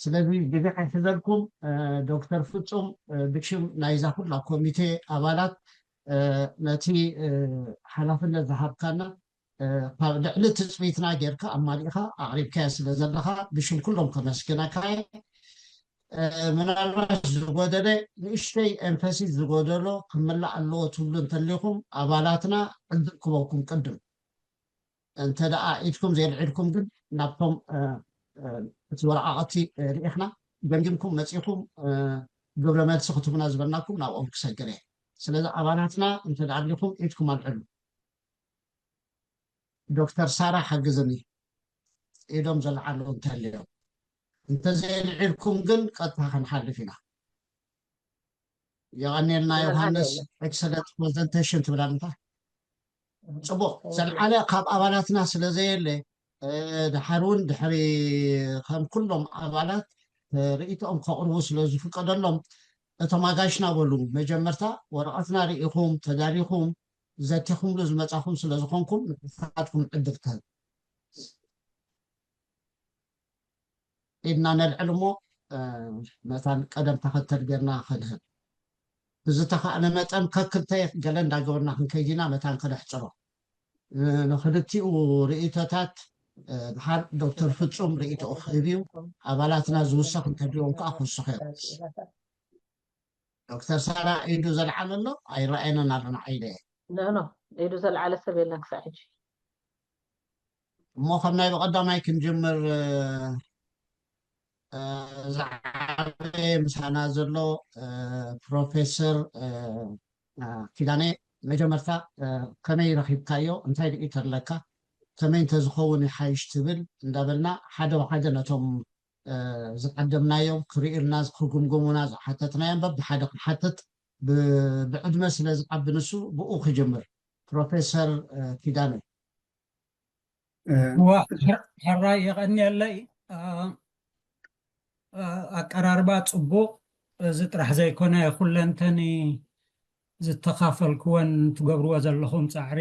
ስለዚ ግዜ ኣይሕዘልኩም። ዶክተር ፍጹም፣ ብሽም ናይዛ ኩላ ኮሚቴ ኣባላት፣ ነቲ ሓላፍነት ዝሃብካና፣ ካብ ልዕሊ ትፅቢትና ጌርካ ኣማሊእካ ኣቕሪብካዮ ስለ ዘለኻ ብሽም ኩሎም ከመስግነካ እየ። ምናልባት ዝጎደለ፣ ንእሽተይ ኤምፈሲስ ዝጎደሎ ክምላእ ኣለዎ ትብሉ እንተሊኹም፣ ኣባላትና ዕድል ክበኩም ቅድም። እንተ ደኣ ኢድኩም ዘየልዒልኩም ግን፣ ናብቶም እቲ ወረቓቕቲ ርኢኽና፣ ገምጊምኩም መጺኹም ግብረ መልሲ ክትህቡና ዝበልናኩም ናብኦም ክሰግር እየ። ስለዚ ኣባላትና እንተ ደኣ ኣሊኹም ኢድኩም ኣልዕሉ። ዶክተር ሳራ ሓግዝኒ፣ ኢዶም ዘልዓሉ እንተልዮም። እንተዘየልዒልኩም ግን ቀጥታ ክንሓልፍ ኢና። የቐንየልና። ዮሃንስ፣ ኤክሰለንት ፕሬዘንቴሽን ትብል ኣለኻ። ጽቡቕ። ዘልዓለ ካብ ኣባላትና ስለ ዘየለ፣ ድሓር እውን ድሕሪ ከም ኩሎም ኣባላት ርእይቶኦም ከቕርቡ ስለ ዝፍቀደሎም፣ እቶም ኣጋይሽና በሉ፣ መጀመርታ ወረቐትና ርኢኹም ተዳሊኹም ዘቲኹምሉ ዝመጻኹም ስለ ዝኾንኩም፣ ንስኻትኩም ዕድል ክህብ። ኢድና ነልዕል እሞ፣ መታን ቀደም ተኸተል ጌርና ክንህብ። ብዝተኻእለ መጠን ከክልተ ገለ እንዳገበርና ክንከይድ ኢና፣ መታን ከነሕጽሮ። ንክልቲኡ ርእይቶታት፣ ድሓር ዶክተር ፍጹም ርእይቶኡ ክህብ እዩ። ኣባላትና ዝውሰኽ እንተድልዮም ከዓ ክውስኽ እዮም። ዶክተር ሳራ ኢዱ ዘልዓለ ኣሎ? ኣይረኣየንን ኣሎ ንዓይ ኢለ። ኖ፣ ኖ፣ ኢዱ ዘልዓለ ሰብ የለን ክሳዕ ሕጂ። እሞ ካብ ናይ ብቐዳማይ ክንጅምር። ዝዓበየ ምሳና ዘሎ ፕሮፌሰር ኪዳነ፣ መጀመርታ ከመይ ረኺብካዮ? እንታይ ርእይቶ ኣለካ? ከመይ እንተዝኸውን ይሓይሽ ትብል እንዳበልና ሓደ ብሓደ ነቶም ዝዓደምናዮም ክርእዩልና ክግምግሙና ዝሓተትናዮም በብሓደ ክንሓትት፣ ብዕድመ ስለ ዝዓቢ ንሱ ብኡ ክጅምር። ፕሮፌሰር ኪዳነ። ሕራይ የቐንየለይ። ኣቀራርባ ጽቡቕ። እዚ ጥራሕ ዘይኮነ ኩለንተኒ ዝተኻፈልክወን ትገብርዎ ዘለኹም ጻዕሪ፣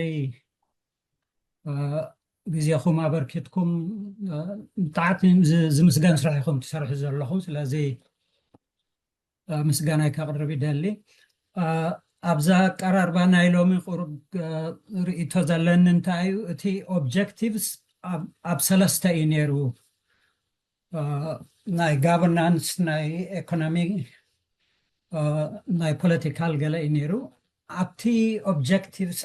ግዜኹም ኣበርኪትኩም ብጣዕሚ ዝምስገን ስራሕ ኢኹም ትሰርሑ ዘለኹም። ስለዚ ምስጋናይ ከቕርብ ይደሊ። ኣብዛ ኣቀራርባ ናይ ሎሚ ቁሩብ ርእይቶ ዘለኒ እንታይ እዩ፣ እቲ ኦብጀክቲቭስ ኣብ ሰለስተ እዩ ነይሩ። ናይ ጋቨርናንስ፣ ናይ ኤኮኖሚ፣ ናይ ፖለቲካል ገለ እዩ ነይሩ። ኣብቲ ኦብጀክቲቭስ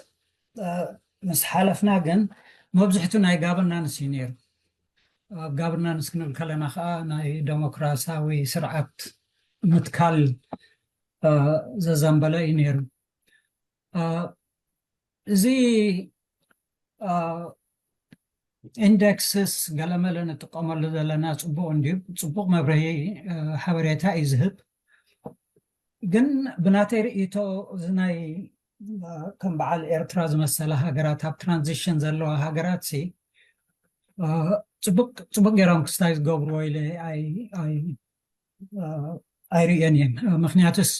ምስ ሓለፍና ግን መብዝሕቱ ናይ ጋቨርናንስ እዩ ነይሩ። ኣብ ጋቨርናንስ ክንብል ከለና ከዓ ናይ ዴሞክራሲያዊ ስርዓት ምትካል ዘዘንበለ እዩ ነይሩ። እዚ ኢንደክስስ ገለመለ ንጥቀመሉ ዘለና ጽቡቕ እንድዩ፣ ጽቡቕ መብርሂ ሓበሬታ እዩ ዝህብ። ግን ብናተይ ርእይቶ እዚ ናይ ከም በዓል ኤርትራ ዝመሰላ ሃገራት፣ ኣብ ትራንዚሽን ዘለዋ ሃገራት ሲ ጽቡቅ ገይሮም ክስታይ ዝገብርዎ ኢለ ኣይርእዮን እየን። ምክንያቱስ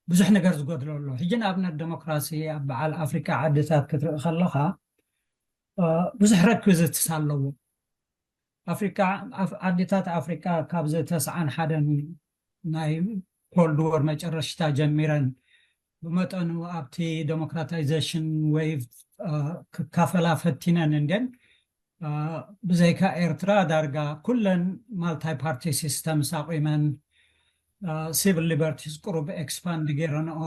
ብዙሕ ነገር ዝጎድሎ ኣሎ። ሕጂ ንኣብነት ዴሞክራሲ ኣብ በዓል ኣፍሪካ ዓድታት ክትርኢ ከለካ ብዙሕ ረክዝትስ ኣለዎ። ኣፍሪካ፣ ዓድታት ኣፍሪካ ካብዚ ተስዓን ሓደን ናይ ኮልድ ዎር መጨረሽታ ጀሚረን ብመጠኑ ኣብቲ ዴሞክራታይዜሽን ዌቭ ክካፈላ ፈቲነን እንድየን። ብዘይካ ኤርትራ ዳርጋ ኩለን ማልታይ ፓርቲ ሲስተምስ ኣቑመን፣ ሲቪል ሊበርቲስ ቁሩብ ኤክስፓንድ ገይረንኦ፣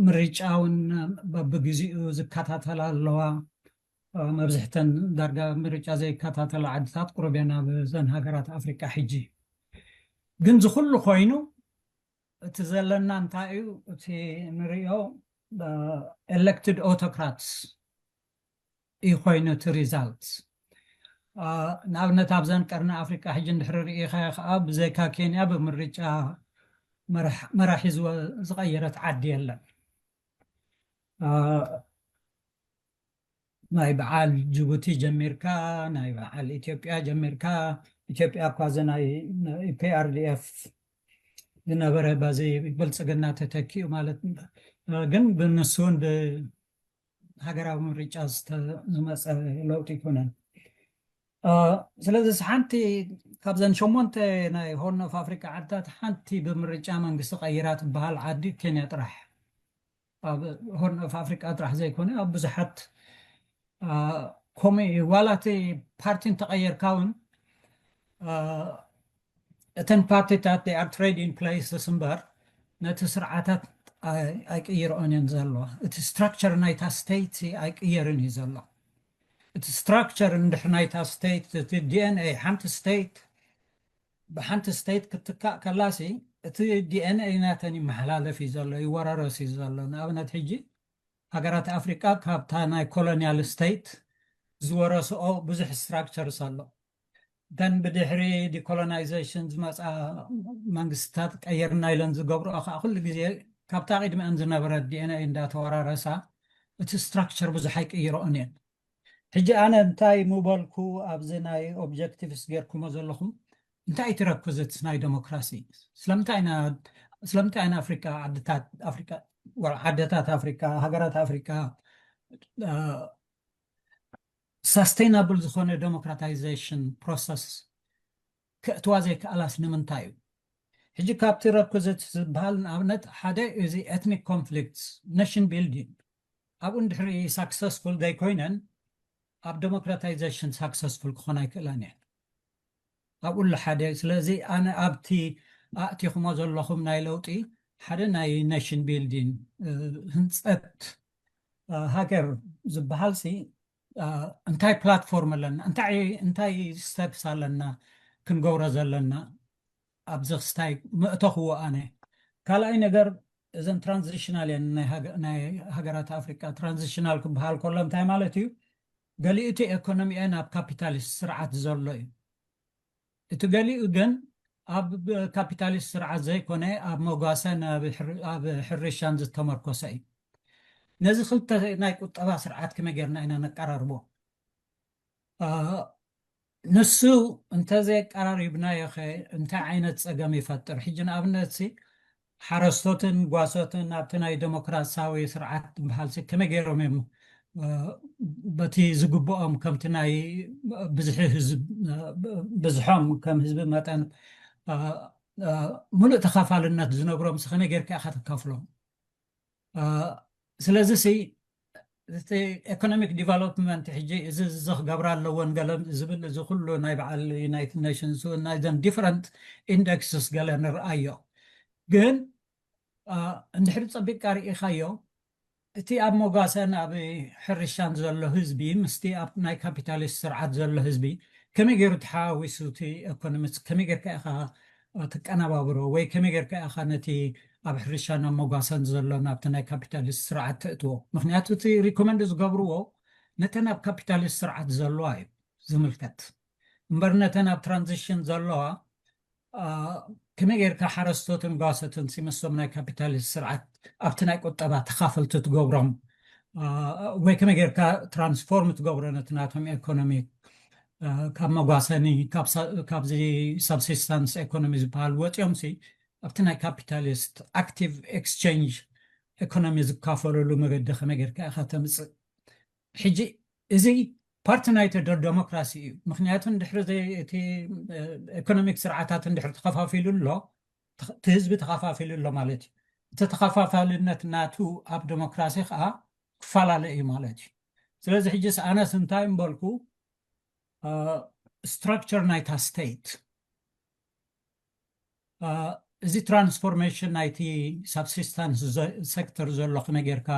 ምርጫ እውን በብግዚኡ ዝከታተላ ኣለዋ። መብዝሕተን ዳርጋ ምርጫ ዘይከታተላ ዓድታት ቁሩብ እየን ኣብ ዘን ሃገራት ኣፍሪቃ ሕጂ። ግን ዝኩሉ ኮይኑ እቲ ዘለና እንታይ እዩ? እቲ ንሪኦ ኤሌክትድ ኦቶክራትስ እዩ ኮይኑ እቲ ሪዛልት። ንኣብነት ኣብዘን ቀርኒ ኣፍሪቃ ሕጂ እንድሕሪ ርኢኻዮ ከዓ ብዘይካ ኬንያ ብምርጫ መራሒ ዝቀየረት ዓዲ የለን። ናይ በዓል ጅቡቲ ጀሚርካ፣ ናይ በዓል ኢትዮጵያ ጀሚርካ፣ ኢትዮጵያ እኳ እዚ ናይ ፒኣርዲኤፍ ዝነበረ በዚ ብልፅግና ተተኪኡ ማለት ግን ብንሱ እውን ብሃገራዊ ምርጫ ዝመፀ ለውጢ ኣይኮነን። ስለዚ ሓንቲ ካብዘን ሸሞንተ ናይ ሆርን ኦፍ ኣፍሪካ ዓድታት ሓንቲ ብምርጫ መንግስቲ ቀይራ ትበሃል ዓዲ ኬንያ ጥራሕ። ኣብ ሆርን ኦፍ ኣፍሪካ ጥራሕ ዘይኮነ ኣብ ብዙሓት ከምኡ እዩ። ዋላ እቲ ፓርቲ እንተቀየርካ እውን እተን ፓርቲታት they are trade in places እምበር ነቲ ስርዓታት ኣይቅይርኦን እየን ዘሎ። እቲ ስትራክቸር ናይታ ስቴት ኣይቅየርን እዩ ዘሎ። እቲ ስትራክቸር እንድሕር ናይታ ስቴት እቲ ዲኤንኤ ሓንቲ ስቴት ብሓንቲ ስቴት ክትካእ ከላሲ እቲ ዲኤንኤ ናተን ይመሓላለፍ እዩ ዘሎ፣ ይወራረስ እዩ ዘሎ። ንኣብነት ሕጂ ሃገራት ኣፍሪቃ ካብታ ናይ ኮሎኒያል ስቴት ዝወረስኦ ብዙሕ ስትራክቸርስ ኣሎ። እተን ብድሕሪ ዲኮሎናይዜሽን ዝመፃ መንግስትታት ቀየርና ኢለን ዝገብርኦ ከዓ ኩሉ ግዜ ካብታ ቅድሚአን ዝነበረ ዲኤንኤ እንዳተወራረሳ እቲ ስትራክቸር ብዙሕ ኣይቅይረኦን እየን። ሕጂ ኣነ እንታይ ምበልኩ ኣብዚ ናይ ኦብጀክቲቭስ ጌርኩሞ ዘለኹም እንታይ ትረክዝት ናይ ዴሞክራሲ ስለምንታይ ኢና ኣፍሪካ ዓድታት ኣፍሪካ ዓደታት ኣፍሪካ ሃገራት ኣፍሪካ ሳስቴናብል ዝኾነ ዴሞክራታይዜሽን ፕሮሰስ ክእትዋ ዘይከኣላስ ንምንታይ እዩ? ሕጂ ካብቲ ረኩዝት ዝበሃል ንኣብነት ሓደ እዚ ኤትኒክ ኮንፍሊክትስ ኔሽን ቢልዲንግ ኣብኡ እንድሕሪ ሳክሰስፉል ዘይኮይነን ኣብ ዴሞክራታይዜሽን ሳክሰስፉል ክኾን ኣይክእላን እየን። ኣብኡ ኣሎ ሓደ። ስለዚ ኣነ ኣብቲ ኣእቲኹሞ ዘለኹም ናይ ለውጢ ሓደ ናይ ኔሽን ቢልዲንግ ህንፀት ሃገር ዝበሃል ሲ እንታይ ፕላትፎርም ኣለና እንታይ እንታይ ስተፕስ ኣለና ክንገብሮ ዘለና ኣብዚ ክስታይ ምእተኽዎ ኣነ ካልኣይ ነገር እዘን ትራንዚሽናል እየን ናይ ሃገራት ኣፍሪቃ ትራንዚሽናል ክበሃል ከሎ እንታይ ማለት እዩ ገሊኡ እቲ ኤኮኖሚኤ ናብ ካፒታሊስት ስርዓት ዘሎ እዩ እቲ ገሊኡ ግን ኣብ ካፒታሊስት ስርዓት ዘይኮነ ኣብ መጓሰን ኣብ ሕርሻን ዝተመርኮሰ እዩ ነዚ ክልተ ናይ ቁጠባ ስርዓት ከመይ ጌርና ኢና ነቀራርቦ ንሱ እንተዘየቀራሪብናዮ ኸ እንታይ ዓይነት ፀገም ይፈጥር ሕጂ ንኣብነት ሲ ሓረስቶትን ጓሶትን ኣብቲ ናይ ዴሞክራሲያዊ ስርዓት ዝበሃል ሲ ከመይ ገይሮም እዮም በቲ ዝግብኦም ከምቲ ናይ ብዝሒ ህዝብ ብዝሖም ከም ህዝቢ መጠን ሙሉእ ተኻፋልነት ዝነብሮም ሲ ከመይ ጌርካ ኢኻ ተካፍሎም ስለዚ ሲ እቲ ኤኮኖሚክ ዲቨሎፕመንት ሕጂ እዚ እዚ ክገብራ ኣለወን ገለ ዝብል እዚ ኩሉ ናይ በዓል ዩናይትድ ኔሽንስ ናይዘን ዲፈረንት ኢንደክስስ ገለ ንርኣዮ ግን እንድሕሪ ፀቢቅካ ርኢኻዮ እቲ ኣብ ሞጋሰን ኣብ ሕርሻን ዘሎ ህዝቢ ምስቲ ኣብ ናይ ካፒታሊስት ስርዓት ዘሎ ህዝቢ ከመይ ገይሩ ተሓዋዊሱ እቲ ኤኮኖሚክስ ከመይ ጌርካ ኢኻ ትቀነባብሮ ወይ ከመይ ጌርካ ኢኻ ነቲ ኣብ ሕርሻን ኣብ መጓሰን ዘሎ ናብቲ ናይ ካፒታሊስት ስርዓት ተእትዎ ምክንያቱ እቲ ሪኮመንድ ዝገብርዎ ነተን ኣብ ካፒታሊስት ስርዓት ዘለዋ እዩ ዝምልከት እምበር ነተን ኣብ ትራንዚሽን ዘለዋ ከመይ ጌርካ ሓረስቶትን ጓሶትን ሲምሶም ናይ ካፒታሊስት ስርዓት ኣብቲ ናይ ቁጠባ ተኻፈልቲ ትገብሮም ወይ ከመይ ጌርካ ትራንስፎርም ትገብሮ ነቲ ናቶም ኤኮኖሚ ካብ መጓሰኒ ካብዚ ሳብሲስታንስ ኤኮኖሚ ዝበሃል ወፂኦም ሲ ኣብቲ ናይ ካፒታሊስት ኣክቲቭ ኤክስቸንጅ ኤኮኖሚ ዝካፈለሉ መገዲ ከመይ ጌርካ ኢኻ ተምፅእ ሕጂ እዚ ፓርቲ ናይቲ ዴሞክራሲ እዩ ምክንያቱ እንድሕሪ እቲ ኤኮኖሚክ ስርዓታት እንድሕሪ ተኸፋፊሉ ኣሎ እቲ ህዝቢ ተኸፋፊሉ ኣሎ ማለት እዩ እቲ ተኸፋፋልነት ናቱ ኣብ ዴሞክራሲ ከዓ ክፈላለ እዩ ማለት እዩ ስለዚ ሕጂ ኣነስ እንታይ ምበልኩ ስትራክቸር ናይታ ስቴት እዚ ትራንስፎርሜሽን ናይቲ ሳብሲስታንስ ሴክተር ዘሎ ከመይ ጌርካ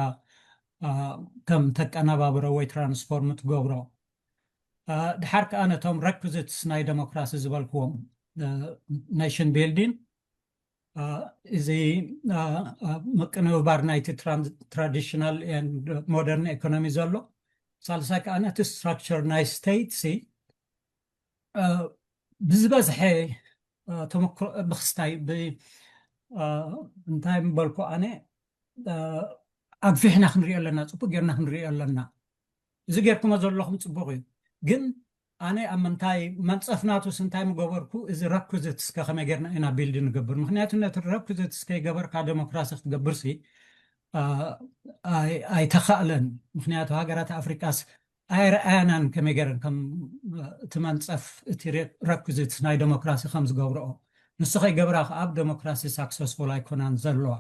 ከም ተቀነባብሮ ወይ ትራንስፎርም ትገብሮ ድሓር ከዓ ነቶም ረኩዚትስ ናይ ዴሞክራሲ ዝበልክዎም ኔሽን ቢልዲን እዚ ምቅንብባር ናይቲ ትራዲሽናል ሞደርን ኤኮኖሚ ዘሎ ሳልሳይ ከዓ ነቲ ስትራክቸር ናይ ስቴት ሲ ብዝበዝሐ ተመክሮ ብክስታይ እንታይ ምበልኩ ኣነ ኣግፊሕና ክንሪኦ ኣለና ፅቡቅ ጌርና ክንሪኦ ኣለና እዚ ጌርኩሞ ዘለኹም ፅቡቅ እዩ ግን ኣነ ኣብ ምንታይ መንፀፍናቱስ እንታይ ምገበርኩ እዚ ረኩዝት እስከ ከመይ ጌርና ኢና ቢልድ ንገብር ምክንያቱ ነቲ ረኩዝት እስከይገበርካ ዴሞክራሲ ክትገብር ሲ ኣይተኻእለን ምክንያቱ ሃገራት ኣፍሪቃስ ኣይረኣያናን ከመይ ገይረን ከም እቲ መንፀፍ እቲ ረኩዚት ናይ ዴሞክራሲ ከም ዝገብረኦ። ንሱ ከይገብራ ከዓ ኣብ ዴሞክራሲ ሳክሰስፉል ኣይኮናን ዘለዋ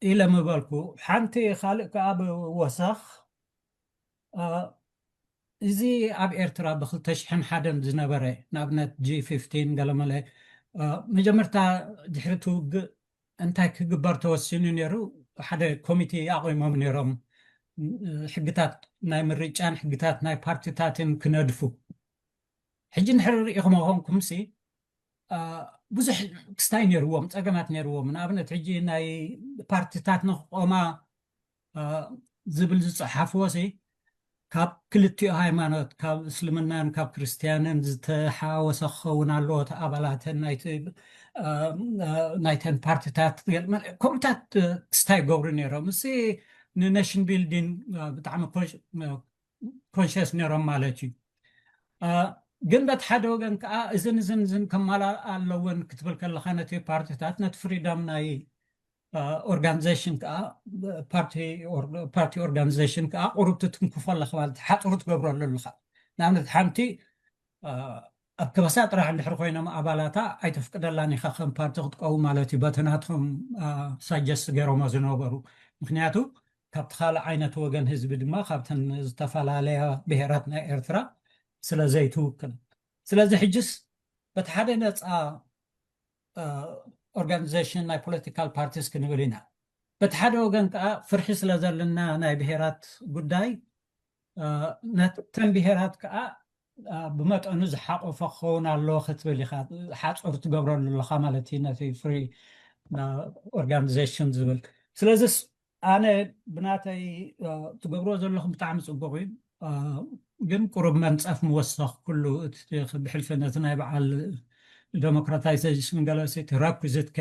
ኢለ ምበልኩ። ሓንቲ ካልእ ከዓ ብወሰኽ እዚ ኣብ ኤርትራ ብ ክልተ ሽሕን ሓደን ዝነበረ ንኣብነት ጂ ፊፍቲን ገለመለ መጀመርታ ድሕሪ እቲ ውግእ እንታይ ክግበር ተወሲኑ ነይሩ? ሓደ ኮሚቴ ኣቑሞም ነይሮም። ሕግታት ናይ ምርጫን ሕግታት ናይ ፓርቲታትን ክነድፉ። ሕጂ ንድሕሪ ርኢኹሞ ኮንኩምሲ ብዙሕ ክስታይ ነይርዎም፣ ፀገማት ነይርዎም። ንኣብነት ሕጂ ናይ ፓርቲታት ንክቆማ ዝብል ዝፀሓፍዎ ሲ ካብ ክልቲኡ ሃይማኖት ካብ እስልምናን ካብ ክርስትያንን ዝተሓወሰ ክኸውን ኣለዎ እቲ ኣባላተን ናይተን ፓርቲታት ከምኡታት ክስታይ ይገብሩ ነይሮም። እዚ ንኔሽን ቢልዲንግ ብጣዕሚ ኮንሽስ ነይሮም ማለት እዩ። ግን በቲ ሓደ ወገን ከዓ እዝን እዝን እዝን ከማላእ ኣለወን ክትብል ከለካ ነቲ ፓርቲታት ነቲ ፍሪደም ናይ ኦርጋኒዜሽን ከዓ ፓርቲ ኦርጋኒዜሽን ከዓ ቁሩብ ትትንክፎ ኣለካ ማለት ሓፅሩ ትገብረሉ ኣለካ። ንኣብነት ሓንቲ ኣብ ከበሳ ጥራሕ እንድሕር ኮይኖም ኣባላታ ኣይተፍቅደላን ኢካ ከም ፓርቲ ክትቀውም ማለት እዩ። በቲ ናትኩም ሳጀስት ገይሮሞ ዝነበሩ ምክንያቱ ካብቲ ካልእ ዓይነት ወገን ህዝቢ ድማ ካብተን ዝተፈላለያ ብሄራት ናይ ኤርትራ ስለ ዘይትውክል። ስለዚ ሕጅስ በቲ ሓደ ነፃ ኦርጋኒዜሽን ናይ ፖለቲካል ፓርቲስ ክንብል ኢና። በቲ ሓደ ወገን ከዓ ፍርሒ ስለ ዘለና ናይ ብሄራት ጉዳይ ነተን ብሄራት ከዓ ብመጠኑ ዝሓቆፈ ክኸውን ኣለዎ ክትብል ኢካ ሓፁር ትገብረሉ ኣለካ ማለት እዩ ነቲ ፍሪ ኦርጋኒዜሽን ዝብል። ስለዚስ ኣነ ብናተይ ትገብርዎ ዘለኹም ብጣዕሚ ፅቡቅ እዩ። ግን ቁሩብ መንፀፍ ምወሰኽ ኩሉ ብሕልፊ ነቲ ናይ በዓል ዴሞክራታይዜሽን ገለሲ ረኩዚት ከ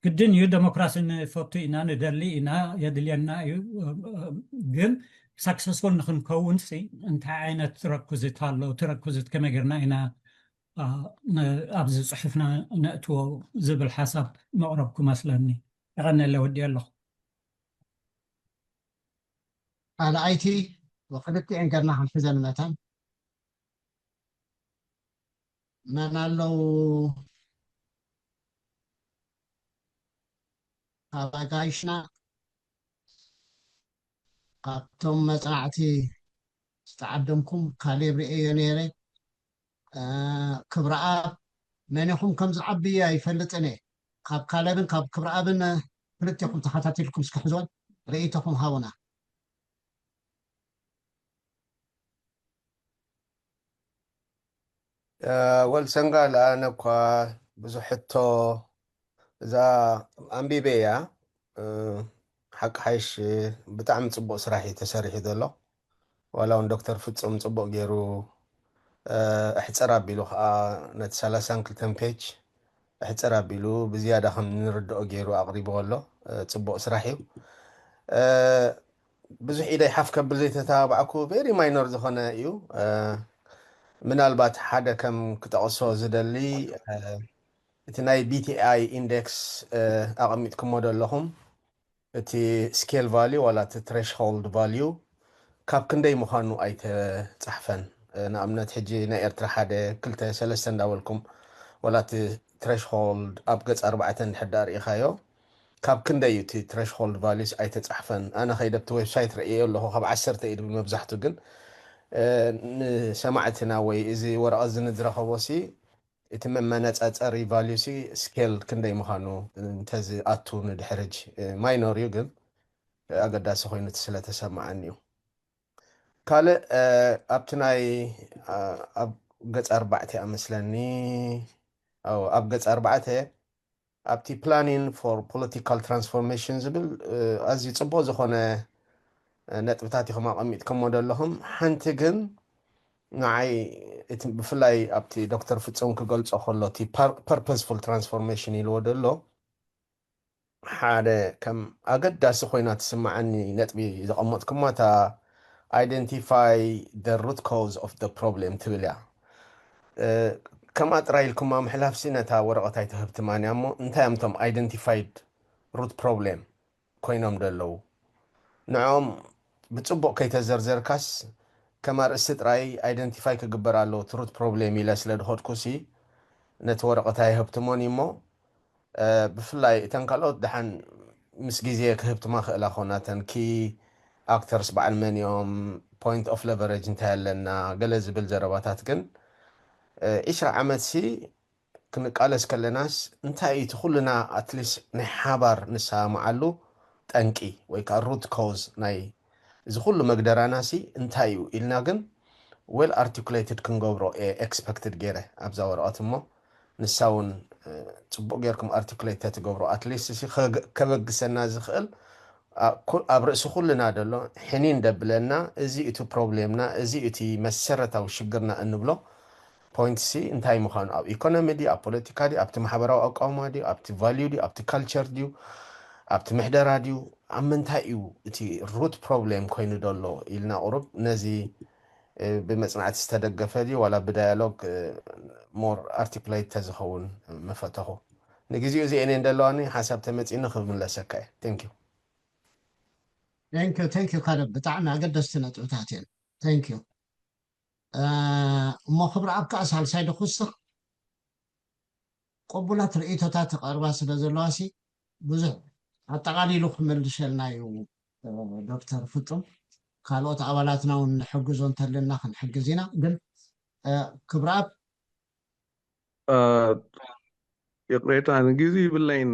ግድን እዩ። ዴሞክራሲ ንፈቱ ኢና፣ ንደሊ ኢና፣ የድልየና እዩ። ግን ሳክሰስፉል ንክንከውን ሲ እንታይ ዓይነት ረኩዚት ኣሎ? እቲ ረኩዚት ከመይ ጌርና ኢና ኣብዚ ፅሑፍና ነእትዎ ዝብል ሓሳብ መቕረብኩ መስለኒ። የቐነለ ወዲ ኣለኹ። ካልኣይቲ ክልቲኤን ገርና ክንሕዘን መታን መን ኣለዉ? ካብ ኣጋይሽና ካብቶም መፅናዕቲ ዝተዓደምኩም ካሌብ ርእየዮ ነይረ። ክብረኣብ መን ኢኹም ከም ዝዓብይ ኣይፈልጥን እየ። ካብ ካሌብን ካብ ክብረኣብን ክልቴኹም ተኸታቲልኩም እስኪ ሕዞን ርእይቶኹም ሃቡና። ወል ሰንጋል ኣነ እኳ ብዙሕ ሕቶ እዛ ኣንቢበያ ሓቂ ሓይሽ ብጣዕሚ ፅቡቅ ስራሕ እዩ ተሰሪሑ ዘሎ። ዋላ እውን ዶክተር ፍፁም ፅቡቅ ገይሩ እሕፅር ኣቢሉ ከዓ ነቲ ሰላሳን ክልተን ፔጅ እሕፅር ኣቢሉ ብዝያዳ ከም ንርድኦ ገይሩ ኣቕሪብዎ ኣሎ። ፅቡቅ ስራሕ እዩ። ብዙሕ ኢደይ ሓፍ ከብል ዘይተተባባዕኩ ቬሪ ማይኖር ዝኾነ እዩ። ምናልባት ሓደ ከም ክጠቕሶ ዝደሊ እቲ ናይ ቢቲኣይ ኢንደክስ ኣቐሚጥኩሞ ዶ ኣለኹም? እቲ ስኬል ቫልዩ ዋላ እቲ ትሬሽሆልድ ቫልዩ ካብ ክንደይ ምዃኑ ኣይተፃሕፈን። ንኣብነት ሕጂ ናይ ኤርትራ ሓደ ክልተ ሰለስተ እንዳበልኩም ዋላ እቲ ትሬሽሆልድ ኣብ ገፅ ኣርባዕተ እንድሕር ዳኣ ርኢኻዮ ካብ ክንደይ እዩ እቲ ትሬሽሆልድ ቫልዩስ ኣይተፃሕፈን። ኣነ ከይደ ኣብቲ ዌብሳይት ረእየ ኣለኹ ካብ ዓሰርተ እዩ መብዛሕቱ ግን ንሰማዕትና ወይ እዚ ወረቐት ዝንዝረኸቦ ሲ እቲ መመነፃፀሪ ቫልዩ ሲ ስኬል ክንደይ ምዃኑ እንተዝኣቱ ንድሕርጅ ማይኖር እዩ ግን ኣገዳሲ ኮይኑ ስለተሰማዓኒ እዩ። ካልእ ኣብቲ ናይ ኣብ ገፅ ኣርባዕተ ኣመስለኒ ኣብ ገፅ ኣርባዕተ ኣብቲ planning for political transformation ዝብል ኣዝዩ ፅቡቅ ዝኾነ ነጥብታት ኢኹም ኣቐሚጥኩሞ ዘለኹም። ሓንቲ ግን ንዓይ ብፍላይ ኣብቲ ዶክተር ፍፁም ክገልፆ ከሎ እቲ purposeful transformation ኢልዎ ዘሎ ሓደ ከም ኣገዳሲ ኮይና ትስምዓኒ ነጥቢ ዘቐመጥኩማ እታ identify the root cause of the problem ትብል እያ። ከምኣ ጥራይ ኢልኩማ ምሕላፍሲ ነታ ወረቐት ኣይትህብትማን እያ እሞ እንታይ እዮም እቶም identified root problem ኮይኖም ደለዉ ንዕኦም ብፅቡቕ ከይተዘርዘርካስ ከም ኣርእስቲ ጥራይ ኣይደንቲፋይ ክግበር ኣለዎ እቲ ሩት ፕሮብሌም ኢለ ስለ ዝኸድኩሲ ነቲ ወረቐት ኣይሀብትሞን እሞ ብፍላይ እተን ካልኦት ደሓን ምስ ግዜ ክህብትማ ክእላ ኮናተን ኪ ኣክተርስ በዓል መን እዮም point of leverage እንታይ ኣለና ገለ ዝብል ዘረባታት ግን ዒስራ ዓመት ሲ ክንቃለስ ከለናስ እንታይ እዩ እቲ ኩልና ኣትሊስ ናይ ሓባር ንሰማማዓሉ ጠንቂ ወይ ከዓ ሩት ኮዝ ናይ እዚ ኩሉ መግደራና ሲ እንታይ እዩ ኢልና ግን well articulated ክንገብሮ ኤክስፐክትድ ገይረ ኣብዛ ወረቐት እሞ ንሳ እውን ፅቡቅ ገይርኩም ኣርቲኩሌት ተትገብሮ ኣትሊስት ሲ ከበግሰና ዝኽእል ኣብ ርእሲ ኩልና ደሎ ሕኒን ደብለና እዚ እቲ ፕሮብሌምና እዚ እቲ መሰረታዊ ሽግርና እንብሎ ፖይንት ሲ እንታይ ምዃኑ ኣብ ኢኮኖሚ ድዩ ኣብ ፖለቲካ ድዩ ኣብቲ ማሕበራዊ ኣቋማ ድዩ ኣብቲ ቫልዩ ድዩ ኣብቲ ካልቸር ድዩ ኣብቲ ምሕደራ ድዩ ኣብ ምንታይ እዩ እቲ ሩት ፕሮብሌም ኮይኑ ደሎ ኢልና ቁሩብ ነዚ ብመፅናዕቲ ዝተደገፈ ድዩ ዋላ ብዳያሎግ ሞር ኣርቲኩሌት ተዝኸውን ምፈተኹ ንግዚኡ እዚአን እየን ደለዋኒ ሓሳብ ተመፂኒ ክምለሰካ እየ thank you thank you thank you ካልብ ብጣዕሚ ኣገደስቲ ነጥብታት እየን thank you እሞ ክብሪ ኣብካ ሳልሳይ ድኩስኽ ቅቡላት ርእይቶታት ተቐርባ ስለ ዘለዋ ሲ ብዙሕ ኣጠቓሊሉ ክመልሸልና እዩ ዶክተር ፍጹም ካልኦት ኣባላትና እውን ንሕግዞ እንተለና ክንሕግዝ ኢና ግን ክብረኣብ ይቕሬታ ንግዜ ይብለይን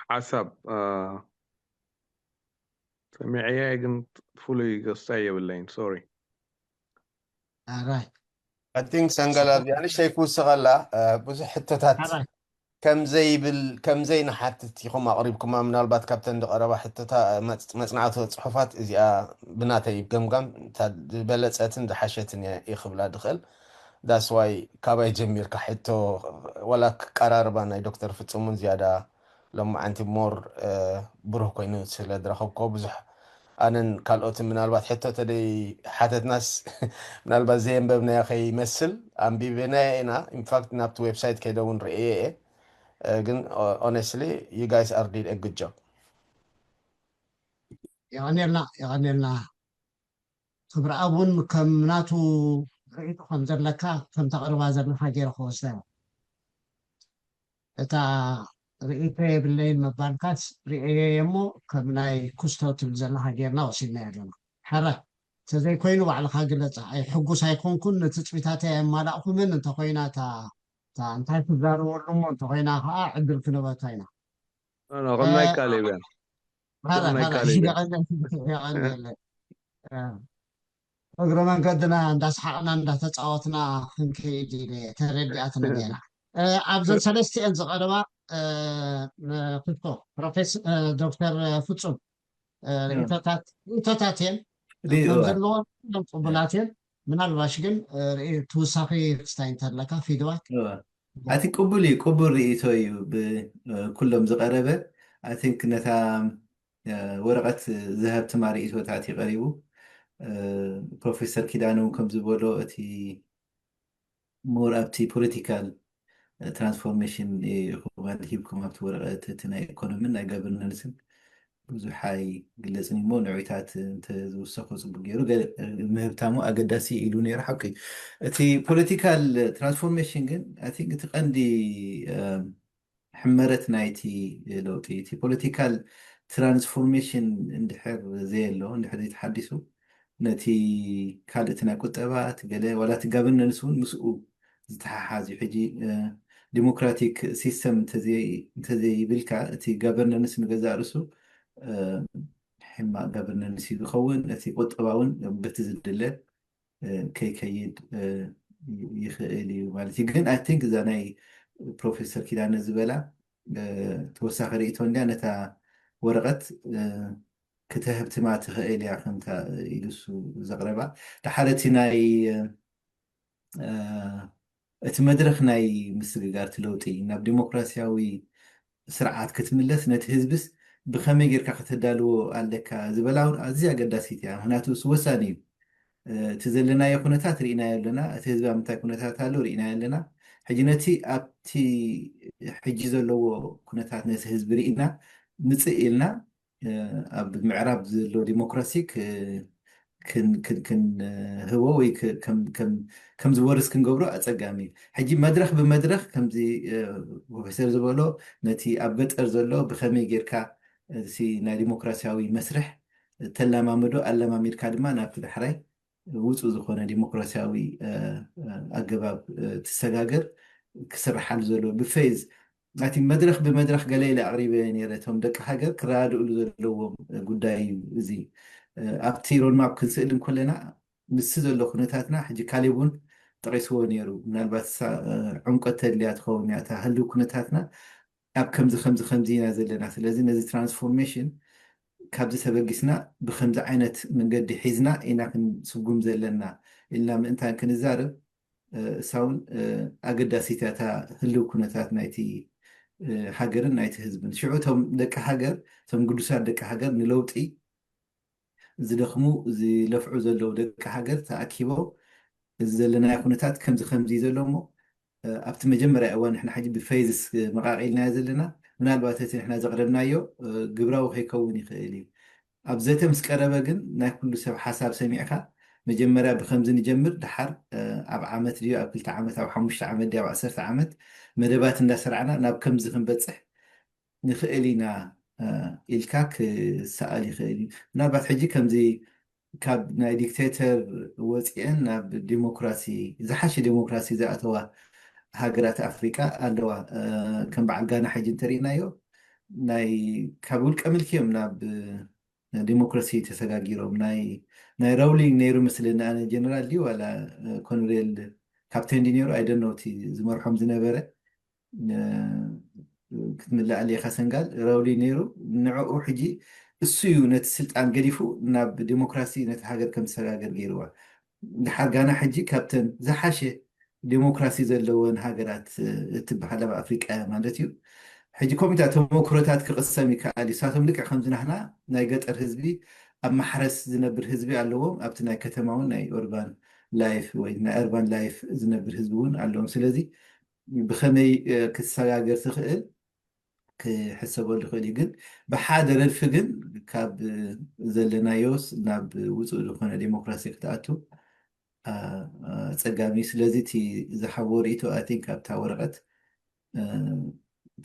ሓሳብ ሰሚዐያ ግን ፍሉይ ገስታይ የብለይን sorry ኣራይ I think ሰንገላ እዚኣ ንእሽተይ ክውስኸላ ብዙሕ ሕቶታት ከምዘይብል ከምዘይ ንሓትት ኢኹም ኣቕሪብኩማ ምናልባት ካብተን ዝቐረባ ሕቶታ መፅናዕቲ ጽሑፋት እዚኣ ብናተይ ገምጋም ዝበለፀትን ዝሓሸትን እየ ክብላ ድኽእል that's why ካባይ ጀሚርካ ሕቶ ወላ ክቀራርባ ናይ ዶክተር ፍፁም እውን ዝያዳ ሎማዓንቲ more ብሩህ ኮይኑ ስለ ዝረኸብክዎ ብዙሕ ኣነን ካልኦትን ምናልባት ሕቶ ተደይ ሓተትናስ ምናልባት ዘየንበብናዮ ከይመስል ኣንቢብናዮ ኢና in fact ናብቲ ዌብሳይት ከይደ እውን ርእየ እየ ግን honestly you guys are did a good job የቐኔልና የቐኔልና ክብረኣብ እውን ከም ናቱ ርእይቶ ከም ዘለካ ከም ተቕርባ ዘለካ ገይረ ክወስዳ እየ እታ ርእይቶ የብለይን ምባልካስ ርእየዮ እሞ ከም ናይ ኩስቶ ትብል ዘለካ ጌርና ወሲድናዮ ኣለና ሕረ ተዘይኮይኑ ባዕልካ ግለፃ ኣይ ሕጉስ ኣይኮንኩን ንትፅቢታተይ ኣየማላእኩምን እንተኮይና እታ እንታይ ክዛረበሉ እሞ እንተኮይና ከዓ ዕድል ክንበካ ኢና ከም ናይ ካሌብ እያ እግሪ መንገድና እንዳስሓቅና እንዳተፃወትና ክንከይድ ኢለ ተረዲኣትና ነይራ ኣብዘን ሰለስቲአን ዝቀረባ ክቶ ፕሮፌስ ዶክተር ፍፁም ርእቶታት እየን ዘለዎም ሎም ቅቡላት እየን ምናልባሽ ግን ትውሳኺ ክስታይ እንተለካ ፊድባክ ኣቲ ቅቡል እዩ ቅቡል ርእቶ እዩ ብኩሎም ዝቀረበ ኣቲንክ ነታ ወረቐት ዝሃብትማ ርእቶታት እዩ ቀሪቡ ፕሮፌሰር ኪዳነ እውን ከም ዝበሎ እቲ more ኣብቲ ፖለቲካል ትራንስፎርሜሽን ኢኹም ኣድሂብኩም ኣብቲ ወረቐት እቲ ናይ ኢኮኖሚን ናይ ጋቨርነንስን ብዙሕ ኣይግለፅን እሞ ንዑይታት እንተዝውሰኮ ፅቡቅ ገይሩ ምህብታሙ ኣገዳሲ ኢሉ ነይሩ ሓቂ እቲ ፖለቲካል ትራንስፎርሜሽን ግን ኣይ ቲንክ እቲ ቀንዲ ሕመረት ናይቲ ለውጢ እቲ ፖለቲካል ትራንስፎርሜሽን እንድሕር ዘየሎ እንድሕር ዘይተሓዲሱ ነቲ ካልእ እቲ ናይ ቁጠባ እቲ ገለ ዋላ እቲ ጋቨርነንስ እውን ምስኡ ዝተሓሓዝ እዩ ሕጂ ዲሞክራቲክ ሲስተም እንተዘይብልካ እቲ ጋቨርነንስ ንገዛእ ርእሱ ሕማቅ ጋቨርነንስ እዩ ዝኸውን እቲ ቁጠባ እውን በቲ ዝድለ ከይከይድ ይኽእል እዩ ማለት እዩ ግን ኣይ ቲንክ እዛ ናይ ፕሮፌሰር ኪዳነ ዝበላ ተወሳኺ ርእቶ እንድያ ነታ ወረቐት ክተህብትማ ትኽእል እያ ከምታ ኢሉሱ ዘቕረባ ድሓር እቲ ናይ እቲ መድረኽ ናይ ምስግጋር እቲ ለውጢ ናብ ዲሞክራሲያዊ ስርዓት ክትምለስ ነቲ ህዝብስ ብኸመይ ጌርካ ከተዳልዎ ኣለካ ዝበላ እውን ኣዝያ ኣገዳሲት እያ ምክንያቱ እሱ ወሳኒ እዩ እቲ ዘለናዮ ኩነታት ርኢናዮ ኣለና እቲ ህዝቢ ኣብ ምንታይ ኩነታት ኣሎ ርኢናዮ ኣለና ሕጂ ነቲ ኣብቲ ሕጂ ዘለዎ ኩነታት ነቲ ህዝቢ ርኢና ምፅእ ኢልና ኣብ ምዕራብ ዘሎ ዲሞክራሲ ክንህቦ ወይ ከም ዝወርስ ክንገብሮ ኣፀጋሚ እዩ። ሕጂ መድረክ ብመድረክ ከምዚ ፕሮፌሰር ዝበሎ ነቲ ኣብ ገጠር ዘሎ ብከመይ ጌርካ ናይ ዲሞክራሲያዊ መስርሕ ተለማምዶ ኣለማሚድካ ድማ ናብቲ ዳሕራይ ውፁ ዝኾነ ዲሞክራሲያዊ ኣገባብ ትሰጋገር ክስርሓሉ ዘሎ ብፌዝ ናቲ መድረክ ብመድረክ ገለ ኢለ ኣቅሪበ ነረ እቶም ደቂ ሃገር ክረዳድእሉ ዘለዎም ጉዳይ እዩ። እዚ ኣብቲ ሮድማፕ ክንስእል እንኮለና ምስ ዘሎ ኩነታትና ሕጂ ካሌብ እውን ጠቂስዎ ነይሩ። ምናልባት ዕምቆት ተድልያ ትኸውን እያ እታ ህልው ኩነታትና ኣብ ከምዚ ከምዚ ከምዚ ኢና ዘለና። ስለዚ ነዚ ትራንስፎርሜሽን ካብዚ ተበጊስና ብከምዚ ዓይነት መንገዲ ሒዝና ኢና ክንስጉም ዘለና ኢልና ምእንታን ክንዛረብ እሳ እውን ኣገዳሲት እያ እታ ህልው ኩነታት ናይቲ ሃገርን ናይቲ ህዝብን። ሽዑ እቶም ደቂ ሃገር እቶም ግዱሳት ደቂ ሃገር ንለውጢ ዝደኽሙ ዝለፍዑ ዘለዉ ደቂ ሃገር ተኣኪቦም እዚ ዘለናዮ ኩነታት ከምዚ ከምዚ እዩ ዘሎ እሞ ኣብቲ መጀመርያ እዋን ንሕና ሕጂ ብፌዝስ መቃቂልናዮ ዘለና ምናልባት እቲ ንሕና ዘቅረብናዮ ግብራዊ ከይከውን ይኽእል እዩ። ኣብ ዘተ ምስ ቀረበ ግን ናይ ኩሉ ሰብ ሓሳብ ሰሚዕካ መጀመርያ ብከምዚ ንጀምር ድሓር ኣብ ዓመት ድዩ ኣብ ክልተ ዓመት ኣብ ሓሙሽተ ዓመት ድዩ ኣብ ዓሰርተ ዓመት መደባት እንዳሰርዓና ናብ ከምዚ ክንበፅሕ ንኽእል ኢና ኢልካ ክሰኣል ይኽእል እዩ። ምናልባት ሕጂ ከምዚ ካብ ናይ ዲክቴተር ወፂአን ናብ ዲሞክራሲ ዝሓሸ ዲሞክራሲ ዝኣተዋ ሃገራት ኣፍሪቃ ኣለዋ። ከም በዓል ጋና ሕጂ እንተሪእናዮ ናይ ካብ ውልቀ ምልኪ እዮም ናብ ዲሞክራሲ ተሰጋጊሮም ናይ ናይ ራውሊንግ ነይሩ መስለኒ ኣነ ጀነራል ድዩ ዋላ ኮሎኔል ካፕቴን ድዩ ነይሩ ኣይደኖ እቲ ዝመርሖም ዝነበረ ክትምልኣል ኢኻ ሰንጋል ራውሊ ነይሩ ንዕኡ ሕጂ እሱ እዩ ነቲ ስልጣን ገዲፉ ናብ ዲሞክራሲ ነቲ ሃገር ከም ዝሰጋገር ገይርዋ ድሓር ጋና ሕጂ ካብተን ዝሓሸ ዲሞክራሲ ዘለወን ሃገራት እትበሃል ኣብ ኣፍሪቃ ማለት እዩ ሕጂ ኮሚታ ተመክሮታት ክቕሰም ይከኣል እዩ ሳቶም ልክዕ ከምዚ ናህና ናይ ገጠር ህዝቢ ኣብ ማሕረስ ዝነብር ህዝቢ ኣለዎም ኣብቲ ናይ ከተማውን ናይ ኦርባን ላይፍ ወይ ናይ ኦርባን ላይፍ ዝነብር ህዝቢ እውን ኣለዎም ስለዚ ብኸመይ ክሰጋገር ትኽእል ክሕሰበሉ ይኽእል እዩ ግን ብሓደ ረድፊ ግን ካብ ዘለናዮስ ናብ ውፁእ ዝኾነ ዲሞክራሲ ክትኣቱ ፀጋሚ ስለዚ እቲ ዝሓቦ ርእቶ ኣቲን ካብታ ወረቀት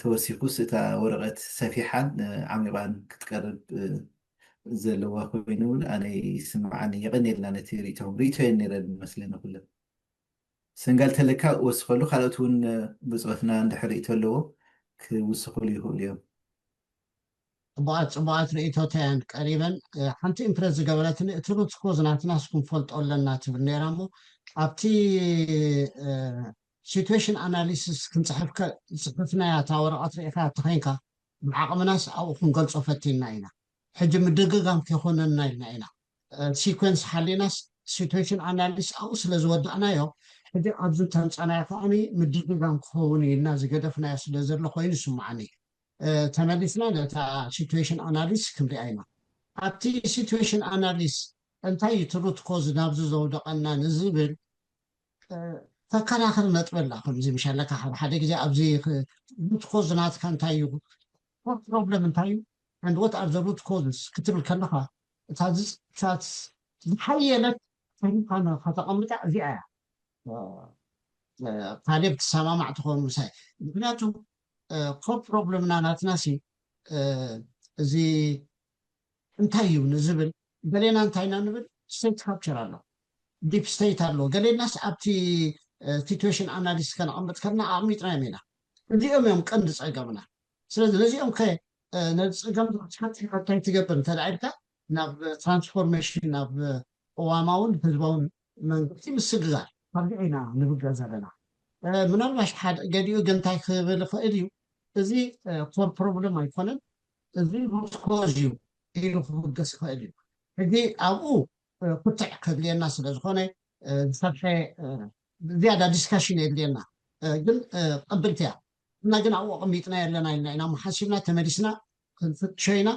ተወሲኩስ እታ ወረቀት ሰፊሓን ዓሚቋን ክትቀርብ ዘለዋ ኮይኑ እውን ኣነ ይስምዓኒ የቀኒልና ነቲ ርእቶኹም ርእቶ እየን ነረ መስለኒ ኩለን ሰንጋል ተለካ ወስኸሉ ካልኦት እውን ብፆትና እንድሕር ርእቶ ኣለዎ ክውስኽሉ ይኽእሉ እዮም ፅቡቃት ፅቡቃት ርእቶታያን ቀሪበን ሓንቲ ኢምፕረስ ዝገበረትኒ እቲ ሩት ኮዝ ናትናስ ክንፈልጦ ኣለና ትብል ነይራ እሞ ኣብቲ ሲትዌሽን ኣናሊሲስ ክንፅሕፍከ ዝፅሕፍናያ እታ ወረቐት ርኢኻ ተኸይንካ ብዓቕምናስ ኣብኡ ክንገልፆ ፈቲንና ኢና ሕጂ ምድግጋም ከይኮነና ኢልና ኢና ሲኮንስ ሓሊናስ ሲትዌሽን ኣናሊስ ኣብኡ ስለ ዝወዳእናዮ ሕጂ ኣብዚ ተምፀናዮ ከዓኒ ምድግጋም ክኸውን ኢልና ዝገደፍናዮ ስለ ዘሎ ኮይኑ ይስማዓኒ ተመሊስና ነታ ሲትዌሽን ኣናሊስ ክንሪኣ ኢና ኣብቲ ሲትዌሽን ኣናሊስ እንታይ እዩ ትሩት ኮዝ ናብዚ ዘውደቐና ንዝብል ተከራኸር ነጥበላ ከምዚ ምሻለካ ሓደ ሓደ ግዜ ኣብዚ ሩት ኮዝ ናትካ እንታይ እዩ ፕሮብለም እንታይ እዩ and what are the root causes ክትብል ከለካ እታ ዝሓየለት ተሪፋ ከተቐምጣ እዚኣ እያ ካሌብ ትሰማማዕ ትኸውን ምሳይ ምክንያቱ ኮር ፕሮብለምና ናትና ሲ እዚ እንታይ እዩ ንዝብል ገሌና እንታይ ኢና ንብል ስቴት ካፕቸር ኣሎ ዲፕ ስቴት ኣሎ ገሌናስ ኣብቲ ሲትዌሽን ኣናሊስ ከነቐምጥ ከለና ኣቕሚጥናዮም ኢና እዚኦም እዮም ቀንዲ ፀገምና ስለዚ ነዚኦም ከ ነዚ ፀገም ክትሓት እንታይ ትገብር እንተ ኢልካ ናብ ትራንስፎርሜሽን ናብ ቅዋማውን ህዝባውን መንግስቲ ምስግጋር ካብዚ ኢና ንብገ ዘለና ምናልባሽ ሓደ ገዲኡ ግን እንታይ ክብል ይኽእል እዩ እዚ ኮር ፕሮብለም ኣይኮነን እዚ ሩት ኮዝ እዩ ኢሉ ክብገስ ይኽእል እዩ ሕጂ ኣብኡ ክትዕ ከድልየና ስለ ዝኾነ ዝሰብሐ ዝያዳ ዲስካሽን የድልየና ግን ቅብልቲ እያ እና ግን ኣብኡ ኣቐሚጥና የለና ኢልና ኢና ሓሲብና ተመሊስና ክንፍትሾ ኢና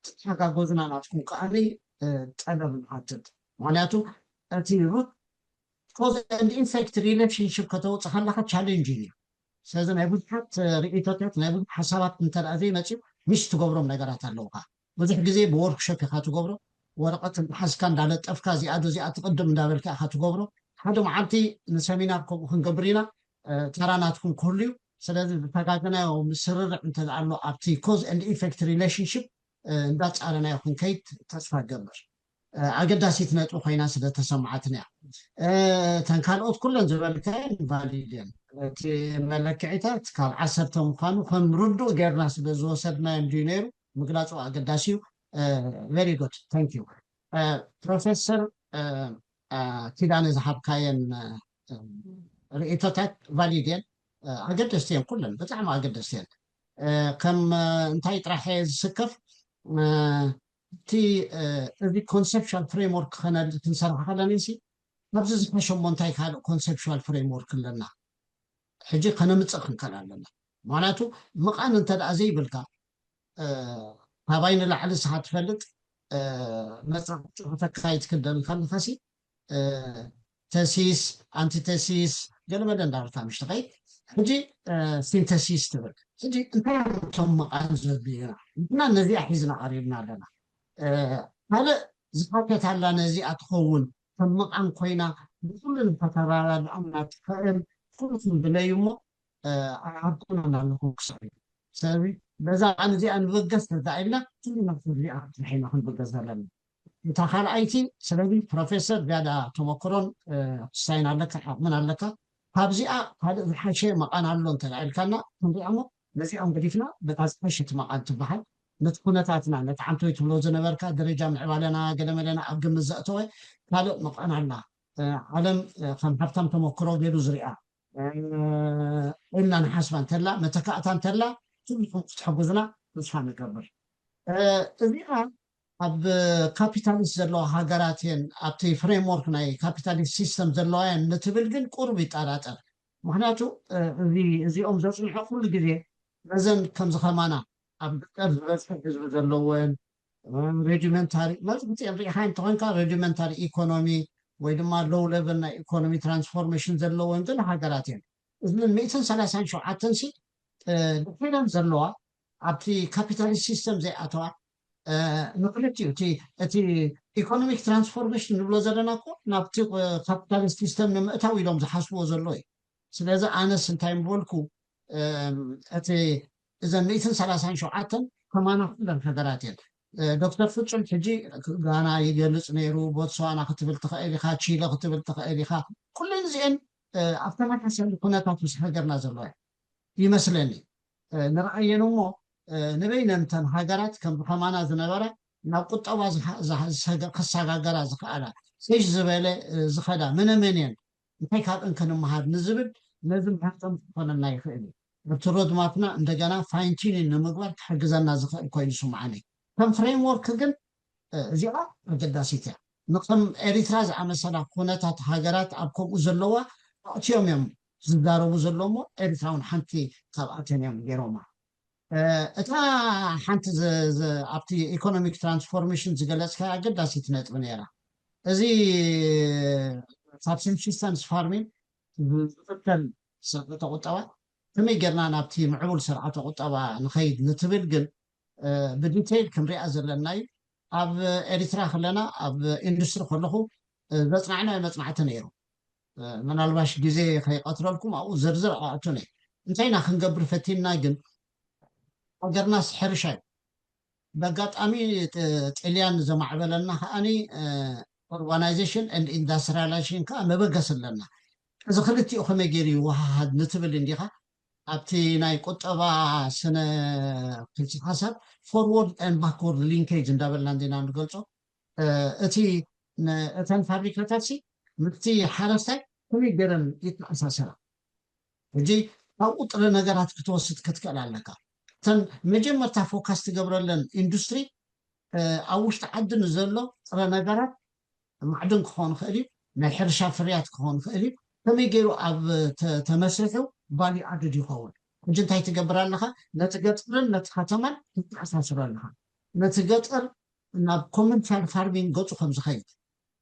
ተሓጋጎዝና ናትኩም ከዓኒ ጠለብ ንሓትት ምክንያቱ እቲ ሩት ኮዝ ኤንድ ኢፌክት ሪሌሽንሽፕ ከተውፅእ ከለካ ቻሌንጅ እዩ ስለዚ ናይ ብዙሓት ርእቶታት ናይ ብዙሕ ሓሳባት እንተደኣ ዘይመፅኡ ሚስ ትገብሮም ነገራት ኣለውካ ብዙሕ ግዜ ብወርክሾፕ ኢኻ ትገብሮ። ወረቐት እናሓዝካ እንዳለጠፍካ፣ እዚኣ ዶ እዚኣ ትቕድም እንዳበልካ ኢኻ ትገብሮ። ሓደ መዓልቲ ንሰሚናር ከምኡ ክንገብር ኢና፣ ታራ ናትኩም ክህሉ እዩ። ስለዚ ዝተጋገናዮ ምስርርዕ እንተ ኣሎ ኣብቲ ኮዝ ኤንድ ኢፌክት ሪሌሽንሽፕ እንዳፃረናዮ ክንከይድ ተስፋ እገብር። ኣገዳሲት ነጥቢ ኮይና ስለ ተሰማዓትን እያ። እተን ካልኦት ኩለን ዝበልካየን ቫሊድ እየን። እቲ መለክዒታት ካብ ዓሰርተ ምዃኑ ከም ርዱእ ጌርና ስለ ዝወሰድናዮ እንድዩ ነይሩ፣ ምግላፁ ኣገዳሲ እዩ። Very good, thank you። ፕሮፌሰር ኪዳነ ዝሃብካየን ርእቶታት ቫሊድ እየን፣ ኣገደስቲ እየን፣ ኩለን ብጣዕሚ ኣገደስቲ እየን። ከም እንታይ ጥራሕ እየ ዝስከፍ፣ እቲ እዚ ኮንሰፕሽዋል ፍሬምወርክ ከነል ክንሰርሕ ከለና ሲ ካብዚ ዝፈሸሞ እንታይ ካልእ ኮንሰፕሽዋል ፍሬምወርክ ኣለና? ሕጂ ከነምፅእ ክንከል ኣለና። ምክንያቱ ምቓን እንተ ደኣ ዘይብልካ፣ ካባይ ንላዕሊ ንስኻ ትፈልጥ መፅናዕቲ ከተካይድ ክደል ከለኻሲ፣ ተሲስ፣ ኣንቲተሲስ፣ ገለመለ እንዳበልካ ምሽ ትኸይድ። ሕጂ ሲንተሲስ ትብል። ሕጂ እንታይ እዮም እቶም ምቓን ዘድልዩና? ንሕና ነዚኣ ሒዝና ቀሪብና ኣለና። ካልእ ዝሓተት ኣላ፣ ነዚኣ ትኸውን ከም ምቓን ኮይና ብኩሉ ንኸተረዳድኣና ትኽእል ኩሉ ክንብለዩ እሞ ኣይሃብኩናን ኣለኹም ክሳብ እዩ። ስለዚ በዛ ቃል እዚኣ ንበገስ ተዳኢልና ኩሉ ናብቲ እዚኣ ጥራሕ ኢና ክንብገስ ዘለና። እታ ካልኣይቲ ስለዚ ፕሮፌሰር ዝያዳ ተመክሮን ክሳይን ኣለካ ዓቕምን ኣለካ። ካብዚኣ ካልእ ዝሓሸ መቓን ኣሎ እንተ ኢልካና ክንሪኣ እሞ ነዚኣም ገዲፍና በታ ዝሓሸት መቓን ትበሃል ነቲ ኩነታትና ነቲ ዓንቶይ ትብሎ ዝነበርካ ደረጃ ምዕባለና ገለመለና ኣብ ግምት ዘእተወ ካልእ መቓን ኣላ። ዓለም ከም ሃብታም ተመክሮ ገይሩ ዝሪኣ ኢልና ንሓስባ እንተላ መተካእታ እንተላ ኩልኹም ክትሕግዙና ተስፋ ንገብር። እዚኣ ኣብ ካፒታሊስት ዘለዋ ሃገራት እየን ኣብቲ ፍሬምወርክ ናይ ካፒታሊስት ሲስተም ዘለዋ እየን ንትብል ግን ቁሩብ ይጠራጠር። ምክንያቱ እዚኦም ዘፅንሑ ኩሉ ግዜ ነዘን ከምዚ ከማና ኣብ ገጠር ዝበፅሑ ህዝቢ ዘለወን ሬዲመንታሪ መብዛሕትኦም ሪኢኻ እንተኾንካ ሬዲመንታሪ ኢኮኖሚ ወይ ድማ ሎው ሌቨል ናይ ኢኮኖሚ ትራንስፎርሜሽን ዘለወን ገለ ሃገራት እየን። እዝን ሚእትን ሰላሳን ሸውዓተን ሲ ድሒረን ዘለዋ ኣብቲ ካፒታሊስት ሲስተም ዘይኣተዋ ምክልቲኡ እቲ ኢኮኖሚክ ትራንስፎርሜሽን ንብሎ ዘለና እኮ ናብቲ ካፒታሊስት ሲስተም ንምእታው ኢሎም ዝሓስብዎ ዘሎ እዩ። ስለዚ ኣነስ እንታይ ምበልኩ እቲ እዘን ሚእትን ሰላሳን ሸውዓተን ከማና ኩለን ሃገራት እየን። ዶክተር ፍጹም ሕጂ ጋና ይገልጽ ነይሩ፣ ቦትስዋና ክትብል ትኽእል ኢኻ፣ ቺለ ክትብል ትኽእል ኢኻ። ኩለን እዚአን ኣብ ተመሳሳሊ ኩነታት ምስ ሃገርና ዘለዋ ይመስለኒ። ንርኣየን እሞ ንበይነን እተን ሃገራት ከም ከማና ዝነበራ ናብ ቁጠባ ክሰጋገራ ዝኽኣላ ሴሽ ዝበለ ዝኸዳ መነመን እየን እንታይ ካብ እንከ ንምሃር ንዝብል ነዚ ምህርቶም ክኾነና ይኽእል እዩ። ኣብቲ ሮድማፕና እንደገና ፋይንቲኒን ንምግባር ክሕግዘና ዝኽእል ኮይኑ ይስምዓኒ። ከም ፍሬምወርክ ግን እዚኣ ኣገዳሲት እያ። ንከም ኤሪትራ ዝኣመሰላ ኩነታት ሃገራት ኣብ ከምኡ ዘለዋ ኣእትዮም እዮም ዝዛረቡ ዘሎ እሞ ኤሪትራ እውን ሓንቲ ካብኣተን እዮም ገይሮማ። እታ ሓንቲ ኣብቲ ኢኮኖሚክ ትራንስፎርሜሽን ዝገለፅካ ኣገዳሲት ነጥቢ ነይራ። እዚ ሳብሲስተንስ ፋርሚንግ ዝኽተል ስርዓተ ቁጠባ ከመይ ጌርና ናብቲ ምዕቡል ስርዓተ ቁጠባ ንኸይድ ንትብል ግን ብዲቴይል ክንሪኣ ዘለና እዩ። ኣብ ኤሪትራ ከለና ኣብ ኢንዱስትሪ ከለኹ ዘፅናዕናዮ መፅናዕቲ ነይሩ። ምናልባሽ ግዜ ከይቀትረልኩም ኣብኡ ዝርዝር ኣእቱን እየ። እንታይ ኢና ክንገብር ፈቲንና ግን ሃገርናስ ሕርሻ እዩ። በጋጣሚ ጥልያን ዘማዕበለና ከዓኒ ኡርባናይዜሽን ኤንድ ኢንዳስትሪያላይዜሽን ከዓ መበገስ ኣለና። እዚ ክልቲኡ ከመይ ገይሩ ይወሃሃድ ንትብል እንዲኻ ኣብቲ ናይ ቁጠባ ስነ ክልሲ ሓሳብ ፎርወርድ ኤንድ ባክወርድ ሊንኬጅ እንዳበልና እንዲና ንገልጾ። እቲ እተን ፋብሪካታት ሲ ምስቲ ሓረስታይ ከመይ ገይረን ይተኣሳሰራ? ሕጂ ካብኡ ጥረ ነገራት ክትወስድ ክትክእል ኣለካ። እተን መጀመርታ ፎካስ ትገብረለን ኢንዱስትሪ ኣብ ውሽጢ ዓዲ ንዘሎ ጥረ ነገራት ማዕድን ክኸውን ይኽእል እዩ፣ ናይ ሕርሻ ፍርያት ክኸውን ይኽእል እዩ። ከመይ ገይሩ ኣብ ተመስሪሑ ቫልዩ ኣድድ ይኸውን? ሕጂ እንታይ ትገብር ኣለኻ? ነቲ ገጠርን ነቲ ከተማን ትተኣሳስሮ ኣለኻ። ነቲ ገጠር ናብ ኮንቨንሽናል ፋርሚንግ ገፁ ከም ዝኸይድ፣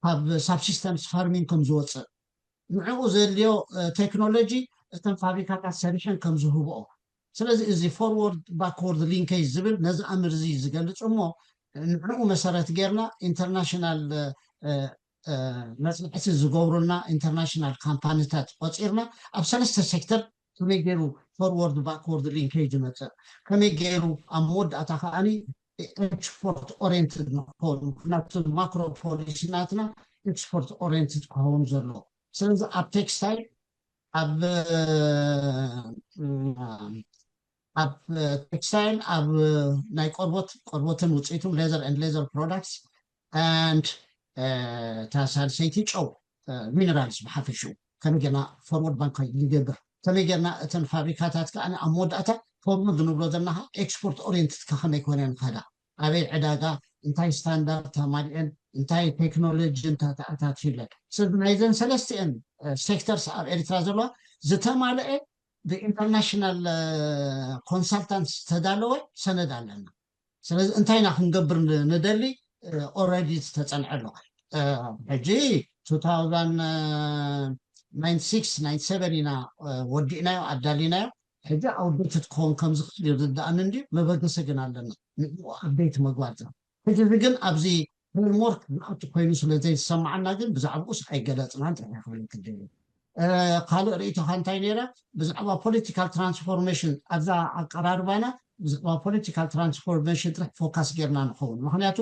ካብ ሳብሲስተንስ ፋርሚንግ ከም ዝወፅእ፣ ንዕኡ ዘድልዮ ቴክኖሎጂ እተን ፋብሪካታት ሰሪሐን ከም ዝህብኦ። ስለዚ እዚ ፎርወርድ ባክወርድ ሊንኬጅ ዝብል ነዚ ኣምር እዚ ዝገልፅ እሞ ንዕኡ መሰረት ጌርና ኢንተርናሽናል መፅናዕቲ ዝገብሩልና ኢንተርናሽናል ካምፓኒታት ቆፂርና ኣብ ሰለስተ ሴክተር ከመይ ገይሩ ፎርወርድ ባክወርድ ሊንኬጅ ይመፅእ፣ ከመይ ገይሩ ኣብ መወዳእታ ከዓኒ ኤክስፖርት ኦሪየንትድ ንክኸውን፣ ምክንያቱ ማክሮ ፖሊሲ ናትና ኤክስፖርት ኦሪየንትድ ክኸውን ዘለዎ። ስለዚ ኣብ ቴክስታይል ኣብ ኣብ ቴክስታይል ኣብ ናይ ቆርቦት ቆርቦትን ውፅኢቱን ሌዘር ኤንድ ሌዘር ፕሮዳክትስ ኤንድ እታ ሳልሰይቲ ጨው ሚነራልስ ብሓፈሽኡ ከመይ ጌርና ፎርወርድ ባንክ ንገብር፣ ከመይ ጌርና እተን ፋብሪካታት ከዓ ኣብ መወዳእታ ፎርወርድ ንብሎ ዘለና ኤክስፖርት ኦሪየንትድ ከመይ ኮነ ንኸዳ ኣበይ ዕዳጋ እንታይ ስታንዳርድ ተማሊአን እንታይ ቴክኖሎጂ እንታይ ተኣታትዩለን። ስለዚ ናይዘን ሰለስቲአን ሴክተርስ ኣብ ኤርትራ ዘለዋ ዝተማልአ ብኢንተርናሽናል ኮንሳልታንት ዝተዳለወ ሰነድ ኣለና። ስለዚ እንታይ ኢና ክንገብር ንደሊ ኦረዲ ዝተፀንዐ ኣሎ። ሕጂ two thousand nine six nine seven ኢና ወዲእናዮ ኣዳሊናዮ። ሕጂ ኣውደትድ ክኸውን ከም ዝኽእል ይርድኣኒ እንድዩ፣ መበገሲ ግን ኣለና ንኡ ኣፕዴት መግባርና። ሕጂ እዚ ግን ኣብዚ ፍሬምወርክ ዝኣቱ ኮይኑ ስለ ዘይሰማዓና ግን ብዛዕባኡስ ኣይገለፅናን ጥራሕ ክብል ክደሊ። ካልእ ርእይቶኻ እንታይ ነይረ? ብዛዕባ ፖለቲካል ትራንስፎርሜሽን ኣብዛ ኣቀራርባና ብዛዕባ ፖለቲካል ትራንስፎርሜሽን ጥራሕ ፎካስ ጌርና ንኸውን። ምክንያቱ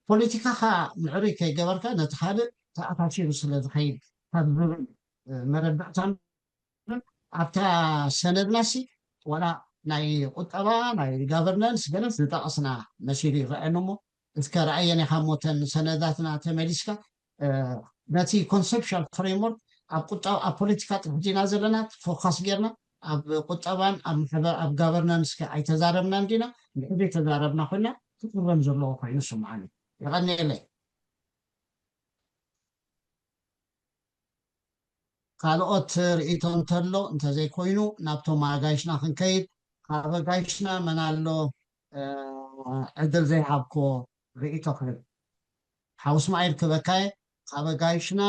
ፖለቲካኻ ምዕሩይ ከይገበርካ ነቲ ካልእ ተኣታቲሩ ስለ ዝኸይድ ካብ ዝብል መረዳእታ ኣብታ ሰነድናሲ ዋላ ናይ ቁጠባ ናይ ጋቨርናንስ ገለ ዝጠቐስና መሲሉ ይረኣየኒ እሞ እስከ ረኣየን ኢኻ እሞ እተን ሰነዳትና ተመሊስካ ነቲ ኮንሰፕሽዋል ፍሬምወርክ ኣብ ቁጠባ ኣብ ፖለቲካ ጥራሕ ዲና ዘለና ፎካስ ጌርና ኣብ ቁጠባን ኣብ ማሕበር ኣብ ጋቨርናንስ ከ ኣይተዛረብናን ዲና? እንድሕር ዘይተዛረብና ኮይና ክእረም ዘለዎ ኮይኑ ይስምዓኒ። የቐንየለይ። ካልኦት ርእይቶ እንተሎ እንተዘይኮይኑ ናብቶም ኣጋይሽና ክንከይድ። ካብ ኣጋይሽና መን ኣሎ ዕድል ዘይሃብኮ ርእይቶ ክህብ? ሓው እስማዒል ክበካየ ካብ ኣጋይሽና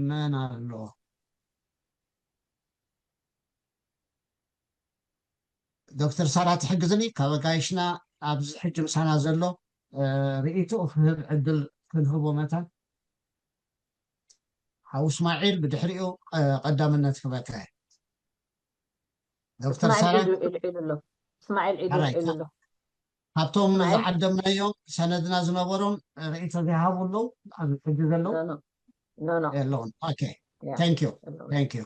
መን ኣሎ? ዶክተር ሳራ ትሕግዝኒ ካብ ኣጋይሽና ኣብዚ ሕጂ ምሳና ዘሎ ርእይትኡ ክህብ ዕድል ክንህቦ መታን ሓው እስማዒል ብድሕሪኡ ቀዳምነት ክበካ ዶክተር ሳራ እስማዒል ዒዱ ኢሉ ኣሎ። ካብቶም ዝዓደምናዮም ሰነድና ዝነበሮም ርእይቶ ዘይሃቡ ኣለዉ ኣብዚ ሕጂ ዘለዉ የለውን። ኦኬ ታንክ ዩ ታንክ ዩ።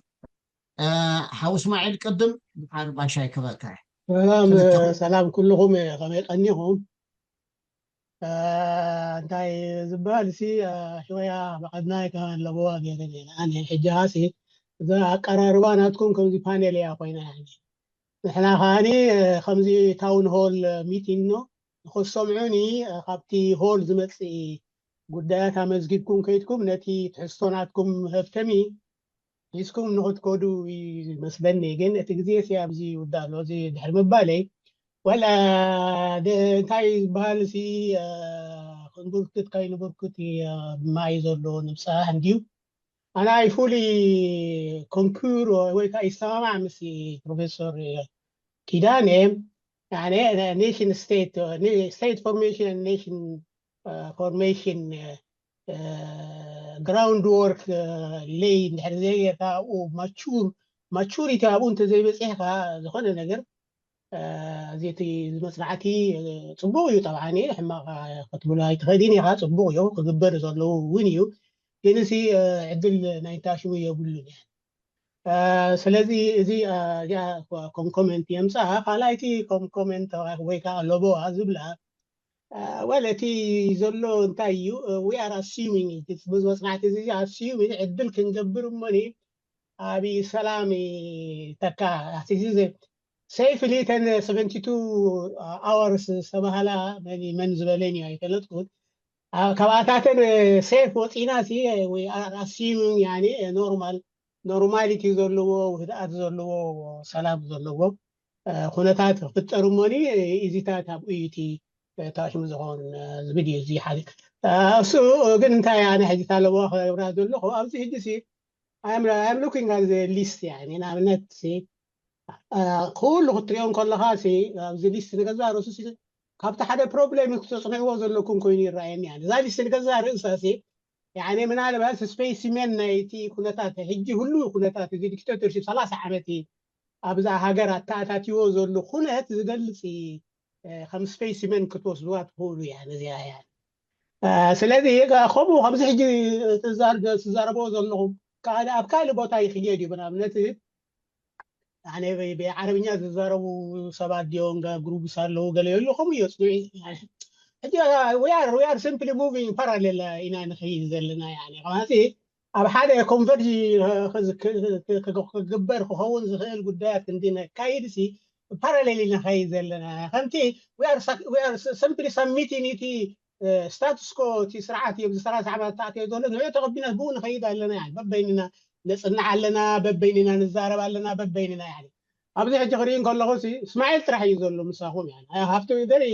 ሓው እስማዒል ቅድም ድሓር ባሻይ ክበካ ሰላም ሰላም ኩልኹም ከመይ ቀኒኹም? እንታይ ዝበሃል ሲ ሽወያ መቐድናይ ከማን ለበዋ ገይረ ነና ኣነ ሕጂ ሲ እዛ ኣቀራርባ ናትኩም ከምዚ ፓኔል እያ ኮይና ያኒ ንሕና ከዓኒ ከምዚ ታውን ሆል ሚቲንግ ኖ ንክሰምዑኒ ካብቲ ሆል ዝመፅእ ጉዳያት ኣመዝጊብኩም ከይድኩም ነቲ ትሕዝቶ ናትኩም ምህብተሚ ሒዝኩም ንክትከዱ ይመስለኒ። ግን እቲ ግዜ ሲ ኣብዚ ይውዳእ ኣሎ። እዚ ድሕሪ ምባለይ ወላ እንታይ ዝበሃል ሲ ክንብርክት ከይንብርክት ማይ ዘሎ ንብፅሓ እንድዩ ኣነ I fully concur ወይ ከዓ ይሰማማዕ ምስ ፕሮፌሰር ኪዳነ nation state state formation nation formation ground work lay እንድሕር ዘይጌርካ ኣብኡ mature maturity ኣብኡ እንተዘይበፂሕካ ዝኾነ ነገር እዚ እቲ መፅናዕቲ ፅቡቅ እዩ ጠብዓ ሕማቅ ክትብሎ ኣይትኽእልን ኢኻ ፅቡቅ እዩ ክግበር ዘለዎ እውን እዩ ግን እዚ ዕድል ናይ ታሽሙ የብሉን ስለዚ እዚ እዚኣ ኮም ኮመንት የምፅኣ ካልኣይቲ ኮም ኮመንት ወይ ከዓ ለቦዋ ዝብላ ወለ እቲ ዘሎ እንታይ እዩ we are assuming መፅናዕቲ እዚ assuming ዕድል ክንገብር እሞኒ ኣብ ሰላም ተካ safely ten seventy two hours ዝተባሃላ መን ዝበለኒ ኣይፈለጥኩት ካብኣታተን safe ወፂና ሲ assuming ያኒ normal normality ዘለዎ ውህድኣት ዘለዎ ሰላም ዘለዎ ኩነታት ክፍጠር እሞኒ ኢዚታት ኣብኡ እዩ እቲ ታሽሙ ዝኸውን ዝብል እዩ እዚ ሓደ እሱ ግን እንታይ ኣነ ሕጂ ታለቦ ክገብራ ዘለኹ ኣብዚ ሕጂ ሲ I'm looking at the list يعني ንኣብነት ሲ ኩሉ ክትሪኦ ከለኻ ሲ ኣብዚ ሊስት ንገዛ ርእሱ ካብቲ ሓደ ፕሮብሌም ክተፅንዕዎ ዘለኩም ኮይኑ ይረኣየኒ። ያኒ እዛ ሊስት ንገዛ ርእሳ ሲ ያኒ ምናልባት ስፔሲሜን ናይቲ ኩነታት ሕጂ ህሉ ኩነታት እዚ ዲክታቶርሽፕ ሰላሳ ዓመት ኣብዛ ሃገር ኣተኣታትዎ ዘሎ ኩነት ዝገልጽ እዩ። ከም ስፔሲሜን ክትወስድዋ ትኽእሉ እያ ነዚኣ እያ። ስለዚ ከምኡ ከምዚ ሕጂ ትዛረብዎ ዘለኹም ኣብ ካልእ ቦታ ይኽየድ እዩ። ብንኣብነት ኣነ ብዓረብኛ ዝዛረቡ ሰባት ድዮም ግሩብስ ኣለዉ ገለ የሉ ከምኡ እዮ ጽኑዕ ሕጂ we are simply moving parallel ኢና ንኸይድ ዘለና። ከምዚ ኣብ ሓደ ኮንቨርጅ ክግበር ክኸውን ዝኽእል ጉዳያት ክንዲ ነካይድ ሲ ፓራሌል ኢና ንኸይድ ዘለና። ከምቲ simply submitting እቲ ስታቱስ ኮ እቲ ስርዓት እዮም ዝሰላሳ ዓመት ተኣትዮ ዘሎ ንዑ ተቐቢና ብኡ ንኸይድ ኣለና። በበይንና ነፅንዕ ኣለና፣ በበይንና ንዛረብ ኣለና፣ በበይንና። ኣብዚ ሕጂ ክርኢ ከለኹ እስማዒል ጥራሕ እዩ ዘሎ ምሳኹም። ሃፍቱ ቨሪ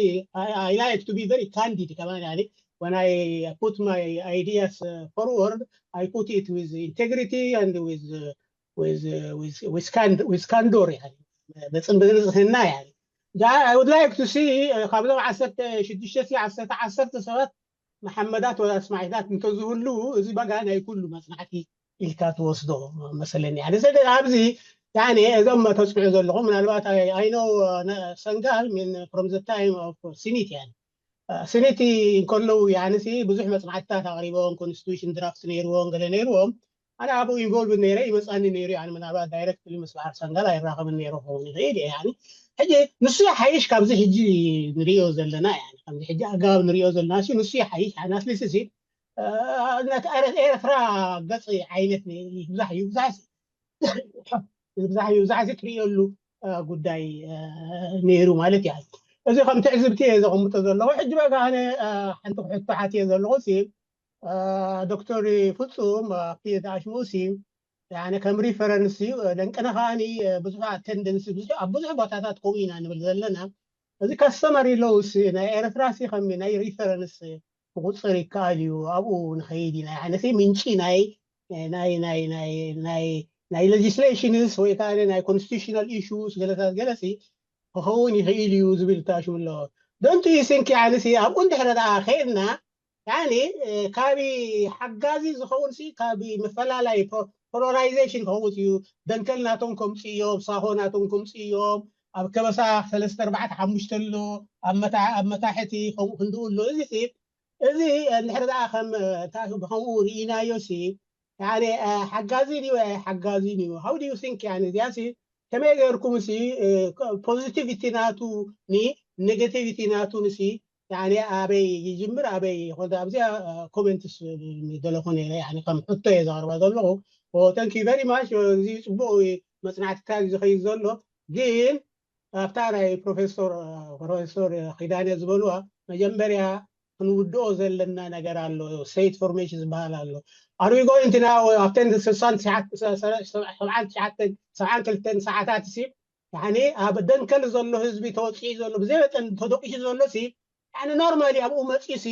I like to be very candid ከማን። When I put my ideas forward, I put it with integrity and with with candor. በፅን ብንፅህና። I would like to see ካብዞም ዓሰርተ ሽዱሽተ ዓሰርተ ዓሰርተ ሰባት መሓመዳት ወላ እስማዒላት እንተዝህሉ እዚ በጋ ናይ ኩሉ መፅናዕቲ ኢልካ ትወስዶ መሰለኒ። ኣብዚ እዞም ተፅንዑ ዘለኹም ምናልባት I know ሰንጋል from the time of ሲኒት። ያኒ ሲኒት እንከለዉ ያኒ ብዙሕ መፅናዕትታት ኣቕሪቦም ኮንስቲቱሽን ድራፍት ነይርዎም ገለ ነይርዎም። ኣነ ኣብኡ ኢንቮልቭ ነይረ ይመፃኒ ነይሩ። ያኒ ምናልባት ዳይረክትሊ ምስ በዓል ሰንጋል ኣይራኸብን ነይረ ክኸውን ይኽእል እየ። ያኒ ሕጂ ንሱ ይሓይሽ ካብዚ ሕጂ ንሪኦ ዘለና። ያኒ ከምዚ ሕጂ ኣገባብ ንሪኦ ዘለና ንሱ ይሓይሽ። ያኒ ኣትሊስት ኤርትራ ገፂ ዓይነት ይብዛሕ ይብዛሕ ይብዛሕ ይብዛሕ ትርእየሉ ጉዳይ ነይሩ ማለት እያ። እዚ ከም ትዕዝብቲ እየ ዘቐምጦ ዘለኹ። ሕጂ በቃ ኣነ ሓንቲ ክሕቶ ሓትየ ዘለኹ ሲ ዶክተር ፍጹም ኣብቲ ዝኣሽሙ ሲ ከም ሪፈረንስ እዩ። ደንቅነ ከዓኒ ብዙሕ ኣተንደንስ ኣብ ብዙሕ ቦታታት ከምኡ ኢና ንብል ዘለና። እዚ ካስተመሪ ሎውስ ናይ ኤርትራ ሲ ከም ናይ ሪፈረንስ ክቁፅር ይከኣል እዩ። ኣብኡ ንኸይድ ኢና። ያኒ ምንጪ ናይ ናይ ናይ ናይ ናይ ናይ ሌጅስሌሽንስ ወይ ከዓ ናይ ኮንስቲቱሽናል ኢሹስ ገለታት ገለሲ ክኸውን ይኽእል እዩ ዝብል ታሽሙ ኣለዎ። Don't you think ያኒ ኣብኡ እንድሕረ ደኣ ከይድና ያኒ ካብ ሓጋዚ ዝኸውን ሲ ካብ ምፈላላይ ፖላራይዜሽን ክኸውን እዩ። ደንከል ናቶም ከምፅእ እዮም፣ ሳሆ ናቶም ከምፅእ እዮም። ኣብ ከበሳ ሰለስተ ኣርባዕተ ሓሙሽተ ኣሎ፣ ኣብ መታሕቲ ከምኡ ክንድኡ ኣሎ። እዚ ሲ እዚ እንድሕር ደኣ ከም ብኸምኡ ርኢናዮ ሲ ያኒ ሓጋዚ ድዩ ሓጋዚ ድዩ? How do you think ያኒ እዚኣ ሲ ከመይ ገይርኩም ሲ ፖዚቲቪቲ ናቱ ኒ ኔጋቲቪቲ ናቱ ንሲ ያኒ ኣበይ ይጅምር ኣበይ ይኾን? ኣብዚኣ ኮሜንትስ ደለኹ ነይረ። ያኒ ከም ሕቶ እየ ዘቕርባ ዘለኹ። Thank you very much። እዚ ፅቡቕ መፅናዕትታት እዩ ዝኸይድ ዘሎ። ግን ኣብታ ናይ ፕሮፌሰር ፕሮፌሰር ኪዳነ ዝበልዋ መጀመርያ ክንውድኦ ዘለና ነገር ኣሎ። ስቴት ፎርሜሽን ዝበሃል ኣሎ። Are we going to now ኣብተን ስልሳን ትሽዓተን ሰብዓን ክልተን ሰዓታት ሲ ያኒ ኣብ ደንከል ዘሎ ህዝቢ ተወፂኡ ዘሎ ብዘይ መጠን ተደቂሱ ዘሎ ሲ ያኒ ኖርማሊ ኣብኡ መፂኡ ሲ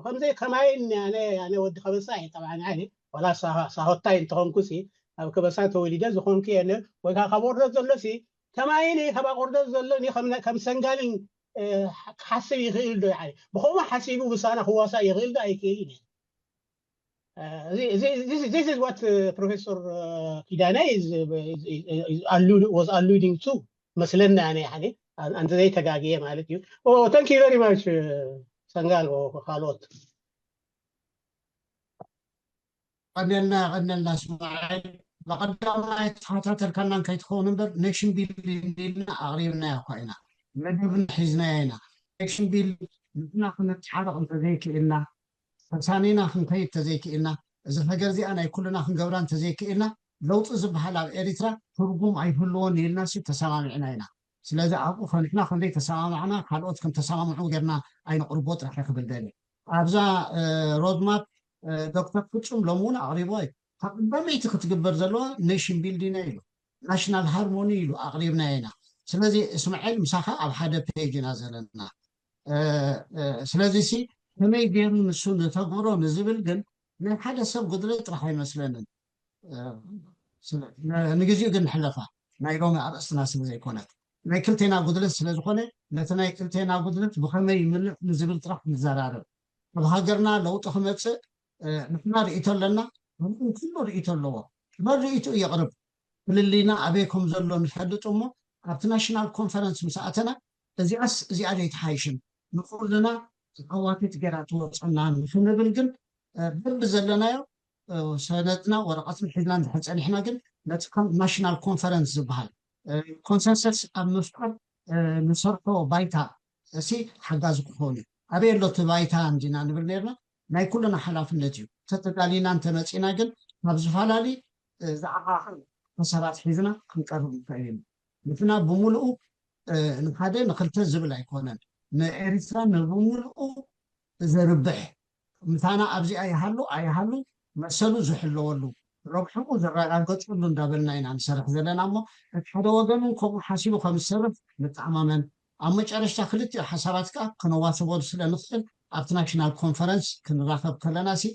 ከምዘይ ከማይን ያነ ያነ ወዲ ከበሳ እየ ጠብዓ ያኒ ዋላ ሳሆታይ እንተኾንኩ ሲ ኣብ ከበሳ ተወሊደ ዝኾንኩ የነ ወይ ከዓ ካብ ወርደት ዘሎ ሲ ከማይን ካብ ኣቆርደት ዘሎ ከም ሰንጋልን ክሓስብ ይኽእል ዶ? ያኒ ብኸምኡ ሓሲቡ ምሳና ክዋሳእ ይኽእል ዶ ኣይክእልን? This is what Professor Kidane is, is, is allude, was alluding to መስለኒ ኣነ ያኒ ኣንተ ዘይተጋግየ ማለት እዩ። Thank you very much ሰንጋል ካልኦት ቀነልና ቀነልና እስማዒል ብቐዳማይ ተኸታተልካና እንከይትኸውን እምበር ኔሽን ቢልዲንግ ኢልና ኣቕሪብናዮ እኳ ኢና መደብና ሒዝናዮ ኢና። ኔሽን ቢልዲንግ ንሕና ክንተሓረቕ እንተዘይክእልና ተሳኒና ክንከይድ ተዘይክእልና እዛ ሃገር እዚኣ ናይ ኩልና ክንገብራ እንተዘይክእልና ለውጢ ዝበሃል ኣብ ኤሪትራ ትርጉም ኣይህልዎን ኢልና ሲ ተሰማሚዕና ኢና። ስለዚ ኣብኡ ከንሕና ክንደይ ተሰማማዕና ካልኦት ከም ተሰማምዑ ጌርና ኣይነቕርቦ ጥራሕ ክብል ደልየ። ኣብዛ ሮድማፕ ዶክተር ፍጹም ሎሚ እውን ኣቕሪቦ እዩ። ካብ ቀዳመይቲ ክትግበር ዘለዋ ኔሽን ቢልዲንግ ኢሉ ናሽናል ሃርሞኒ ኢሉ ኣቕሪብና ኢና። ስለዚ እስማኤል ምሳኻ ኣብ ሓደ ፔጅ ኢና ዘለና። ስለዚ ሲ ከመይ ገይሩ ንሱ ንተግብሮ ንዝብል ግን ናይ ሓደ ሰብ ጉድለት ጥራሕ ኣይመስለንን። ንግዚኡ ግን ንሕለፋ ናይ ሎሚ ኣርእስትና ስለ ዘይኮነት ናይ ክልቴና ጉድለት ስለ ዝኾነ ነቲ ናይ ክልቴና ጉድለት ብኸመይ ይምልእ ንዝብል ጥራሕ ንዘራረብ። ኣብ ሃገርና ለውጢ ክመፅእ ንሕና ርእይቶ ኣለና፣ ኩሉ ርእይቶ ኣለዎ። መን ርእይትኡ የቕርብ? ፍልልይና ኣበይ ከም ዘሎ ንፈልጥ እሞ ኣብቲ ናሽናል ኮንፈረንስ ምስ ኣተና እዚኣስ እዚኣ ዘይትሓይሽን ንኩልና ዓዋቲት ገይራ ትወፀና ንክንብል ግን በቢ ዘለናዮ ሰነድና ወረቐትን ሒዝና እንድሕር ፀኒሕና ግን ነቲ ናሽናል ኮንፈረንስ ዝበሃል ኮንሰንሰስ ኣብ ምፍጣር ንሰርሖ ባይታ እሲ ሓጋዚ ክኸውን እዩ። ኣበይ ኣሎ እቲ ባይታ እንዲና ንብል ነርና። ናይ ኩልና ሓላፍነት እዩ። ተተዳሊና እንተመፂና ግን ካብ ዝፈላለዩ ዝዓኻኽር ሓሳባት ሒዝና ክንቀርብ ንኽእል ኢና። ንሕና ብምሉኡ ንሓደ ንክልተ ዝብል ኣይኮነን። ንኤርትራ ንብምሉኡ ዘርብሕ ምሳና ኣብዚኣ ይሃሉ ኣይሃሉ መሰሉ ዝሕለወሉ ረብሕኡ ዝረጋገፀሉ እንዳበልና ኢና ንሰርሕ ዘለና እሞ እቲ ሓደ ወገን እውን ከምኡ ሓሲቡ ከም ዝሰርሕ ንተኣማመን። ኣብ መጨረሽታ ክልቲኡ ሓሳባት ከዓ ክነዋስበሉ ስለ ንኽእል ኣብቲ ናሽናል ኮንፈረንስ ክንራኸብ ከለና ሲ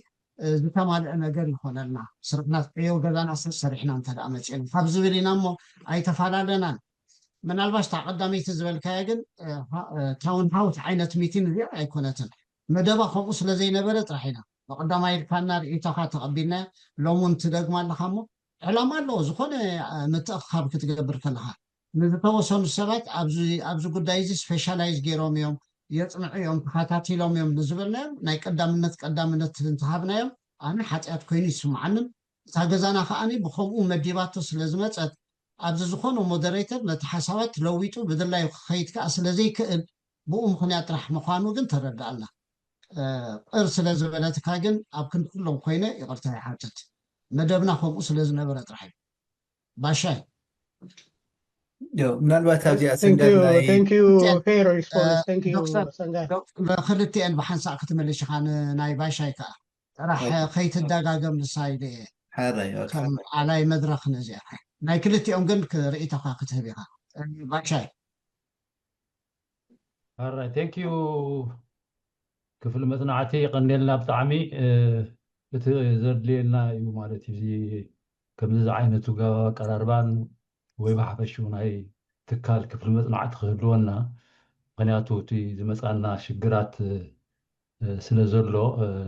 ዝተማልአ ነገር ይኾነልና። ስርሕና ዕዮ ገዛና ሰብ ሰሪሕና እንተ ደኣ መፂእና ካብ ዝብል ኢና እሞ ኣይተፈላለናን። ምናልባት እታ ቀዳመይቲ ዝበልካያ ግን ታውን ሃውስ ዓይነት ሚቲን እዚኣ ኣይኮነትን። መደባ ከምኡ ስለ ዘይነበረ ጥራሕ ኢና ብቐዳማይ ኢልካና ርእይቶኻ ተቐቢልና ሎም እውን ትደግማ ኣለኻ እሞ ዕላማ ኣለዎ ዝኾነ ምትእኽኻብ ክትገብር ከለኻ ንዝተወሰኑ ሰባት ኣብዚ ጉዳይ እዚ ስፔሻላይዝ ገይሮም እዮም የፅንዑ እዮም ተኸታቲሎም እዮም ንዝበልናዮም ናይ ቀዳምነት ቀዳምነት እንተሃብናዮም ኣነ ሓጢኣት ኮይኑ ይስምዓንን እታ ገዛና ከዓኒ ብኸምኡ መዲባቶ ስለ ዝመፀት ኣብዚ ዝኾነ ሞደሬተር ነቲ ሓሳባት ለዊጡ ብድላዩ ክኸይድ ከዓ ስለ ዘይክእል ብኡ ምኽንያት ጥራሕ ምዃኑ ግን ተረዳኣልና። ቅር ስለ ዝበለትካ ግን ኣብ ክንዲ ኩሎም ኮይነ ይቕርታ ይሓትት። መደብና ከምኡ ስለ ዝነበረ ጥራሕ እዩ። ባሻይ ምናልባት ኣብዚኣ ሰንጋድ ናይ ክልቲኤን ብሓንሳእ ክትመልሽ ኢኻ ናይ ባሻይ ከዓ ጥራሕ ከይትደጋገም ንሳ ኢለ እየ ከም ኣላይ መድረኽ ነዚኣ ናይ ክልቲኦም ግን ርእይቶኻ ክትህብ ኢኻ ባሻይ ኣራይ ቴንክ ዩ ክፍሊ መፅናዕቲ ይቐንየልና ብጣዕሚ እቲ ዘድልየና እዩ ማለት እዩ ከምዚ ዝዓይነቱ ኣቀራርባን ወይ ብሓፈሽኡ ናይ ትካል ክፍሊ መፅናዕቲ ክህልወና ምክንያቱ እቲ ዝመፃና ሽግራት ስለ ዘሎ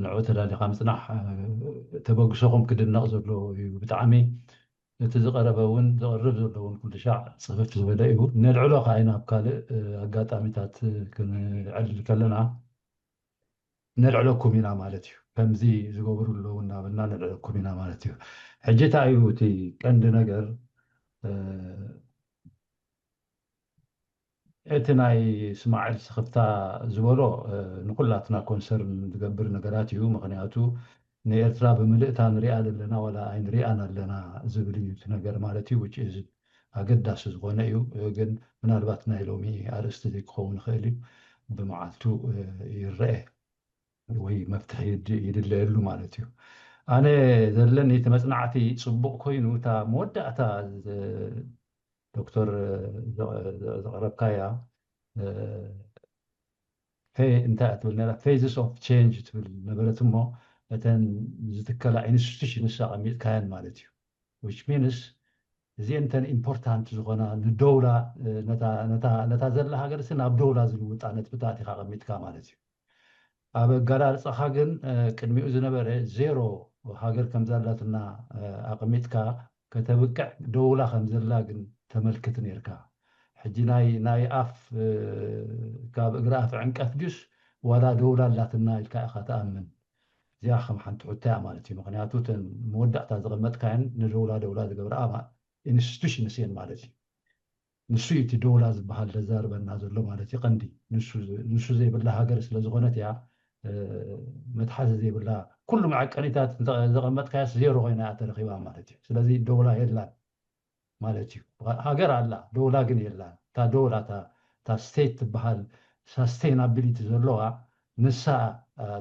ንዑ ተዳሊኻ ምፅናሕ ተበግሶኹም ክድነቕ ዘለዎ እዩ ብጣዕሚ እቲ ዝቐረበ እውን ዝቐርብ ዘለውን ኩሉ ሻዕ ፅፍፍ ዝበለ እዩ ነልዕሎ ከዓ ኢና ኣብ ካልእ ኣጋጣሚታት ክንዕልል ከለና ነልዕለኩም ኢና ማለት እዩ ከምዚ ዝገብሩ ኣለዉ እናበልና ነልዕለኩም ኢና ማለት እዩ ሕጂ እንታይ እዩ እቲ ቀንዲ ነገር እቲ ናይ እስማዒል ስኽፍታ ዝበሎ ንኩላትና ኮንሰርን ዝገብር ነገራት እዩ ምክንያቱ ንኤርትራ ብምልእታ ንሪኣ ዘለና ዋላ ኣይንሪኣን ኣለና ዝብል እዩ እቲ ነገር ማለት እዩ which is ኣገዳሲ ዝኾነ እዩ ግን ምናልባት ናይ ሎሚ ኣርእስቲ ዘይክኸውን ይኽእል እዩ ብመዓልቱ ይረአ ወይ መፍትሒ ይድለየሉ ማለት እዩ ኣነ ዘለኒ እቲ መፅናዕቲ ፅቡቕ ኮይኑ እታ መወዳእታ ዶክተር ዘቕረብካያ እንታይ ትብል ነራ phases of change ትብል ነበረት እሞ እተን ዝትከላ ኢንስቲቱሽንስ ኣቐሚጥካየን ማለት እዩ which means እዚአን እተን ኢምፖርታንት ዝኾና ንደውላ ነታ ዘላ ሃገር ሲ ናብ ደውላ ዝልውጣ ነጥብታት ኢኻ ኣቐሚጥካ ማለት እዩ ኣብ ኣገላልፃኻ ግን ቅድሚኡ ዝነበረ ዜሮ ሃገር ከም ዘላትና ኣቐሚጥካ ከተብቅዕ ደውላ ከም ዘላ ግን ተመልክት ነርካ ሕጂ ናይ ናይ ኣፍ ካብ እግሪ ኣፍ ዕንቀፍ ድዩስ ዋላ ደውላ ኣላትና ኢልካ ኢኻ ትኣምን እዚኣ ከም ሓንቲ ሕቶ እያ ማለት እዩ ምክንያቱ እተን መወዳእታ ዘቐመጥካየን ንደውላ ደውላ ዝገብርኣ ኢንስቲቱሽንስ እየን ማለት እዩ ንሱ እዩ እቲ ደውላ ዝበሃል ዘዛርበና ዘሎ ማለት እዩ ቀንዲ ንሱ ዘይብላ ሃገር ስለ ዝኾነት እያ መትሓዚ ዘይብላ ኩሉ መዐቀኒታት ዘቐመጥካያስ ዜሮ ኮይና እያ ተረኺባ ማለት እዩ ስለዚ ደውላ የላን ማለት እዩ ሃገር ኣላ ደውላ ግን የላን እታ ደውላ እታ ስቴት ትበሃል ሳስቴናቢሊቲ ዘለዋ ንሳ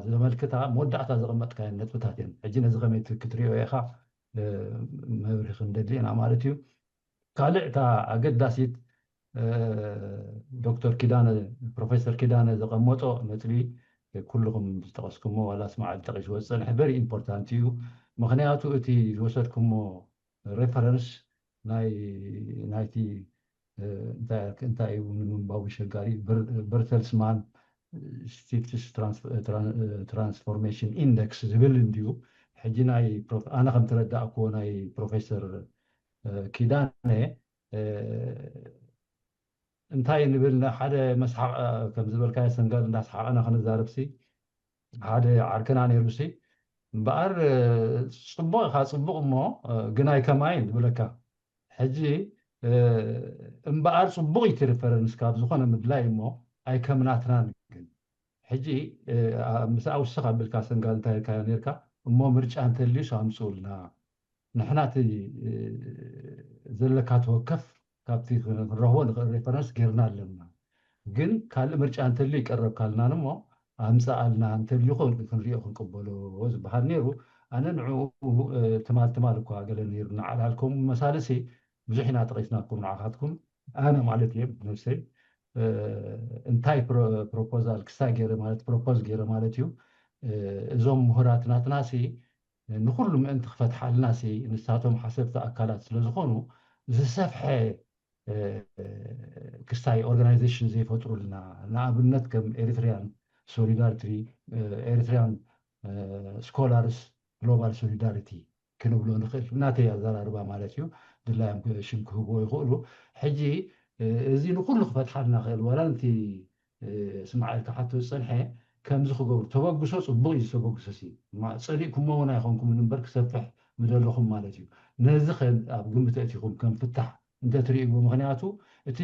ዘመልክታ መወዳእታ ዘቐመጥካየን ነጥብታት እየን ሕጂ ነዚ ከመይ ክትሪኦ ኢኻ መብርሂ ክንደሊ ኢና ማለት እዩ ካልእ እታ ኣገዳሲት ዶክተር ኪዳነ ፕሮፌሰር ኪዳነ ዘቐመጦ ነጥቢ ኩልኹም ዝጠቐስኩሞ ዋላ ስማዓል ጠቒስዎ ዝፀንሐ very important እዩ ምክንያቱ እቲ ዝወሰድኩሞ reference ናይ ናይቲ እንታይ እንታይ እዩ ንምንባቡ ሸጋሪ። በርተልስማን ስቲትስ ትራንስፎርሜሽን ኢንደክስ ዝብል እንድዩ። ሕጂ ናይ ኣነ ከም ተረዳእክዎ ናይ ፕሮፌሰር ኪዳነ እንታይ ንብል ሓደ መስሓቕ ከም ዝበልካዮ ሰንጋል እንዳሰሓቕና ክንዛረብሲ ሓደ ዓርክና ነይሩሲ እምበኣር ጽቡቕ ኢኻ ጽቡቕ እሞ ግን ኣይከማይን ዝብለካ ሕጂ እምበኣር ጽቡቕ እዩ እቲ ሪፈረንስ ካብ ዝኾነ ምድላይ እሞ ኣይከምናትናን ግን ሕጂ ምስ ኣውስኽ ኣቢልካ ሰንጋል እንታይ ኢልካዮ ነርካ እሞ ምርጫ እንተልዩስ ኣምፅኡልና ንሕና እቲ ዘለካ ተወከፍ ካብቲ ክንረኽቦ ንኽእል ሬፈረንስ ጌርና ኣለና ግን ካልእ ምርጫ እንተልዩ ይቀረብካልና እሞ ኣምፅኣልና እንተልዩ ክንሪኦ ክንቅበሎ ዝበሃል ነይሩ ኣነ ንዕኡ ትማል ትማል እኳ ገለ ነይሩ ንዓላልኩም መሳልሲ ብዙሕ ኢና ጠቒስናኩም ንዓኻትኩም ኣነ ማለት እየ ነብሰይ እንታይ ፕሮፖዛል ክሳይ ገይረ ማለት ፕሮፖዝ ገይረ ማለት እዩ እዞም ምሁራት ናትናሲ ንኩሉ ምእንቲ ክፈትሓልና ሲ ንሳቶም ሓሰብቲ ኣካላት ስለ ዝኾኑ ዝሰፍሐ ክስታይ ኦርጋናይዜሽን ዘይፈጥሩልና ንኣብነት ከም ኤሪትሪያን ሶሊዳሪቲ ኤሪትሪያን ስኮላርስ ግሎባል ሶሊዳሪቲ ክንብሎ ንኽእል ናተይ ኣዘራርባ ማለት እዩ ድላዮም ሽም ክህብዎ ይኽእሉ ሕጂ እዚ ንኩሉ ክፈትሓልና ክእል ዋላ ነቲ ስማዓል ክሓቶ ዝፀንሐ ከምዚ ክገብሩ ተበግሶ ፅቡቅ እዩ ዝተበግሶ ሲ ፀሊእኩሞ እውን ኣይኮንኩምን እምበር ክሰፍሕ ምደለኹም ማለት እዩ ነዚ ኣብ ግምት እቲኹም ከም ፍታሕ እንተትርእይዎ ምክንያቱ እቲ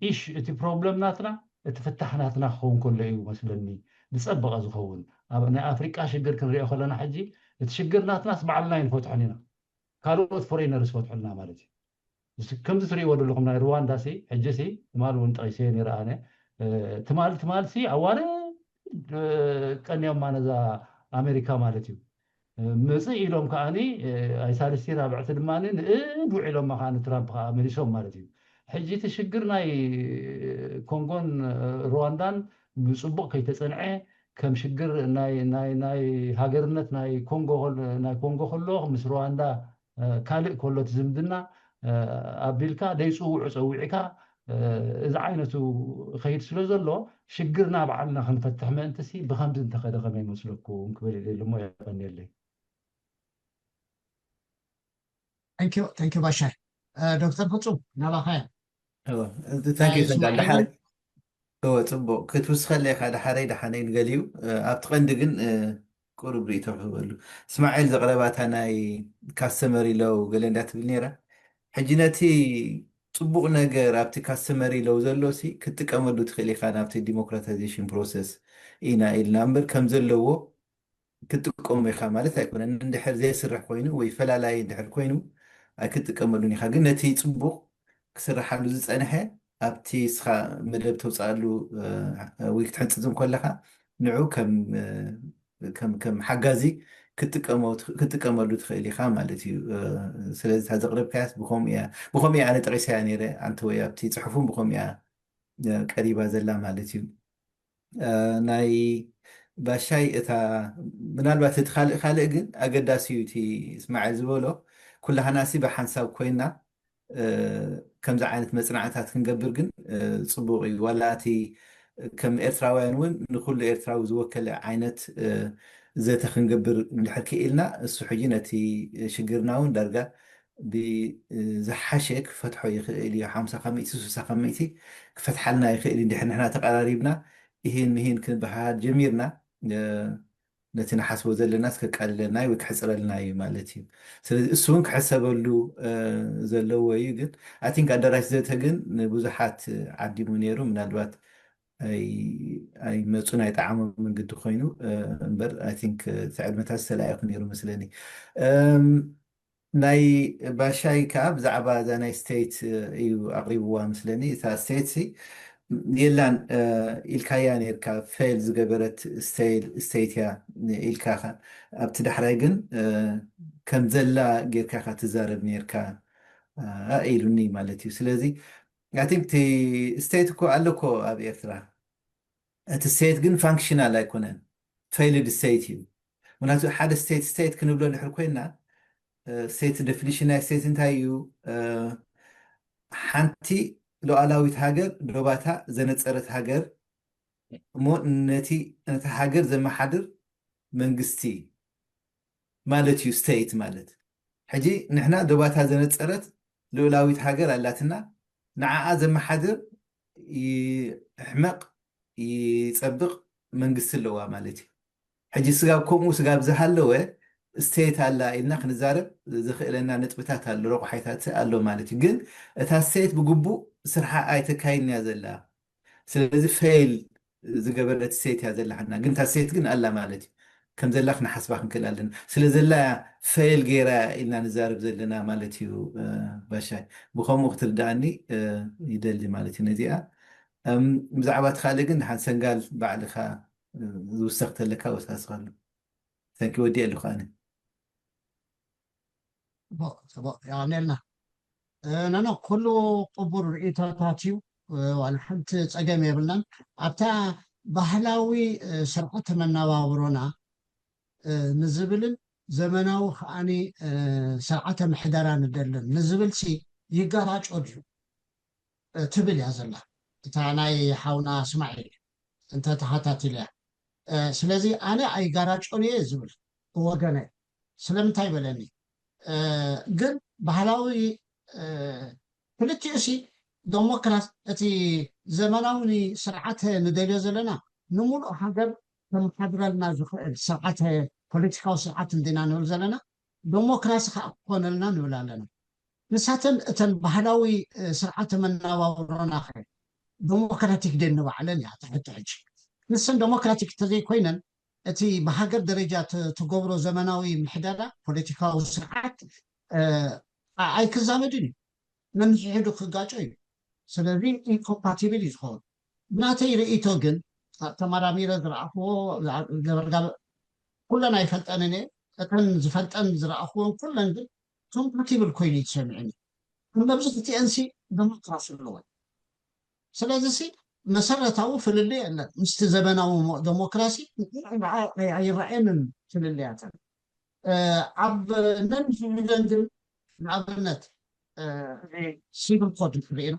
ኢሽ እቲ ፕሮብለም ናትና እቲ ፍታሕ ናትና ክኸውን ከሎ እዩ መስለኒ ዝፀበቐ ዝኸውን ኣብ ናይ ኣፍሪቃ ሽግር ክንሪኦ ከለና ሕጂ እቲ ሽግር ናትናስ ባዕልና ይንፈትሖን ኢና ካልኦት ፎሬነርስ ፈትሑልና ማለት እዩ ከምዚ ትርእይዎ ዘለኹም ናይ ሩዋንዳ ሲ ሕጂ ሲ ትማል እውን ጠቂሰ ነይረ ኣነ ትማል ትማል ሲ ኣዋረ ቀንዮማ ነዛ ኣሜሪካ ማለት እዩ ምፅእ ኢሎም ከዓኒ ኣይ ሳልስቲ ራብዕቲ ድማ ንእድ ውዒሎማ ከዓ ንትራምፕ ከዓ መሊሶም ማለት እዩ ሕጂ እቲ ሽግር ናይ ኮንጎን ሩዋንዳን ብፅቡቅ ከይተፀንዐ ከም ሽግር ናይ ሃገርነት ናይ ኮንጎ ከሎ ምስ ሩዋንዳ ካልእ ከሎ እቲ ዝምድና ኣቢልካ ደይፅውዑ ፀዊዕካ እዚ ዓይነቱ ከይድ ስለ ዘሎ ሽግርና ባዕልና ክንፈትሕ ምእንቲ ሲ ብከምዚ እንተኸደ ከመይ ይመስለኩም ክብል የለ እሞ የቀንየለይ Thank you ባሻይ ዶክተር ፍፁም ናባኻያ እወ ፅቡቅ ክትውስኸለ ኢካ ዳሓረይ ዳሓነይ ንገሊዩ ኣብቲ ቀንዲ ግን ቁሩብ ርእቶ ክህበሉ እስማዒል ዘቕረባታ ናይ ካስተመሪ ለው ገለ እንዳትብል ነይራ ሕጂ ነቲ ፅቡቅ ነገር ኣብቲ ካስተመሪ ለው ዘሎ ሲ ክትጥቀመሉ ትኽእል ኢካ ናብቲ ዲሞክራታይዜሽን ፕሮሰስ ኢና ኢልና እምበር ከም ዘለዎ ክትጥቀሞ ኢካ ማለት ኣይኮነን እንድሕር ዘይስርሕ ኮይኑ ወይ ፈላላይ እንድሕር ኮይኑ ኣይክትጥቀመሉን ኢካ ግን ነቲ ፅቡቅ ክስርሓሉ ዝፀንሐ ኣብቲ ስኻ መደብ ተውፅኣሉ ወይ ክትሕንፅፅም ከለካ ንዑ ከም ከም ከም ሓጋዚ ክትጥቀመሉ ትኽእል ኢኻ ማለት እዩ ስለዚ እታ ዘቕረብካያስ ብኸምኡ እያ ኣነ ጠቒሰያ ነይረ ኣንተ ወይ ኣብቲ ፅሑፉን ብኸምኡ እያ ቀሪባ ዘላ ማለት እዩ ናይ ባሻይ እታ ምናልባት እቲ ካልእ ካልእ ግን ኣገዳሲ እዩ እቲ እስማዓል ዝበሎ ኩላህናሲ ብሓንሳብ ኮይና ከምዚ ዓይነት መፅናዕታት ክንገብር ግን ፅቡቅ እዩ ዋላ እቲ ከም ኤርትራውያን እውን ንኩሉ ኤርትራዊ ዝወከለ ዓይነት ዘተ ክንገብር እንድሕር ክኢልና እሱ ሕጂ ነቲ ሽግርና እውን ዳርጋ ብዝሓሸ ክፈትሖ ይኽእል እዩ ሓምሳ ካብ ሚእቲ ስሳ ካብ ሚእቲ ክፈትሓልና ይኽእል እዩ እንድሕር ንሕና ተቀራሪብና ይህን ምሂን ክንበሃሃል ጀሚርና ነቲ ንሓስቦ ዘለናስ ከቃልለና እዩ ወይ ክሕፅረልና እዩ ማለት እዩ ስለዚ እሱ እውን ክሕሰበሉ ዘለዎ እዩ ግን ኣይ ቲንክ ኣዳራሽ ዘተ ግን ንብዙሓት ዓዲሙ ነይሩ ምናልባት ኣይመፁን ኣይጠዓሞምን ግዲ ኮይኑ እምበር ኣይ ቲንክ እቲ ዕድመታት ዝተለኣየኩ ነይሩ መስለኒ ናይ ባሻይ ከዓ ብዛዕባ እዛ ናይ ስቴት እዩ ኣቕሪብዋ ምስለኒ እታ ስቴት ሲ የላን ኢልካያ ነርካ ፌል ዝገበረት ስቴት እያ ኢልካ ኣብቲ ዳሕራይ ግን ከም ዘላ ጌርካ ኢካ ትዛረብ ነርካ ኢሉኒ ማለት እዩ ስለዚ ኣይ ቲንክ እቲ ስቴት እኮ ኣለኮ ኣብ ኤርትራ እቲ ስቴት ግን ፋንክሽናል ኣይኮነን ፌልድ ስቴት እዩ ምክንያቱ ሓደ ስቴት ስቴት ክንብሎ እንድሕር ኮይና ስቴት ዴፊኒሽን ናይ ስቴት እንታይ እዩ ሓንቲ ሉዓላዊት ሃገር ዶባታ ዘነጸረት ሃገር እሞ ነቲ ነታ ሃገር ዘመሓድር መንግስቲ ማለት እዩ። ስቴት ማለት ሕጂ ንሕና ዶባታ ዘነጸረት ልኡላዊት ሃገር ኣላትና። ንዓኣ ዘመሓድር ይሕመቕ ይጸብቕ መንግስቲ ኣለዋ ማለት እዩ። ሕጂ ስጋብ ከምኡ ስጋብ ዝሃለወ ስቴት ኣላ ኢልና ክንዛረብ ዝኽእለና ነጥብታት ኣሎ፣ ረቑሓይታት ኣሎ ማለት እዩ። ግን እታ ስቴት ብግቡእ ስርሓ ኣይተካይድን እያ ዘላ። ስለዚ ፌል ዝገበረት ስቴት እያ ዘላ ሓና፣ ግን እታ ስቴት ግን ኣላ ማለት እዩ። ከም ዘላ ክንሓስባ ክንክእል ኣለና። ስለ ዘላ ፌል ገይራ ኢልና ንዛረብ ዘለና ማለት እዩ። ባሻይ ብከምኡ ክትርዳእኒ ይደሊ ማለት እዩ ነዚኣ። ብዛዕባ እቲ ካልእ ግን ሓን ሰንጋል ባዕልኻ ዝውሰኽ ተለካ ወሳስኻሉ። ተንኪ ወዲእ ኣለኹ ኣነ። ጽቡቕ ጽቡቕ፣ የቐንየልና። ነኖ ኩሉ ቅቡር ርእይቶታት እዩ። ዋላ ሓንቲ ጸገም የብልናን። ኣብታ ባህላዊ ስርዓተ መነባብሮና ንዝብልን ዘመናዊ ከዓኒ ስርዓተ ምሕደራ ንደልን ንዝብል ሲ ይጋራጮ ድዩ ትብል እያ ዘላ እታ ናይ ሓውና እስማዒል እንተ ተኸታቲልያ። ስለዚ ኣነ ኣይጋራጮን እየ ዝብል ብወገነ። ስለምንታይ በለኒ ግን ባህላዊ ክልቲኡ ሲ ዶሞክራሲ እቲ ዘመናዊ ስርዓት ንደልዮ ዘለና ንምሉእ ሃገር ከመሓድረልና ዝኽእል ስርዓት ፖለቲካዊ ስርዓት እንዲና ንብል ዘለና ዶሞክራሲ ከዓ ክኾነልና ንብል ኣለና። ንሳተን እተን ባህላዊ ስርዓተ መነባብሮና ከ ዶሞክራቲክ ደን ንባዕለን እያ ትሕቶ ሕጂ። ንሰን ዶሞክራቲክ እንተዘይኮይነን እቲ ብሃገር ደረጃ ትገብሮ ዘመናዊ ምሕደራ ፖለቲካዊ ስርዓት ኣይክዛመድን እዩ። ነንሕሕዱ ክጋጮ እዩ። ስለዚ ኢንኮምፓቲብል እዩ ዝኸውን። ብናተይ ርእይቶ ግን ተመራሚረ ዝረኣኽዎ ኩለን ኣይፈልጠንን እየ። እተን ዝፈልጠን ዝረኣኽዎን ኩለን ግን ኮምፓቲብል ኮይኑ እዩ ተሰሚዑኒ። መብዛሕትኤንሲ ዶሞክራሲ ኣለወን። ስለዚ ሲ መሰረታዊ ፍልልይ የለን ምስቲ ዘበናዊ ዶሞክራሲ ኣይረኣየንን ፍልልያተን። ኣብ ነንሕድን ግን ንኣብነት ሲቪል ኮድ ርኢና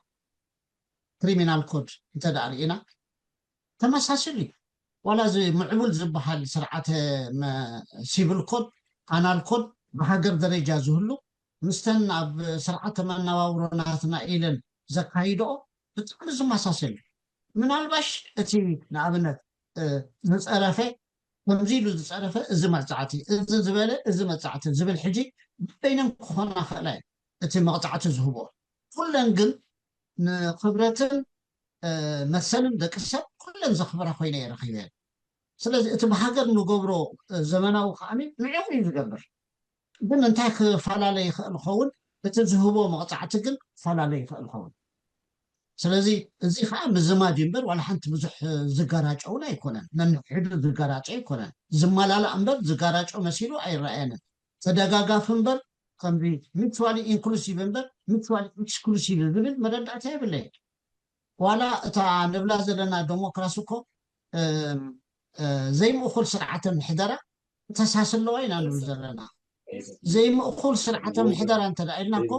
ክሪሚናል ኮድ እንተ ደኣ ርኢና ተመሳስል እዩ። ዋላ እዚ ምዕቡል ዝበሃል ስርዓተ ሲቪል ኮድ ፓናል ኮድ ብሃገር ደረጃ ዝህሉ ምስተን ኣብ ስርዓተ መነባብሮ ናትና ኢለን ዘካይድኦ ብጣዕሚ ዝመሳሰል እዩ። ምናልባሽ እቲ ንኣብነት ዝፀረፈ ከምዚ ኢሉ ዝፀረፈ እዚ መቕፃዕቲ፣ እዚ ዝበለ እዚ መቕፃዕቲ ዝብል ሕጂ በይነን ክኾና ክእላ እየ እቲ መቕፃዕቲ ዝህቦ። ኩለን ግን ንክብረትን መሰልን ደቂ ሰብ ኩለን ዘኽብራ ኮይነ እየ ረኺበ። ስለዚ እቲ ብሃገር ንገብሮ ዘመናዊ ከዓኒ ንዕኡ እዩ ዝገብር። ግን እንታይ ክፈላለ ይኽእል ኸውን? እቲ ዝህቦ መቕፃዕቲ ግን ክፈላለ ይኽእል ኸውን። ስለዚ እዚ ከዓ ምዝማድ እዩ እምበር ዋላ ሓንቲ ብዙሕ ዝገራጨውን ኣይኮነን። ነንሕዱ ዝገራጨ ኣይኮነን። ዝመላላእ እምበር ዝገራጨ መሲሉ ኣይረኣየንን። ተደጋጋፊ እምበር ከምዚ ሚቹዋሊ ኢንክሉሲቭ እምበር ሚቹዋሊ ኤክስክሉሲቭ ዝብል መረዳእታ የብለይን። ዋላ እታ ንብላ ዘለና ዶሞክራሲ እኮ ዘይምእኩል ስርዓተ ምሕደራ ተሳስለዋ ኢና ንብል ዘለና። ዘይምእኩል ስርዓተ ምሕደራ እንተ ኢልና እኮ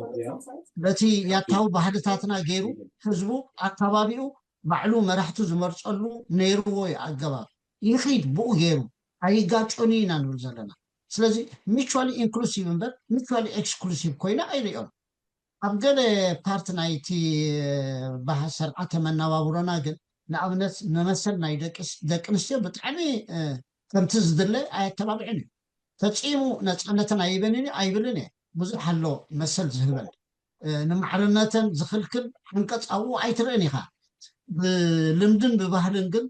በቲ ያታዊ ባህልታትና ገይሩ ህዝቡ ኣካባቢኡ ባዕሉ መራሕቱ ዝመርፀሉ ነይርዎ እዩ ኣገባብ። ይኺድ ብኡ ገይሩ ኣይጋጮን ኢና ንብል ዘለና። ስለዚ ሚቹዋሊ ኢንክሉሲቭ እምበር ሚቹዋሊ ኤክስክሉሲቭ ኮይና ኣይርእዮን። ኣብ ገለ ፓርት ናይቲ ስርዓተ መነባብሮና ግን ንኣብነት ንመሰል ናይ ደቂ ኣንስትዮ ብጣዕሚ ከምቲ ዝድለ ኣየተባብዕን እዩ። ፈፂሙ ነፃነተን ኣይበንን እዩ ኣይብልን እየ። ብዙሕ ኣሎ መሰል ዝህበን ንማዕርነተን ዝኽልክል ሓንቀፅ ኣብኡ ኣይትርእን ኢኻ። ብልምድን ብባህልን ግን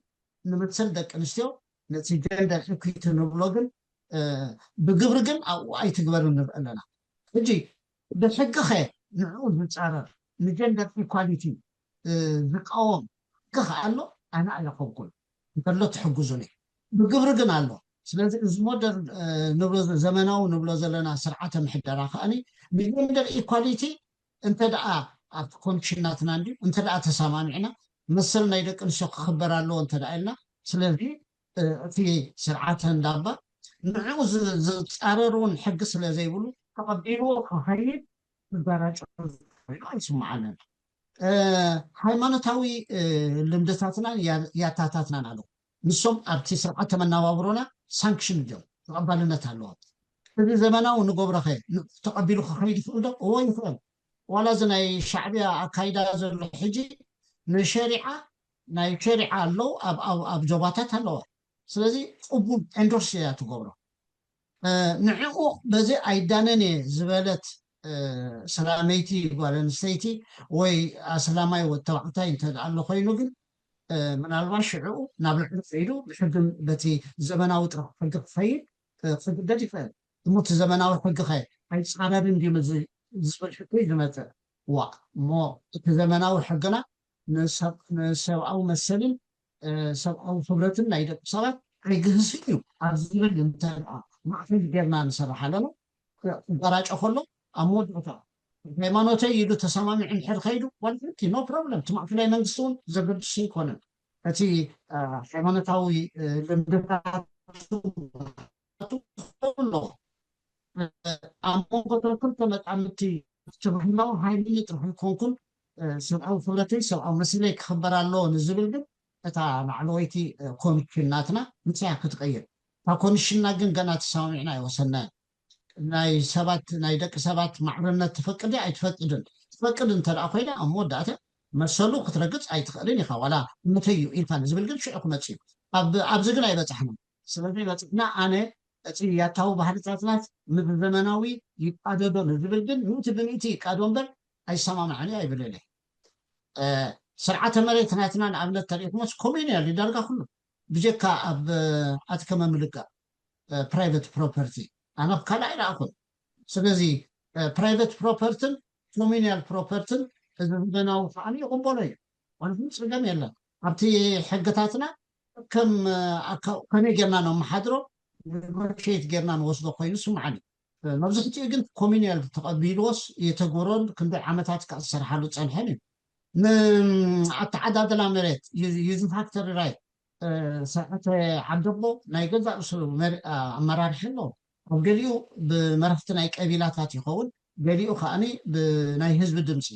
ንመሰል ደቂ ኣንስትዮ ነቲ ጀንደር ኢኩዊቲ ንብሎ ግን ብግብሪ ግን ኣብኡ ኣይትግበርን ንርኢ ኣለና። ሕጂ ብሕጊ ኸ ንዕኡ ዝፃረር ንጀንደር ኢኳሊቲ ዝቃወም ሕጊ ኸ ኣሎ? ኣነ ኣይረኸብኩን። እንተሎ ትሕግዙኒ። ብግብሪ ግን ኣሎ። ስለዚ እዚ ሞደርን ንብሎ ዘመናዊ ንብሎ ዘለና ስርዓተ ምሕደራ ከዓኒ ንጀንደር ኢኳሊቲ እንተ ደኣ ኣብቲ ኮንዲሽን ናትና እንድዩ እንተ ደኣ ተሰማሚዕና መሰል ናይ ደቂ ኣንስትዮ ክኽበር ኣለዎ እንተ ደኣ ኢልና ስለዚ እቲ ስርዓተ እንዳባ ንዕኡ ዝፃረር እውን ሕጊ ስለ ዘይብሉ ተቐቢልዎ ክኸይድ ክጋራጮ ኮይኑ ኣይስምዓንን። ሃይማኖታዊ ልምድታትናን ያታታትናን ኣለዉ። ንሶም ኣብቲ ስርዓተ መነባብሮና ሳንክሽን እዮም፣ ተቐባልነት ኣለዎም። እዚ ዘመናዊ ንገብሮኸ ተቐቢሉ ክኸይድ ይኽእል ዶ? እዎ ይኽእል። ዋላ እዚ ናይ ሻዕብያ ኣካይዳ ዘሎ ሕጂ ንሸሪዓ ናይ ሸሪዓ ኣለዉ፣ ኣብ ዞባታት ኣለዋ። ስለዚ ቅቡል ኤንዶርስ እያ ትገብሮ። ንዕኡ በዚ ኣይዳነን እየ ዝበለት ሰላመይቲ ጓል ኣንስተይቲ ወይ ኣስላማይ ወዲ ተባዕታይ እንተ ኣሎ ኮይኑ ግን ምናልባት ሽዕኡ ናብ ልዕሊ ከይዱ ብሕግን በቲ ዘመናዊ ጥራሕ ሕጊ ክኸይድ ክግደድ ይኽእል። እሞ እቲ ዘመናዊ ሕጊ ኸ ኣይፃረርን ድዩ ዝብል ሕቶ እዩ ዝመፅእ። ዋ እሞ እቲ ዘመናዊ ሕግና ንሰብኣዊ መሰልን ሰብኣዊ ክብረትን ናይ ደቂ ሰባት ኣይግህስን እዩ ኣብ ዝብል እንተ ማዕፈል ጌርና ንሰርሕ ኣለና። ክጋራጮ ከሎ ኣብ መወዳእታ ሃይማኖተይ ኢሉ ተሰማሚዑ እንድሕር ከይዱ ዋልቲ ኖ ፕሮብለም እቲ ማዕፈላይ መንግስቲ እውን ዘገድሱ ኣይኮነን። እቲ ሃይማኖታዊ ልምድታት ክኸውን ኣለዎ። ኣብ መንጎ ክልተ መጣምድቲ እቲ ባህላዊ ሃይማኖት ጥራሕ ኣይኮንኩን ሰብኣዊ ክብረተይ ሰብኣዊ መሰለይ ክኽበር ኣለዎ ንዝብል ግን እታ ላዕለወይቲ ኮሚሽን ናትና ንሳያ ክትቀይር እታ ኮሚሽንና ግን ገና ተሰማሚዕና ኣይወሰናን። ናይ ሰባት ናይ ደቂ ሰባት ማዕርነት ትፈቅድ ኣይትፈቅድን ትፈቅድ እንተ ኮይና ኣብ መወዳእታ መሰሉ ክትረግፅ ኣይትኽእልን ኢኻ ዋላ እምነተይ እዩ ኢልካ ንዝብል ግን ሽዑ ክመፅ እዩ። ኣብዚ ግን ኣይበፃሕና። ስለዚ በፅሕና ኣነ እቲ ያታዊ ባህልታትናት ምስ ዘመናዊ ይቃደዶ ንዝብል ግን ምእቲ ብምእቲ ይቃዶ እምበር ኣይሰማማዕን እዩ ኣይብልን። ስርዓተ መሬት ናትና ንኣብነት ተሪእኩሞስ ኮሚኒያል ዳርጋ ኩሉ ብጀካ ኣብ ኣትከመ ምልቃ ፕራይቨት ፕሮፐርቲ ኣነ ካልእ ኣይረኣኹን። ስለዚ ፕራይቨት ፕሮፐርትን ኮሚኒያል ፕሮፐርትን እዚ ዘመናዊ ከዓኒ ይቕበሎ እዩ። ማለት ጸገም የለን። ኣብቲ ሕግታትና ከም ከመይ ጌርና ነመሓድሮ ኔጎሽየት ጌርና ንወስዶ ኮይኑ ስምዓኒ። መብዛሕትኡ ግን ኮሚኒያል ተቐቢልዎስ የተግብሮን ክንደይ ዓመታት ከዓ ዝሰርሓሉ ጸንሐን እዩ። ንኣተዓዳድላ መሬት ዩዝፋክተሪ ራይት ስርዓተ ዓደቦ ናይ ገዛእ ርእሱ ኣመራርሒ ኣለዎ። ኣብ ገሊኡ ብመራሕቲ ናይ ቀቢላታት ይኸውን፣ ገሊኡ ከዓኒ ብናይ ህዝቢ ድምፂ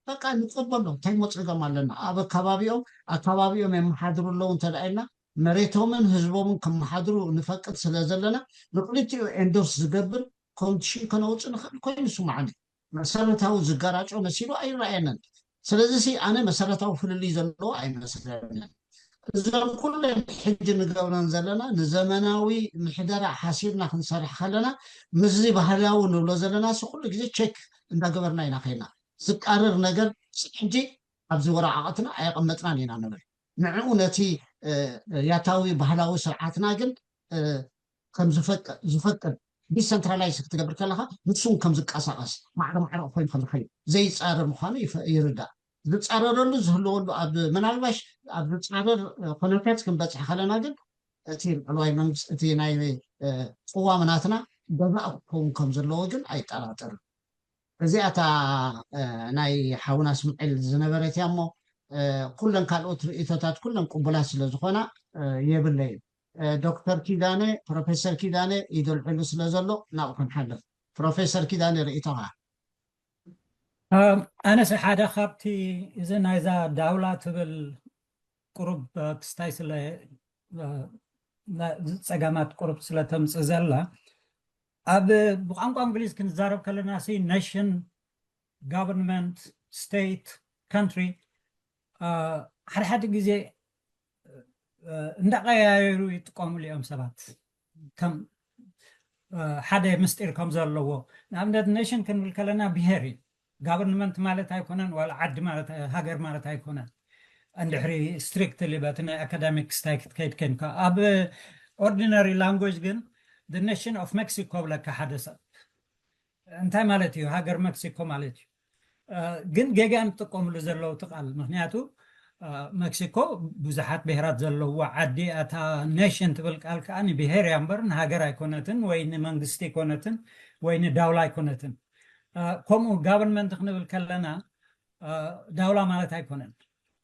በቃ ንፀበሎ። እንታይ ሞ ፀገም ኣለና? ኣብ ኣከባቢኦም ኣከባቢኦም የመሓድሩ ኣለዉ እንተ ኢልና መሬቶምን ህዝቦምን ከመሓድሩ ንፈቅድ ስለ ዘለና ንክልቲኡ ኤንዶርስ ዝገብር ኮንዲሽን ከነውፅእ ንኽእል ኮይኑ ይስምዓኒ። መሰረታዊ ዝጋራጮ መሲሉ ኣይረኣየንን። ስለዚ ሲ ኣነ መሰረታዊ ፍልልይ ዘለዎ ኣይመስለንን። እዞም ኩለን ሕጂ ንገብረን ዘለና ንዘመናዊ ምሕደራ ሓሲብና ክንሰርሕ ከለና ምስዚ ባህላዊ ንብሎ ዘለና ሲ ኩሉ ግዜ ቸክ እንዳገበርና ኢና ከይና ዝቃረር ነገር ሕጂ ኣብዚ ወረቃቅትና ኣየቀመጥናን ኢና ንብል። ንዕኡ ነቲ ያታዊ ባህላዊ ስርዓትና ግን ከም ዝፈቅድ ዲሰንትራላይዝ ክትገብር ከለካ ንሱን ከም ዝቀሳቀስ ማዕረ ማዕረ ኮይኑ ከም ዝኸይድ ዘይፃረር ምኳኑ ይርዳእ። ዝፃረረሉ ዝህልወሉ ኣብ ምናልባሽ ኣብ ዝፃረር ኩነታት ክንበፅሕ ከለና ግን እቲ ላዕለዋይ መንግስቲ እቲ ናይ ቅዋም ናትና ገዛእ ክኸውን ከም ዘለዎ ግን ኣይጠራጠርን። እዚኣታ ናይ ሓውና እስማዒል ዝነበረት እያ እሞ ኩለን ካልኦት ርእቶታት ኩለን ቅቡላት ስለ ዝኾና የብለይን። ዶክተር ኪዳነ ፕሮፌሰር ኪዳነ ይደልዕሉ ስለ ዘሎ ናብኡ ክንሓልፍ። ፕሮፌሰር ኪዳነ ርእቶኻ። ኣነስ ሓደ ካብቲ እዚ ናይዛ ዳውላ ትብል ቁሩብ ክስታይ ስለ ፀገማት ቁሩብ ስለ ተምፅእ ዘላ ኣብ ብቋንቋ እንግሊዝ ክንዛረብ ከለና ሲ ኔሽን ጋቨርንመንት ስቴት ካንትሪ ሓደ ሓደ ግዜ እንዳቀያየሩ ይጥቀሙሉ እዮም ሰባት ከም ሓደ ምስጢር ከም ዘለዎ። ንኣብነት ኔሽን ክንብል ከለና ብሄር እዩ። ጋቨርንመንት ማለት ኣይኮነን ዋላ ዓዲ ማለት ሃገር ማለት ኣይኮነን። እንድሕሪ ስትሪክትሊ በቲ ናይ ኣካዳሚክ ስታይ ክትከይድ ኮንካ ኣብ ኦርዲነሪ ላንጉጅ ግን ኔሽን ኦፍ ሜክሲኮ ብለካ ሓደ ሰብ እንታይ ማለት እዩ ሃገር ሜክሲኮ ማለት እዩ። ግን ጌጋ ንጥቀምሉ ዘለዉ እቲ ቃል ምክንያቱ ሜክሲኮ ብዙሓት ብሄራት ዘለውዋ ዓዲ እያ። እታ ኔሽን ትብል ቃል ከዓ ንብሄር እያ እምበር ንሃገር ኣይኮነትን ወይ ንመንግስቲ ኣይኮነትን ወይ ንዳውላ ኣይኮነትን። ከምኡ ጋቨርንመንት ክንብል ከለና ዳውላ ማለት ኣይኮነን።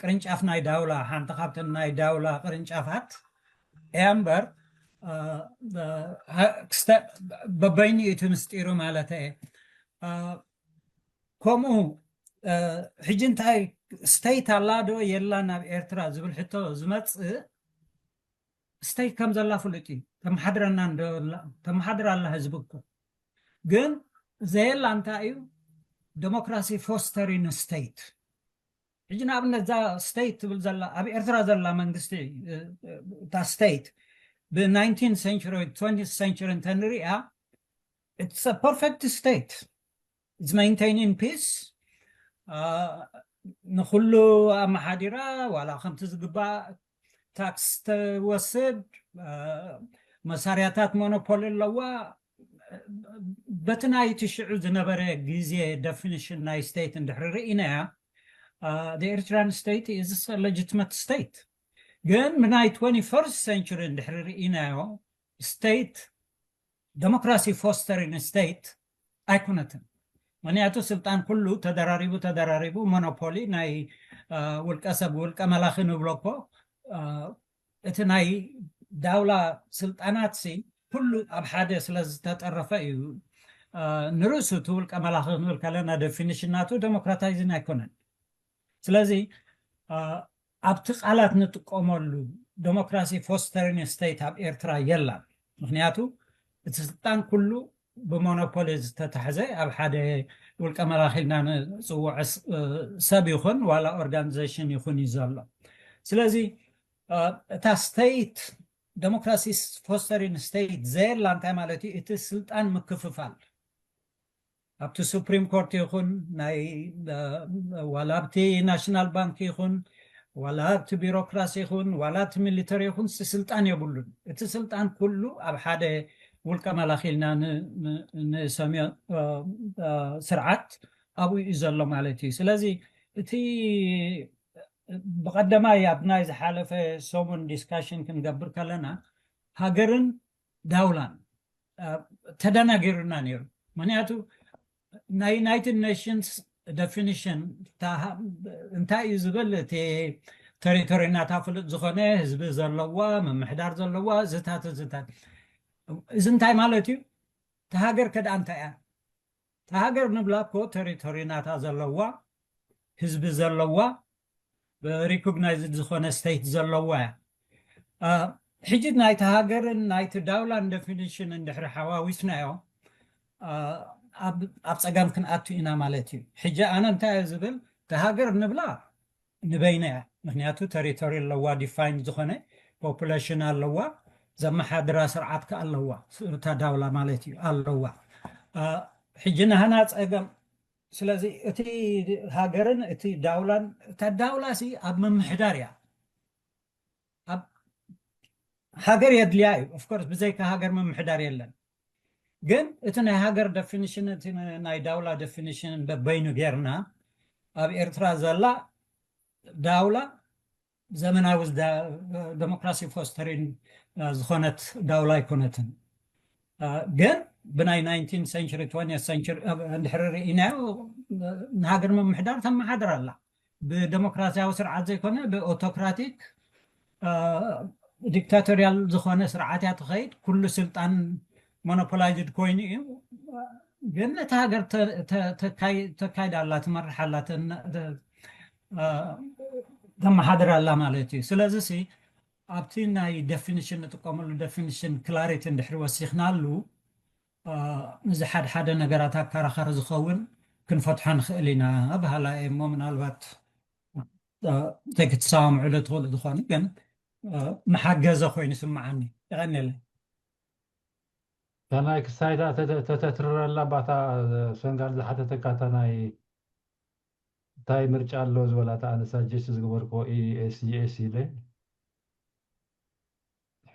ቅርንጫፍ ናይ ዳውላ ሓንቲ ካብተን ናይ ዳውላ ቅርንጫፋት እያ እምበር በበይኑ እቲ ምስጢሩ ማለት እየ። ከምኡ ሕጂ እንታይ state ኣላ ዶ የላን ኣብ ኤርትራ ዝብል ሕቶ ዝመጽእ፣ state ከም ዘላ ፍሉጥ እዩ። ተመሓድረና እንዶ ኣላ፣ ተመሓድር ኣላ ህዝቢ እኮ። ግን ዘየላ እንታይ እዩ? ዴሞክራሲ fostering state። ሕጂ ንኣብነት እዛ state ትብል ዘላ፣ ኣብ ኤርትራ ዘላ መንግስቲ፣ እታ state ብ nineteenth century፣ twentieth century እንተንሪኣ፣ it's a perfect state. It's maintaining peace. ንኩሉ ኣመሓዲራ፣ ዋላ ከምቲ ዝግባእ ታክስ ተወስድ፣ መሳርያታት ሞኖፖሊ ኣለዋ። በቲ ናይ ትሽዑ ዝነበረ ግዜ definition ናይ state እንድሕሪ ርኢናያ፣ the Eritrean state is a legitimate state። ግን ብናይ twenty-first century እንድሕሪ ርኢናዮ፣ state ዴሞክራሲ fostering state ኣይኮነትን። ምክንያቱ ስልጣን ኩሉ ተደራሪቡ ተደራሪቡ ሞኖፖሊ ናይ ውልቀ ሰብ፣ ውልቀ መላኺ ንብሎ እኮ፣ እቲ ናይ ዳውላ ስልጣናት ሲ ኩሉ ኣብ ሓደ ስለ ዝተጠረፈ እዩ። ንርእሱ እቲ ውልቀ መላኺ ክንብል ከለና definition ናቱ ዴሞክራታይዝን ኣይኮነን። ስለዚ ኣብቲ ቃላት ንጥቀመሉ ዴሞክራሲ fostering state ኣብ ኤርትራ የላን። ምክንያቱ እቲ ስልጣን ኩሉ ብሞኖፖሊ ዝተታሕዘ ኣብ ሓደ ውልቀ መላኺ ኢልና ንፅውዖ ሰብ ይኹን ዋላ organization ይኹን እዩ ዘሎ። ስለዚ እታ state ዴሞክራሲ fostering state ዘየላ እንታይ ማለት እዩ? እቲ ስልጣን ምክፍፋል ኣብቲ ሱፕሪም ኮርት ይኹን ናይ ዋላ ኣብቲ ናሽናል ባንክ ይኹን ዋላ ኣብቲ ቢሮክራሲ ይኹን ዋላ ኣብቲ ሚሊተሪ ይኹን ስልጣን የብሉን። እቲ ስልጣን ኩሉ ኣብ ሓደ ውልቀ መላኺ ኢልና ንሰምዮ ስርዓት ኣብኡ እዩ ዘሎ ማለት እዩ። ስለዚ እቲ ብቐደማይ ኣብ ናይ ዝሓለፈ ሰሙን ዲስካሽን ክንገብር ከለና ሃገርን ዳውላን ተደናጊሩና ነይሩ። ምክንያቱ ናይ ዩናይትድ ኔሽንስ ደፊኒሽን እንታይ እዩ ዝብል፣ እቲ ቴሪቶሪ ናታ ፍሉጥ ዝኾነ ህዝቢ ዘለዋ፣ ምምሕዳር ዘለዋ፣ እዚታት እዚታት። እዚ እንታይ ማለት እዩ? እቲ ሃገር ከድኣ እንታይ እያ? እቲ ሃገር ንብላ እኮ ቴሪቶሪ ናታ ዘለዋ፣ ህዝቢ ዘለዋ፣ ሪኮግናይዝድ ዝኾነ ስቴት ዘለዋ እያ። ሕጂ ናይቲ ሃገርን ናይቲ ዳውላን ደፊኒሽን እንድሕሪ ሓዋዊስናዮ ኣብ ፀገም ክንኣቱ ኢና ማለት እዩ። ሕጂ ኣነ እንታይ እየ ዝብል፣ እቲ ሃገር ንብላ ንበይና እያ። ምክንያቱ ቴሪቶሪ ኣለዋ፣ ዲፋይን ዝኾነ ፖፑሌሽን ኣለዋ፣ ዘመሓድራ ስርዓት ከ ኣለዋ፣ እታ ዳውላ ማለት እዩ ኣለዋ። ሕጂ ናህና ፀገም ስለዚ እቲ ሃገርን እቲ ዳውላን፣ እታ ዳውላ ሲ ኣብ ምምሕዳር እያ። ኣብ ሃገር የድልያ እዩ። ኦፍኮርስ ብዘይካ ሃገር ምምሕዳር የለን። ግን እቲ ናይ ሃገር ደፊኒሽን፣ እቲ ናይ ዳውላ ደፊኒሽን በበይኑ ጌርና ኣብ ኤርትራ ዘላ ዳውላ ዘመናዊ ዴሞክራሲ ፎስተሪን ዝኾነት ዳውላ ኣይኮነትን። ግን ብናይ ናይንቲን ሴንቸሪ፣ ትወንቲየት ሴንቸሪ እንድሕሪ ርኢናዮ፣ ንሃገር ምምሕዳር ተመሓድር ኣላ። ብደሞክራሲያዊ ስርዓት ዘይኮነ ብኦቶክራቲክ ዲክታቶሪያል ዝኾነ ስርዓት እያ ትኸይድ። ኩሉ ስልጣን ሞኖፖላይዝድ ኮይኑ እዩ። ግን ነቲ ሃገር ተካይድ ኣላ፣ ትመርሕ ኣላ፣ ተመሓድር ኣላ ማለት እዩ። ስለዚ ሲ ኣብቲ ናይ ደፊኒሽን ንጥቀመሉ ደፊኒሽን ክላሪቲ እንድሕሪ ወሲኽናሉ፣ እዚ ሓደ ሓደ ነገራት ኣከራኻሪ ዝኸውን ክንፈትሖ ንኽእል ኢና በሃላይ እሞ ምናልባት ዘይክትሰማምዑሉ ትኽእሉ ዝኾኑ ግን መሓገዘ ኮይኑ ይስምዓኒ። የቐንየለይ። ከናይ ክሳይታ ተተትርረላ ባታ ሰንጋል ዝሓተተካ እታ ናይ እንታይ ምርጫ ኣሎ ዝበላ እታ ኣነ ሳጀስት ዝገበርክዎ ኢኤስጂኤስ ኢለ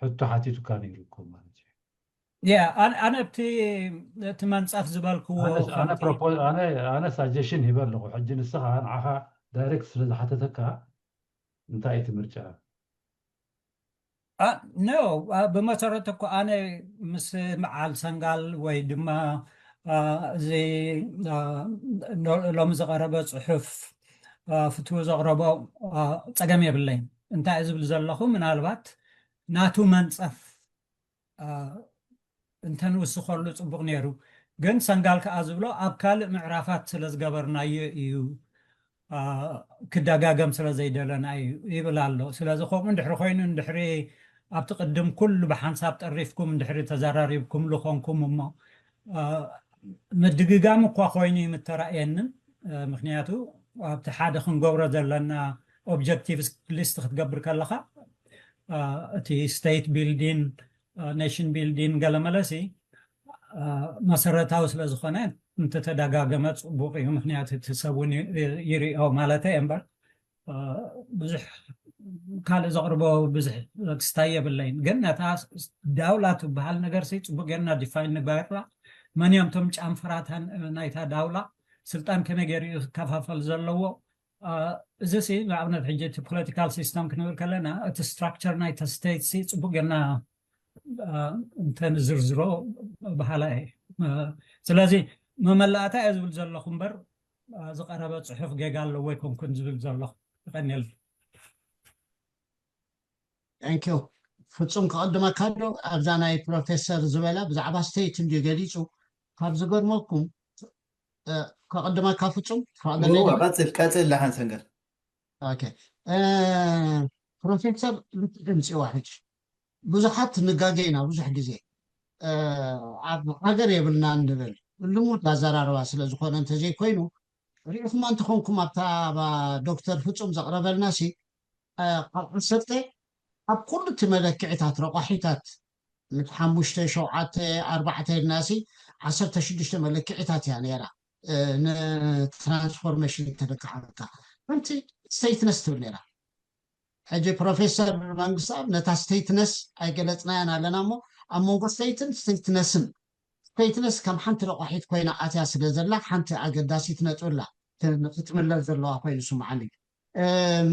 ሕቶ ሓቲቱካ ነይሩ እኮ ማለት እዩ። ያ ኣነ ኣብቲ እቲ መንፀፍ ዝበልክዎ ኣነ ሳጀሽን ሂበ ኣለኹ። ሕጂ ንስኻ ንዓኻ ዳይሬክት ስለ ዝሓተተካ እንታይ እቲ ምርጫ? ኖ ብመሰረት እኮ ኣነ ምስ መዓል ሰንጋል ወይ ድማ እዚ ሎሚ ዝቐረበ ፅሑፍ ፍትዊ ዘቕረቦ ፀገም የብለይን። እንታይ ዝብል ዘለኹ ምናልባት ናቱ መንፀፍ እንተንውስኸሉ ፅቡቕ ነይሩ። ግን ሰንጋል ከዓ ዝብሎ ኣብ ካልእ ምዕራፋት ስለ ዝገበርናዮ እዩ ክደጋገም ስለ ዘይደለና እዩ ይብል ኣሎ። ስለዚ ከምኡ እንድሕሪ ኮይኑ፣ እንድሕሪ ኣብቲ ቅድም ኩሉ ብሓንሳብ ጠሪፍኩም እንድሕሪ ተዘራሪብኩምሉ ኮንኩም እሞ፣ ምድግጋም እኳ ኮይኑ እዩ ምተራእየንን። ምክንያቱ ኣብቲ ሓደ ክንገብሮ ዘለና ኦብጀክቲቭ ሊስት ክትገብር ከለካ፣ እቲ ስቴት ቢልዲን፣ ኔሽን ቢልዲን ገለመለሲ መሰረታዊ ስለ ዝኾነ እንተተደጋገመ ጽቡቕ እዩ። ምክንያቱ እቲ ሰብ እውን ይርእዮ ማለት እየ እምበር፣ ብዙሕ ካልእ ዘቕርቦ ብዙሕ ክስታይ የብለይን። ግን ነታ ዳውላ ትበሃል ነገር ሲ ጽቡቕ ጌርና ዲፋይን ንገራ። መን እዮም እቶም ጫንፈራታን ናይታ ዳውላ? ስልጣን ከመይ ገይሩ እዩ ክከፋፈል ዘለዎ? እዚ ሲ ንኣብነት ሕጂ እቲ ፖለቲካል ሲስተም ክንብል ከለና፣ እቲ ስትራክቸር ናይታ ስቴት ሲ ጽቡቅ ጌርና እንተንዝርዝሮ በሃላ እየ። ስለዚ መመላእታ እየ ዝብል ዘለኹ እምበር፣ ዝቀረበ ጽሑፍ ጌጋ ኣለዎ ኣይኮንኩን ዝብል ዘለኹ። ይቀንየል። Thank you። ፍጹም፣ ከቐድመካ ዶ ኣብዛ ናይ ፕሮፌሰር ዝበላ ብዛዕባ ስቴት እንድዩ ገሊጹ? ካብ ዝገርመኩም፣ ከቐድመካ ፍጹም? ቀጽል ቀጽል። ለሓን ሰንገር። ኦኬ። ፕሮፌሰር ልትድምፅዋ ሕጂ ብዙሓት ንጋገ ኢና ብዙሕ ግዜ፣ ኣብ ሃገር የብልና እንብል፣ ልሙድ ኣዘራርባ ስለ ዝኾነ እንተዘይኮይኑ፣ ሪኢኹማ እንተኾንኩም ኣብታ ዶክተር ፍጹም ዘቕረበልና ሲ፣ ካብ ዓሰርተ ኣብ ኩሉ እቲ መለክዒታት ረቋሒታት፣ ምስ ሓሙሽተ፣ ሸውዓተ፣ ኣርባዕተ ኢልና ሲ ዓሰርተ ሽዱሽተ መለክዒታት እያ ነይራ። ንትራንስፎርሜሽን ተደካሓካ ከምቲ ስቴትነስ ትብል ነይራ። ሕጂ ፕሮፌሰር መንግስታብ ነታ ስቴትነስ ኣይገለጽናያን ኣለና እሞ፣ ኣብ መንጎ ስቴትን ስቴትነስን፣ ስቴትነስ ከም ሓንቲ ረቋሒት ኮይና ኣትያ ስለ ዘላ ሓንቲ ኣገዳሲት ነጥብላ ክትምለስ ዘለዋ ኮይኑ ስምዓኒ።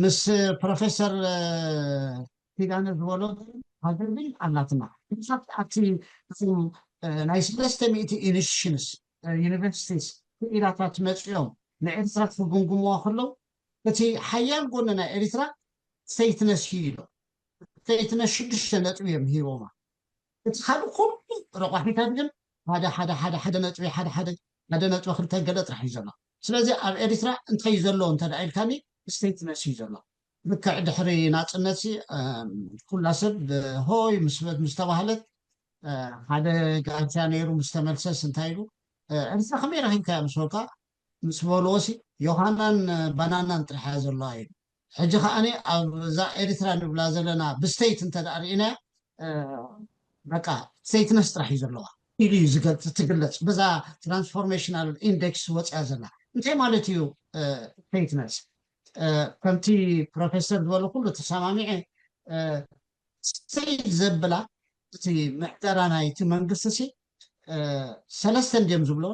ምስ ፕሮፌሰር ኪዳነ ዝበሎ ሃገር ግን ኣላትና። ንሳት ኣብቲ እቶም ናይ ሰለስተ ሚእቲ ኢንስቲትዩሽንስ፣ ዩኒቨርሲቲስ፣ ክኢላታት መፂኦም ንኤርትራ ክግምግምዋ ከለዉ፣ እቲ ሓያል ጎኒ ናይ ኤርትራ ስቴትነስ እዩ ኢሎም። ስቴትነስ ሽዱሽተ ነጥቢ እዮም ሂቦማ። እቲ ካልእ ኩሉ ረቋሒታት ግን ሓደ ሓደ ሓደ ሓደ ነጥቢ ሓደ ሓደ ሓደ ነጥቢ ክልተ ገለ ጥራሕ እዩ ዘሎ። ስለዚ ኣብ ኤርትራ እንታይ እዩ ዘሎ እንተ ደኣ ኢልካኒ፣ ስቴትነስ እዩ ዘሎ። ልክዕ ድሕሪ ናጽነት ሲ፣ ኩላ ሰብ ሆይ ምስ በ-፣ ምስ ተባህለት፣ ሓደ ጋሻ ነይሩ ምስ ተመልሰስ እንታይ ኢሉ፣ ኤርትራ ከመይ ረኺብካያ ምስ በልካ፣ ምስ በልዎ ሲ ዮሃናን ባናናን ጥራሕ እያ ዘለዋ ኢሉ። ሕጂ ከኣ ኣብዛ ኤርትራ ንብላ ዘለና ብስቴት እንተ ደኣ ርኢናያ፣ በቃ ስቴትነስ ጥራሕ እዩ ዘለዋ ኢሉ እዩ ዝገልጽ፣ ትግለጽ። በዛ ትራንስፎርሜሽናል ኢንዴክስ ወፅያ ዘላ እንታይ ማለት እዩ? ስቴትነስ ከምቲ ፕሮፌሰር ዝበሎ ኩሉ ተሰማሚዐ፣ ስቴት ዘብላ እቲ ምሕደራ ናይቲ መንግስቲ ሲ ሰለስተ እንድዮም ዝብሎ፣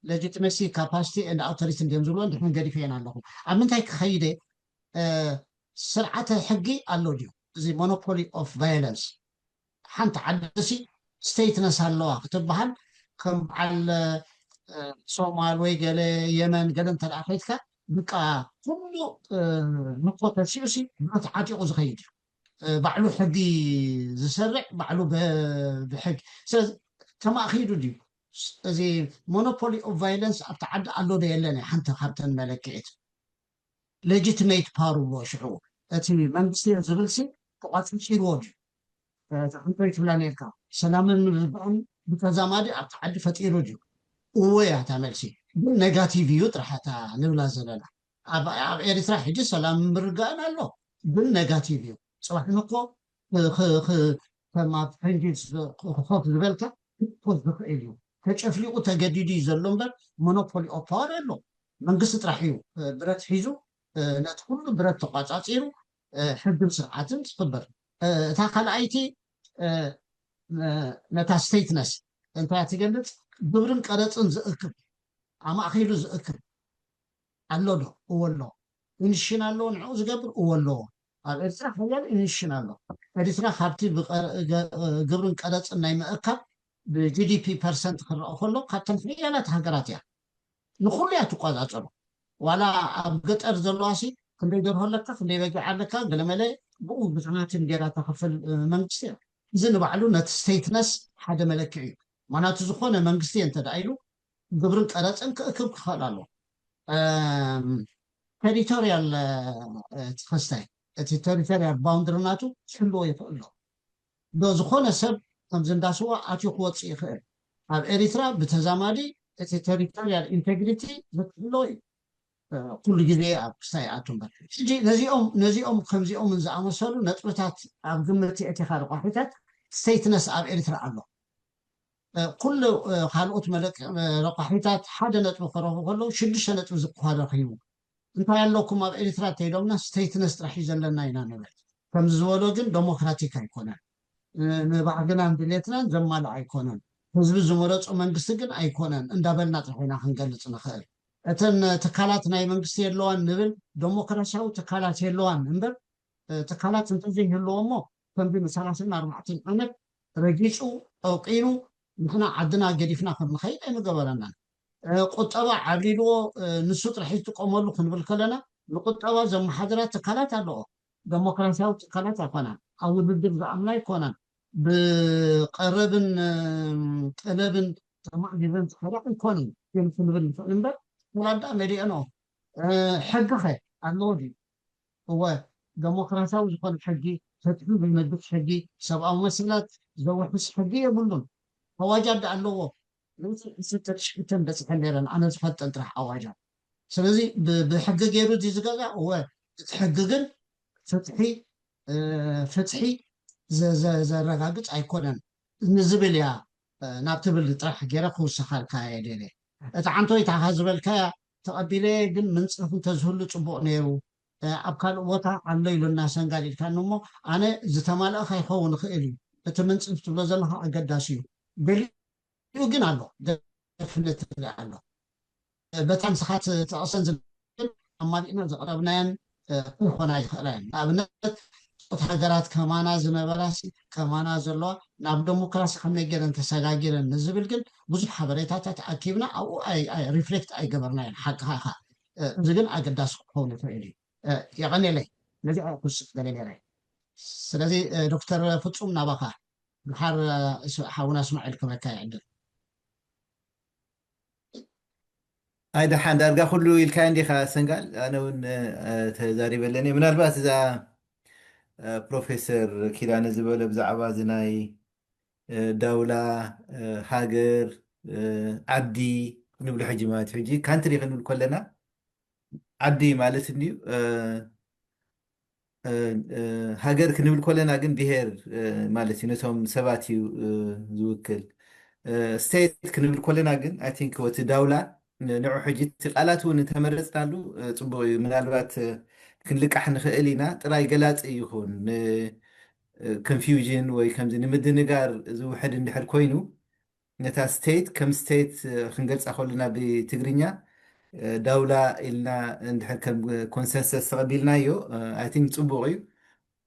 ሌጂቲመሲ፣ ካፓሲቲ ኤንድ ኣውቶሪቲ እንድዮም ዝብሎ። እንድሕን ገዲፈየን ኣለኹ። ኣብ ምንታይ ክኸይደ? ስርዓተ ሕጊ ኣሎ ድዩ? እዚ ሞኖፖሊ ኦፍ ቫዮለንስ። ሓንቲ ዓዲ ሲ ስቴትነስ ኣለዋ ክትበሃል፣ ከም በዓል ሶማል ወይ ገለ የመን ገለ እንተ ደኣ ከይድካ፣ በቃ ኩሉ ንኮ ተሲኡ ሲ ብረት ዓጢቑ ዝኸይድ እዩ። ባዕሉ ሕጊ ዝሰርዕ፣ ባዕሉ ብሕጊ። ስለዚ ተማእኪሉ ድዩ? እዚ ሞኖፖሊ ኦፍ ቫይለንስ ኣብቲ ዓዲ ኣሎ ዶ የለን? ሓንቲ ካብተን መለክዒት ሌጂቲሜት ፓወር ብሎ ሽዑ እቲ መንግስቲ ዝብል ሲ ተቋፂርዎ ድዩ? ተሕንቶ ይትብላ ነርካ። ሰላምን ምርግጋእን ብተዛማዲ ኣብቲ ዓዲ ፈጢሩ ድዩ? እወ እያ እታ መልሲ። ግን ኔጋቲቭ እዩ ጥራሕ እታ ንብላ ዘለና። ኣብ ኤርትራ ሕጂ ሰላምን ምርግጋእን ኣሎ፣ ግን ኔጋቲቭ እዩ። ፅባሕ ንኮ ከም ኣብ ፈንጂ ኮፍ ዝበልካ ክኮፍ ዝኽእል እዩ። ተጨፍሊቑ ተገዲዱ እዩ ዘሎ እምበር ሞኖፖሊ ኦፍ ፓወር ኣሎ። መንግስቲ ጥራሕ እዩ ብረት ሒዙ ነቲ ኩሉ ብረት ተቋፃፂሩ ሕግን ስርዓትን ዝኽበር። እታ ካልኣይቲ ነታ ስቴትነስ እንታይ ትገልፅ? ግብርን ቀረፅን ዝእክብ፣ ኣማእኪሉ ዝእክብ ኣሎ ዶ? እወ ኣሎ። ኢንሽን ኣሎ ንዕኡ ዝገብር? እወ ኣሎ። ኣብ ኤርትራ ሓያል ኢንሽን ኣሎ። ኤርትራ ካብቲ ግብርን ቀረፅን ናይ ምእካብ ብጂዲፒ ፐርሰንት ክረአ ከሎ ካብተን ሓያላት ሃገራት እያ። ንኩሉ እያ ትቆፃፀሮ። ዋላ ኣብ ገጠር ዘለዋ ሲ ክንደይ ደርሆ ኣለካ፣ ክንደይ በጊዕ ኣለካ፣ ገለመለ ብኡ ብዝናትን ጌራ ተኸፍል መንግስቲ እያ። እዚ ንባዕሉ ነቲ ስቴትነስ ሓደ መለክዒ እዩ። ምክንያቱ ዝኾነ መንግስቲ እንተ ደኣ ኢሉ ግብርን ቀረፅን ክእክብ ክኽእል ኣለዎ። ቴሪቶሪያል ተኸስታይ እቲ ቴሪቶሪያል ባውንድሪ ናቱ ክህልዎ ይኽእል ኣሎ። ዶ ዝኾነ ሰብ ከምዚ እንዳስዋ ኣትዩ ክወፅእ ይኽእል። ኣብ ኤሪትራ ብተዛማዲ እቲ ቴሪቶሪያል ኢንቴግሪቲ ዝክህሎ እዩ። ኩሉ ግዜ ኣብ ክስታይ ይኣቱ እምበር ሕጂ ነዚኦም ነዚኦም ከምዚኦምን ዝኣመሰሉ ነጥብታት ኣብ ግምት የእቲኻ ረቋሒታት ስቴትነስ ኣብ ኤሪትራ ኣሎ። ኩሉ ካልኦት ረቋሒታት ሓደ ነጥቢ ክረኽቡ ከለዉ ሽዱሽተ ነጥቢ ዝክኳ ረኺቡ። እንታይ ኣለኩም ኣብ ኤሪትራ እንተኢሎምና ስቴትነስ ጥራሕ እዩ ዘለና ኢና ንብል። ከምዚ ዝበሎ ግን ደሞክራቲክ ኣይኮነን። ንባህግናን ድሌትናን ዘማልእ ኣይኮነን። ህዝቢ ዝመረፆ መንግስቲ ግን ኣይኮነን እንዳበልና ጥራሕ ኢና ክንገልፅ ንኽእል። እተን ትካላት ናይ መንግስቲ የለዋን ንብል ደሞክራሲያዊ ትካላት የለዋን እምበር ትካላት እንተዘይህልዎ እሞ ከምዚ ንሰላሳን ኣርባዕተን ዓመት ረጊፁ ጠቂኑ ንሕና ዓድና ገዲፍና ከም ንኸይድ ኣይምገበረናን። ቁጠባ ዓብሊልዎ ንሱ ጥራሕ ዝጥቀመሉ ክንብል ከለና ንቁጠባ ዘመሓድራ ትካላት ኣለዎ። ደሞክራሲያዊ ትካላት ኣይኮናን። ኣብ ውድድር ዝኣምና ኣይኮናን። ብቀረብን ጠለብን ተማዕቢበን ዝኸዳ ኣይኮንን ግን ክንብል ንኽእል እምበር ትካላት ደኣ መሊአንኦ። ሕጊ ኸ ኣለዎ ድዩ? እወ፣ ደሞክራሲያዊ ዝኾነ ሕጊ፣ ፍትሒ ዝነግፍ ሕጊ፣ ሰብኣዊ መሰላት ዘውሕስ ሕጊ የብሉን። ኣዋጃት ደኣ ኣለዎ። ንሱ ዓሰርተ ትሽዓተ በፂሐን ነይረን ኣነ ዝፈልጠን ጥራሕ ኣዋጃት። ስለዚ ብሕጊ ገይሩ ድዩ ዝገዛ? እወ፣ እቲ ሕጊ ግን ፍትሒ ፍትሒ ዘረጋግፅ ኣይኮነን ንዝብል እያ ናብ ትብል ጥራሕ ገይረ ክውስኻልካ እየ ደልየ። እቲ ዓንቶይ እታ ዝበልካያ ተቐቢለየ ግን ምንፃፍ እንተዝህሉ ፅቡቕ ነይሩ። ኣብ ካልእ ቦታ ኣሎ ኢሉና ሰንጋል ኢልካኒ እሞ ኣነ ዝተማልአ ከይኸውን ይኽእል እዩ። እቲ ምንፅፍ ትብሎ ዘለኻ ኣገዳሲ እዩ። ገሊኡ ግን ኣሎ ደፍነት ኣሎ። በታ ንስኻ ትጠቕሰን ዝብል ኣማሊእና ዘቕረብናየን ክኾና ይኽእላ እየን። ንኣብነት ፆት ሃገራት ከማና ዝነበራሲ ከማና ዘለዋ ናብ ደሞክራሲ ከመይ ገይረን ተሰጋጊረን ንዝብል ግን ብዙሕ ሓበሬታታት ኣኪብና ኣብኡ ሪፍሌክት ኣይገበርናየን። ሓቅኻ ኢኻ። እዚ ግን ኣገዳሲ ክኸውን ይኽእል እዩ። የቐኔለይ ነዚ ክውስኽ ገለ ነረ። ስለዚ ዶክተር ፍፁም ናባኻ ድሓር ሓውና እስማዒል ክበካ ይዕድል። ኣይ ደሓን ዳርጋ ኩሉ ኢልካ እንዲኻ ሰንጋል ኣነ እውን ተዛሪበለኒ ምናልባት እዛ ፕሮፌሰር ኪዳነ ዝበለ ብዛዕባ እዚ ናይ ዳውላ ሃገር ዓዲ ንብሎ ሕጂ ማለት ሕጂ ካንትሪ ክንብል ከለና ዓዲ ማለት እንድዩ ሃገር ክንብል ከለና ግን ብሄር ማለት እዩ ነቶም ሰባት እዩ ዝውክል ስቴት ክንብል ከለና ግን ኣይ ቲንክ ወቲ ዳውላ ንዑ ሕጂ እቲ ቃላት እውን እንተመረፅናሉ ፅቡቅ እዩ ምናልባት ክንልቃሕ ንኽእል ኢና ጥራይ ገላፂ ይኹን ኮንፊውዥን ወይ ከምዚ ንምድንጋር ዝውሕድ እንድሕር ኮይኑ ነታ ስቴት ከም ስቴት ክንገልፃ ከለና ብትግርኛ ዳውላ ኢልና እንድሕር ከም ኮንሰንሰስ ተቐቢልናዮ ኣይ ቲንክ ፅቡቕ እዩ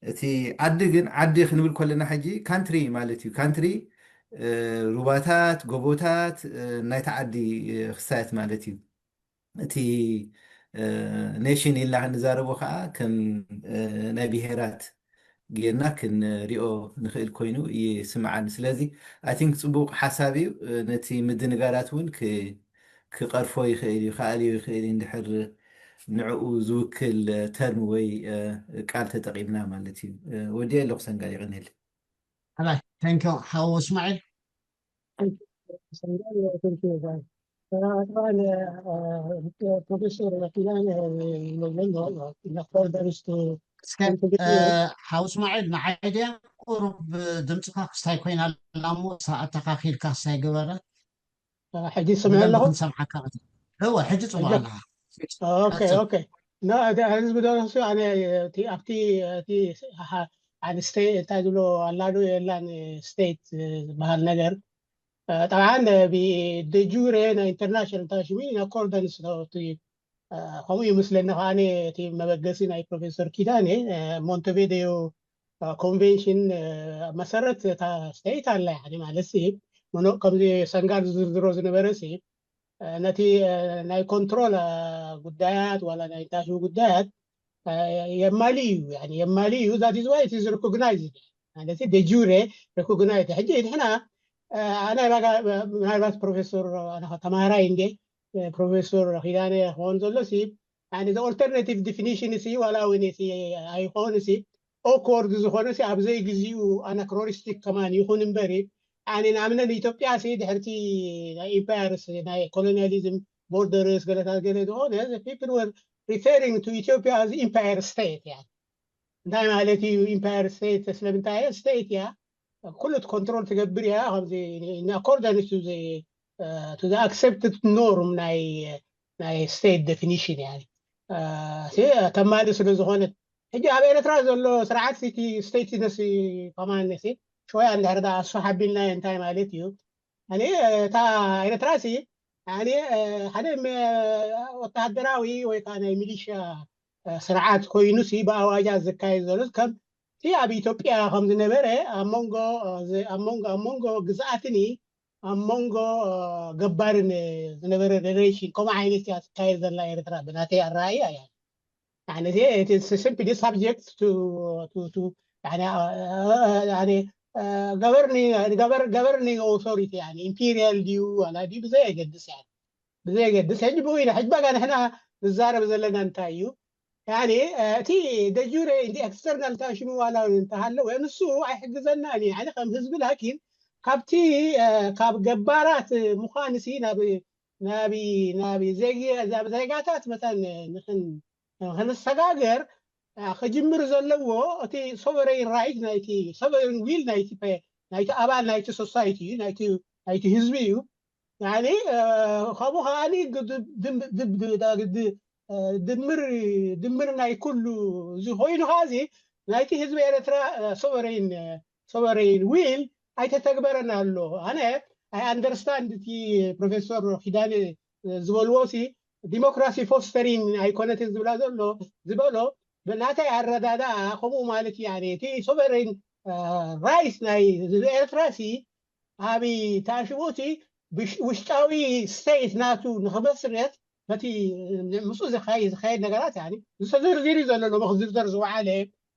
እቲ ዓዲ ግን ዓዲ ክንብል ከለና ሕጂ ካንትሪ ማለት እዩ ካንትሪ ሩባታት ጎቦታት ናይቲ ዓዲ ክሳየት ማለት እዩ እቲ ኔሽን ኢልና ክንዛረቦ ከዓ ከም ናይ ብሄራት ጌርና ክንሪኦ ንኽእል ኮይኑ ይስምዓኒ ስለዚ ኣይ ቲንክ ፅቡቅ ሓሳብ እዩ ነቲ ምድንጋራት እውን ክቀርፎ ይኽእል እዩ ክኣልዮ ይኽእል እዩ እንድሕር ንዕኡ ዝውክል ተርም ወይ ቃል ተጠቂምና ማለት እዩ ወዲያ ኣለኩ ሰንጋል ይቀኒል ኣላይ ተንኪ ሓው እስማዒል ፕሮፌሰር ኪዳነ ይብለሎ ነኮርደንስ እስከ ሓው እስማዒል ንዓይ ድያ ቁሩብ ድምፅካ ክስታይ ኮይና ኣላ እሞ ኣተካኪልካ ክስታይ ግበረ ሕጂ ስምዕ ኣለኹ ክንሰምዓካ እወ ሕጂ ፅቡቅ ኣለካ ኦኬ ኦኬ ህዝቢ ደረሱ ኣነ ኣብቲ እቲ ኣነ ስቴት እንታይ ዝብሎ ኣላዶ የላን ስቴት ዝበሃል ነገር ጠብዓን ብደጁሬ ናይ ኢንተርናሽናል ታሽሚ ኢን ኣኮርደንስ ከምኡ ይመስለኒ ከዓኒ እቲ መበገሲ ናይ ፕሮፌሰር ኪዳኔ ሞንቴቪዲዮ ኮንቬንሽን መሰረት እታ ስቴት ኣላ ያኒ ማለት ሲ ምኖ ከምዚ ሰንጋል ዝዝርዝሮ ዝነበረ ሲ ነቲ ናይ ኮንትሮል ጉዳያት ዋላ ናይ ታሽዊ ጉዳያት የማሊ እዩ የማሊ እዩ that is why it is recognized ማለት de jure recognized ሕጂ ንሕና ኣነ ምናልባት ፕሮፌሰር ተማሃራይ እንዴ ፕሮፌሰር ኪዳነ ክኸውን ዘሎ ሲ يعني the alternative definition ሲ ዋላ እውን ሲ ኣይኾን ሲ awkward ዝኾነ ሲ ኣብ ዘይግዚኡ anachronistic ከማን ይኹን እምበሪ يعني ንኣብነት ኢትዮጵያ ሲ ድሕርቲ ናይ empires ናይ colonialism borders ገለታት ገለ ዝኾነ people were referring to Ethiopia as empire state يعني እንታይ ማለት እዩ empire state ስለምንታይ state እያ ኩሉ control ትገብር እያ ከምዚ in accordance to the to the accepted norm ናይ ናይ state definition يعني ተማሊ ስለ ዝኾነት ሕጂ ኣብ ኤርትራ ዘሎ ስርዓት እቲ state ነሲ ከማን ነሲ ሸወያ እንድሕር ዳ ኣሱ ሓቢልና እንታይ ማለት እዩ እታ ኤርትራ ሲ ሓደ ወታደራዊ ወይ ከዓ ናይ ሚሊሻ ስርዓት ኮይኑ ሲ ብኣዋጃ ዝካየድ ዘሎ ከም እቲ ኣብ ኢትዮጵያ ከም ዝነበረ ኣብ መንጎ ኣብ መንጎ ኣብ መንጎ ግዝኣትኒ ኣብ መንጎ ገባርን ዝነበረ relation ከምኡ ዓይነት እያ ትካየድ ዘላ ኤርትራ ብናተይ ኣረኣእያ እያ يعني it's simply subject to to to يعني يعني governing governing authority يعني imperial ድዩ ዋላ ድዩ ብዘየገድስ يعني ብዘየገድስ ሕጂ ብኡ ኢና ሕጂ በቃ ንሕና ንዛረብ ዘለና እንታይ እዩ يعني እቲ de jure external ታሽሙ ዋላ እንተሃለወ ንሱ ኣይሕግዘናን እዩ يعني ከም ህዝቢ ላኪን ካብቲ ካብ ገባራት ምዃን ሲ ናብ ናብ ናብ ዜጋታት መታን ንኽን ክንሰጋገር ክጅምር ዘለዎ እቲ sovereign right ናይቲ sovereign will ናይቲ ናይቲ ኣባል ናይቲ society እዩ ናይቲ ናይቲ ህዝቢ እዩ يعني ከምኡ ከዓ ድምር ድምር ናይ ኩሉ እዚ ኮይኑ ከዓ እዚ ናይቲ ህዝቢ ኤርትራ sovereign sovereign will ኣይተተግበረን ኣሎ ኣነ I understand እቲ ፕሮፌሰር ኪዳነ ዝበልዎ ሲ democracy fostering ኣይኮነትን ዝብላ ዘሎ ዝበሎ ብናተይ ኣረዳድኣ ከምኡ ማለት እዩ እቲ sovereign right ናይ ህዝቢ ኤርትራ ሲ ኣብ ታሽሙ እቲ ውሽጣዊ state ናቱ ንክመስረት ነቲ ምስኡ ዝካየድ ነገራት ዝተዘርዚሩ ዘሎ ሎሚ ክዝርዘር ዝወዓለ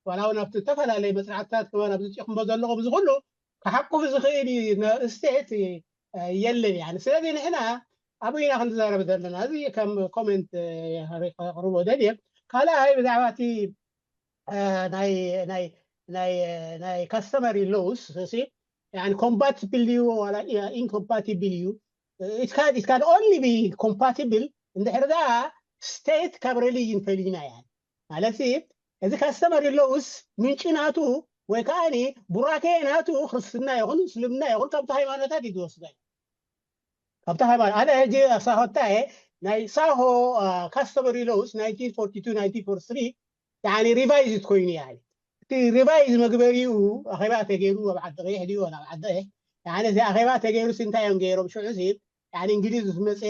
ዋላ እውን ኣብቲ ዝተፈላለየ መፅናዕትታት ከማን ኣብ ዝፅኹምቦ ዘለኹም እዚ ኩሉ ክሓቁፍ ዝኽእል state የለን ያ ስለዚ ንሕና ኣብኡ ኢና ክንዛረብ ዘለና እዚ ከም comment ክቕርቦ ደልየ ካልኣይ ብዛዕባ እቲ ናይ ናይ ናይ ናይ customary laws ሲ يعني compatible እዩ ዋላ incompatible እዩ it can it can only be compatible እንድሕር ዳ state ካብ religion ፈሊና እያ ማለት እዚ customary laws ምንጭ ናቱ ወይ ከዓ ቡራኬ ናቱ ክርስትና ይኹን እስልምና ይኹን ካብቲ ሃይማኖታት እዩ ዝወስዶ ካብቲ ሃይማኖት ኣነ ሕጂ ሳሆታ እየ ናይ ሳሆ customary laws nineteen forty two nineteen forty three يعني revise ኮይኑ يعني እቲ revise መግበሪኡ ኣኼባ ተገይሩ ኣብ ዓዲ ቀይሕ ድዩ ናብ ዓዲ ቀይሕ يعني እዚ ኣኼባ ተገይሩ እንታይ እዮም ገይሮም ሽዑ ሲ يعني እንግሊዝ ምስ መፀ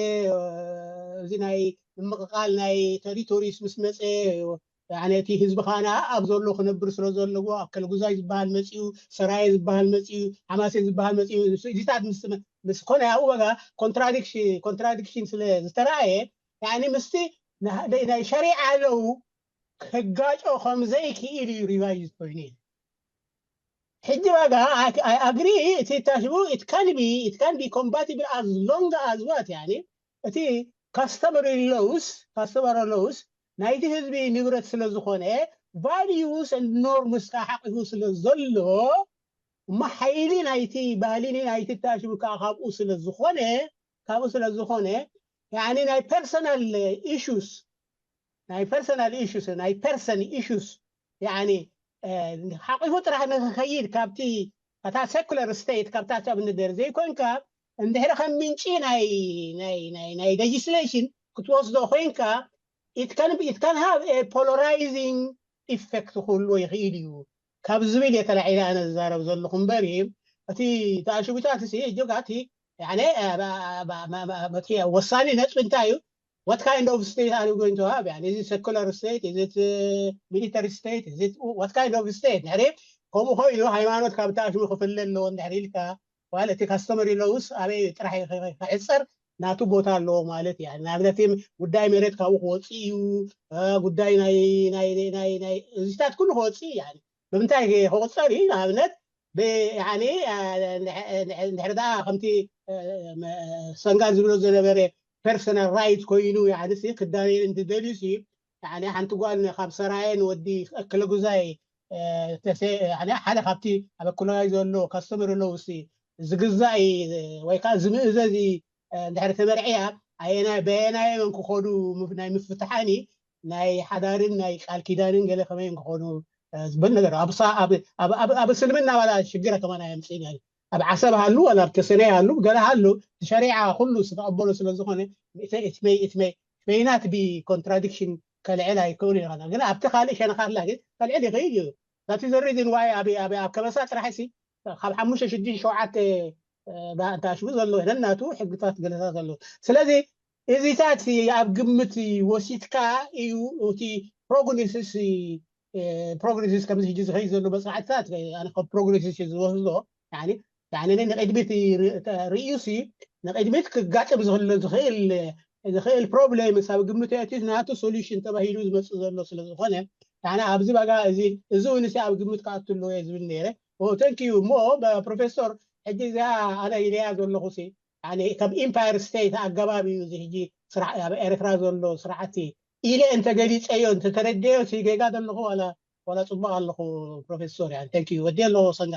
እዚ ናይ ምምቕቓል ናይ territories ምስ መፀ يعني እቲ ህዝቢ ከዓና ኣብ ዘሎ ክነብር ስለ ዘለዎ ኣብ ከልጉዛይ ዝበሃል መፅኡ ሰራየ ዝበሃል መፅኡ ሓማሴ ዝበሃል መፅኡ ስእዚታት ምስ ምስ ኮነ ኣብኡ በጋ contradiction contradiction ስለ ዝተረኣየ يعني ምስቲ ናይ ሸሪዓ ለው ክጋጮ ከም ዘይክእል እዩ revise ኮይኑ ሕጂ በጋ I agree እቲ ታሽሙ it can be it can be compatible as long as what يعني እቲ customary laws customary laws ናይቲ ህዝቢ ንብረት ስለ ዝኾነ values and norms ከዓ ሓቂፉ ስለ ዘሎ እሞ ሓይሊ ናይቲ ባህሊኒ ናይቲ ታሽሙ ከዓ ካብኡ ስለ ዝኾነ ካብኡ ስለ ዝኾነ يعني ናይ personal issues ናይ personal issues ናይ person issues يعني ሓቂፉ ጥራሕ ንክኸይድ ካብቲ እታ secular state ካብታ ሰብ ንደር ዘይኮንካ እንድሕሪ ከም ምንጪ ናይ ናይ ናይ ናይ legislation ክትወስዶ ኮይንካ it can it can have a polarizing effect ክህልዎ ይኽእል እዩ ካብ ዝብል እየ ተላዒለ ኣነ ዝዛረብ ዘለኹ እምበር እቲ ተኣሽጉታት ሲ እጆጋቲ ያኔ ወሳኒ ነጥቢ እንታይ እዩ what kind of state are you going to have يعني is it secular state is it military state is it what kind of state ድሕሪ ከምኡ ኮይኑ ሃይማኖት ካብ ተኣሽሙ ክፍለ ኣለዎ እንድሕሪ ኢልካ ዋለ እቲ customary laws ኣበይ ጥራሕ ክሕፀር ናቱ ቦታ ኣለዎ ማለት እዩ ንኣብነት ጉዳይ መሬት ካብኡ ክወፅእ እዩ ጉዳይ ናይ ናይ ናይ ናይ እዚታት ኩሉ ክወፅእ እዩ ብምንታይ ክቁፀር እዩ ንኣብነት ብያኒ እንድሕር ዳ ከምቲ ሰንጋ ዝብሎ ዝነበረ personal right ኮይኑ ያኒ ክዳነየን እንትደልዩ ሲ ያኒ ሓንቲ ጓል ካብ ሰራየን ወዲ ኣክለጉዛይ ሓደ ካብቲ ኣብ ኣክለጉዛይ ዘሎ ካስተመር ኣለዉ ሲ ዝግዛእ ወይ ከዓ ዝምእዘዝ እንድሕር ተመርዕያ ኣየናይ በየናይ መን ክኸዱ ናይ ምፍትሓኒ ናይ ሓዳርን ናይ ቃል ኪዳንን ገለ ከመይ ክኾኑ ዝበል ነገር ኣብ እስልምና ዋላ ሽግር ከማን ኣየምፅእን ኣብ ዓሰብ ሃሉ ዋላ ኣብ ተሰነይ ሃሉ ገለ ሃሉ ሸሪዓ ኩሉ ዝተቐበሎ ስለዝኾነ it may not be contradiction ከልዕል ኣይክእሉ ይኸና ግን ኣብቲ ካልእ ሸነኻትላ ግን ከልዕል ይኽእል እዩ that is the reason why ኣብ ከበሳ ጥራሕ ሲ ካብ ሓሙሽተ ሽዱሽተ ሸውዓተ እንታሽቡ ዘሎ ነናቱ ሕግታት ገለታት ዘሎ ስለዚ እዚታት ኣብ ግምት ወሲድካ እዩ እቲ prognosis prognosis ከምዚ ሕጂ ዝኸይ ዘሎ መፅናዕትታት ኣነ ከም prognosis ዝወስዶ ንቅድሚት ርእዩሲ ንቅድሚት ክጋጥም ዝኽእል ዝኽእል problem ኣብ ግምት እቲ ናቱ solution ተባሂሉ ዝመፅእ ዘሎ ስለዝኾነ ንዓና ኣብዚ ባጋ እዚ እዚ እውን ኣብ ግምት ክኣቱ ኣለዎ ዝብል ነይረ thank you እሞ ፕሮፌሰር ሕጂ እዚኣ ኣነ ኢለያ ዘለኹ ከም empire state ኣገባብ እዩ እዚ ሕጂ ኣብ ኤርትራ ዘሎ ስርዓት ኢለ እንተገሊፀዮ እንተተረደዮ ጌጋ ዘለኹ ዋላ ፅቡቅ ኣለኹ ፕሮፌሰር ያን thank you ወዲ ኣለዎ ሰንጋ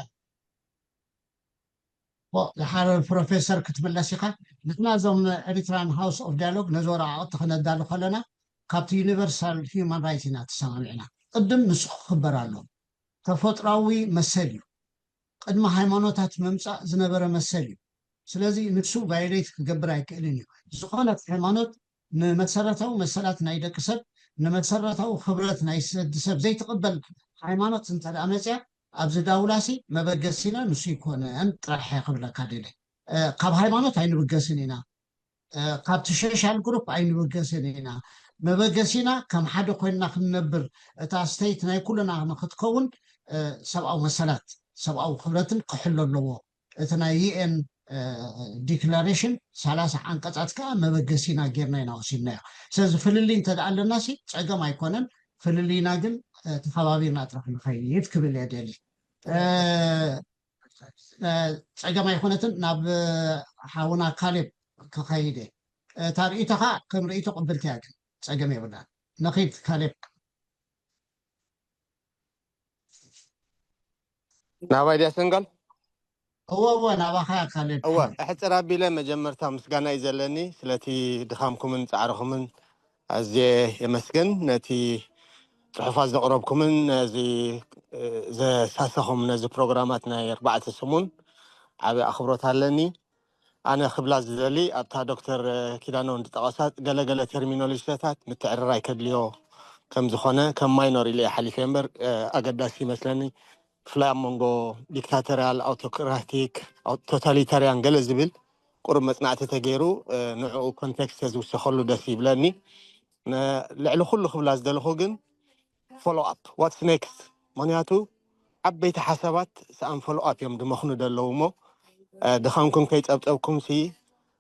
ዝሓረር ፕሮፌሰር ክትምለስ ኢኻ ንሕና እዞም ኤሪትራን house of dialogue ነዚ ወረቃቅቲ ክነዳሉ ከለና ካብቲ universal human right ኢና ተሰማሚዕና ቅድም ንሱ ክክበር ኣሎ ተፈጥራዊ መሰል እዩ ቅድሚ ሃይማኖታት ምምፃእ ዝነበረ መሰል እዩ ስለዚ ንሱ violate ክገብር ኣይክእልን እዩ ዝኾነት ሃይማኖት ንመሰረታዊ መሰላት ናይ ደቂ ሰብ ንመሰረታዊ ክብረት ናይ ሰዲ ሰብ ዘይትቕበል ሃይማኖት እንተ መፅያ ኣብዚ ዳውላሲ መበገሲና ንሱ ይኮነን ጥራሕ ክብለካ ደለ ካብ ሃይማኖት ኣይንብገስን ኢና ካብቲ social group ኣይንብገስን ኢና መበገሲና ከም ሓደ ኮይንና ክንነብር እታ state ናይ ኩልና ንክትከውን ሰብኣዊ መሰላት ሰብኣዊ ክብረትን ክሕሎ ኣለዎ እቲ ናይ UN declaration ሰላሳ ዓንቀፃት ከዓ መበገሲና ጌርና ኢና ወሲድናዮ ስለዚ ፍልልይ እንተ ኣለና ሲ ፀገም ኣይኮነን ፍልልይና ግን ተኸባቢርና ጥራሕ ንኸይድ ክብል እየ ደሊ ፀገም ኣይኮነትን ናብ ሓውና ካሌብ ክኸይድ እየ እታ ርእይቶኻ ከም ርእይቶ ቅብልቲ እያ ግን ፀገም የብላን ንኺድ ካሌብ ናባይ ድያ ሰንጋል እወ እወ ናባኻ ካሌብ እወ እሕፅር ኣቢለ መጀመርታ ምስጋና እዩ ዘለኒ ስለቲ ድኻምኩምን ፃዕርኹምን ኣዝየ የመስግን ነቲ ፅሑፋት ዘቕረብኩምን ነዚ ዘሳሰኹም ነዚ ፕሮግራማት ናይ ኣርባዕተ ሰሙን ዓብ ኣኽብሮት ኣለኒ ኣነ ክብላ ዝደሊ ኣብታ ዶክተር ኪዳነው እንድጠቐሳ ገለገለ ተርሚኖሎጂታት ምትዕርራይ ከድልዮ ከም ዝኾነ ከም ማይኖር ኢለ ሓሊፈ እምበር ኣገዳሲ ይመስለኒ ብፍላይ ኣብ መንጎ dictatorial autocratic totalitarian ገለ ዝብል ቁሩብ መፅናዕቲ ተገይሩ ንዕኡ context ዝውሰኸሉ ደስ ይብለኒ ልዕሊ ኩሉ ክብላ ዝደለኹ ግን follow up what's next ምክንያቱ ዓበይቲ ሓሳባት ሰኣን follow up እዮም ድመኽኑ ደለዉ እሞ ድኻምኩም ከይፀብፀብኩም ሲ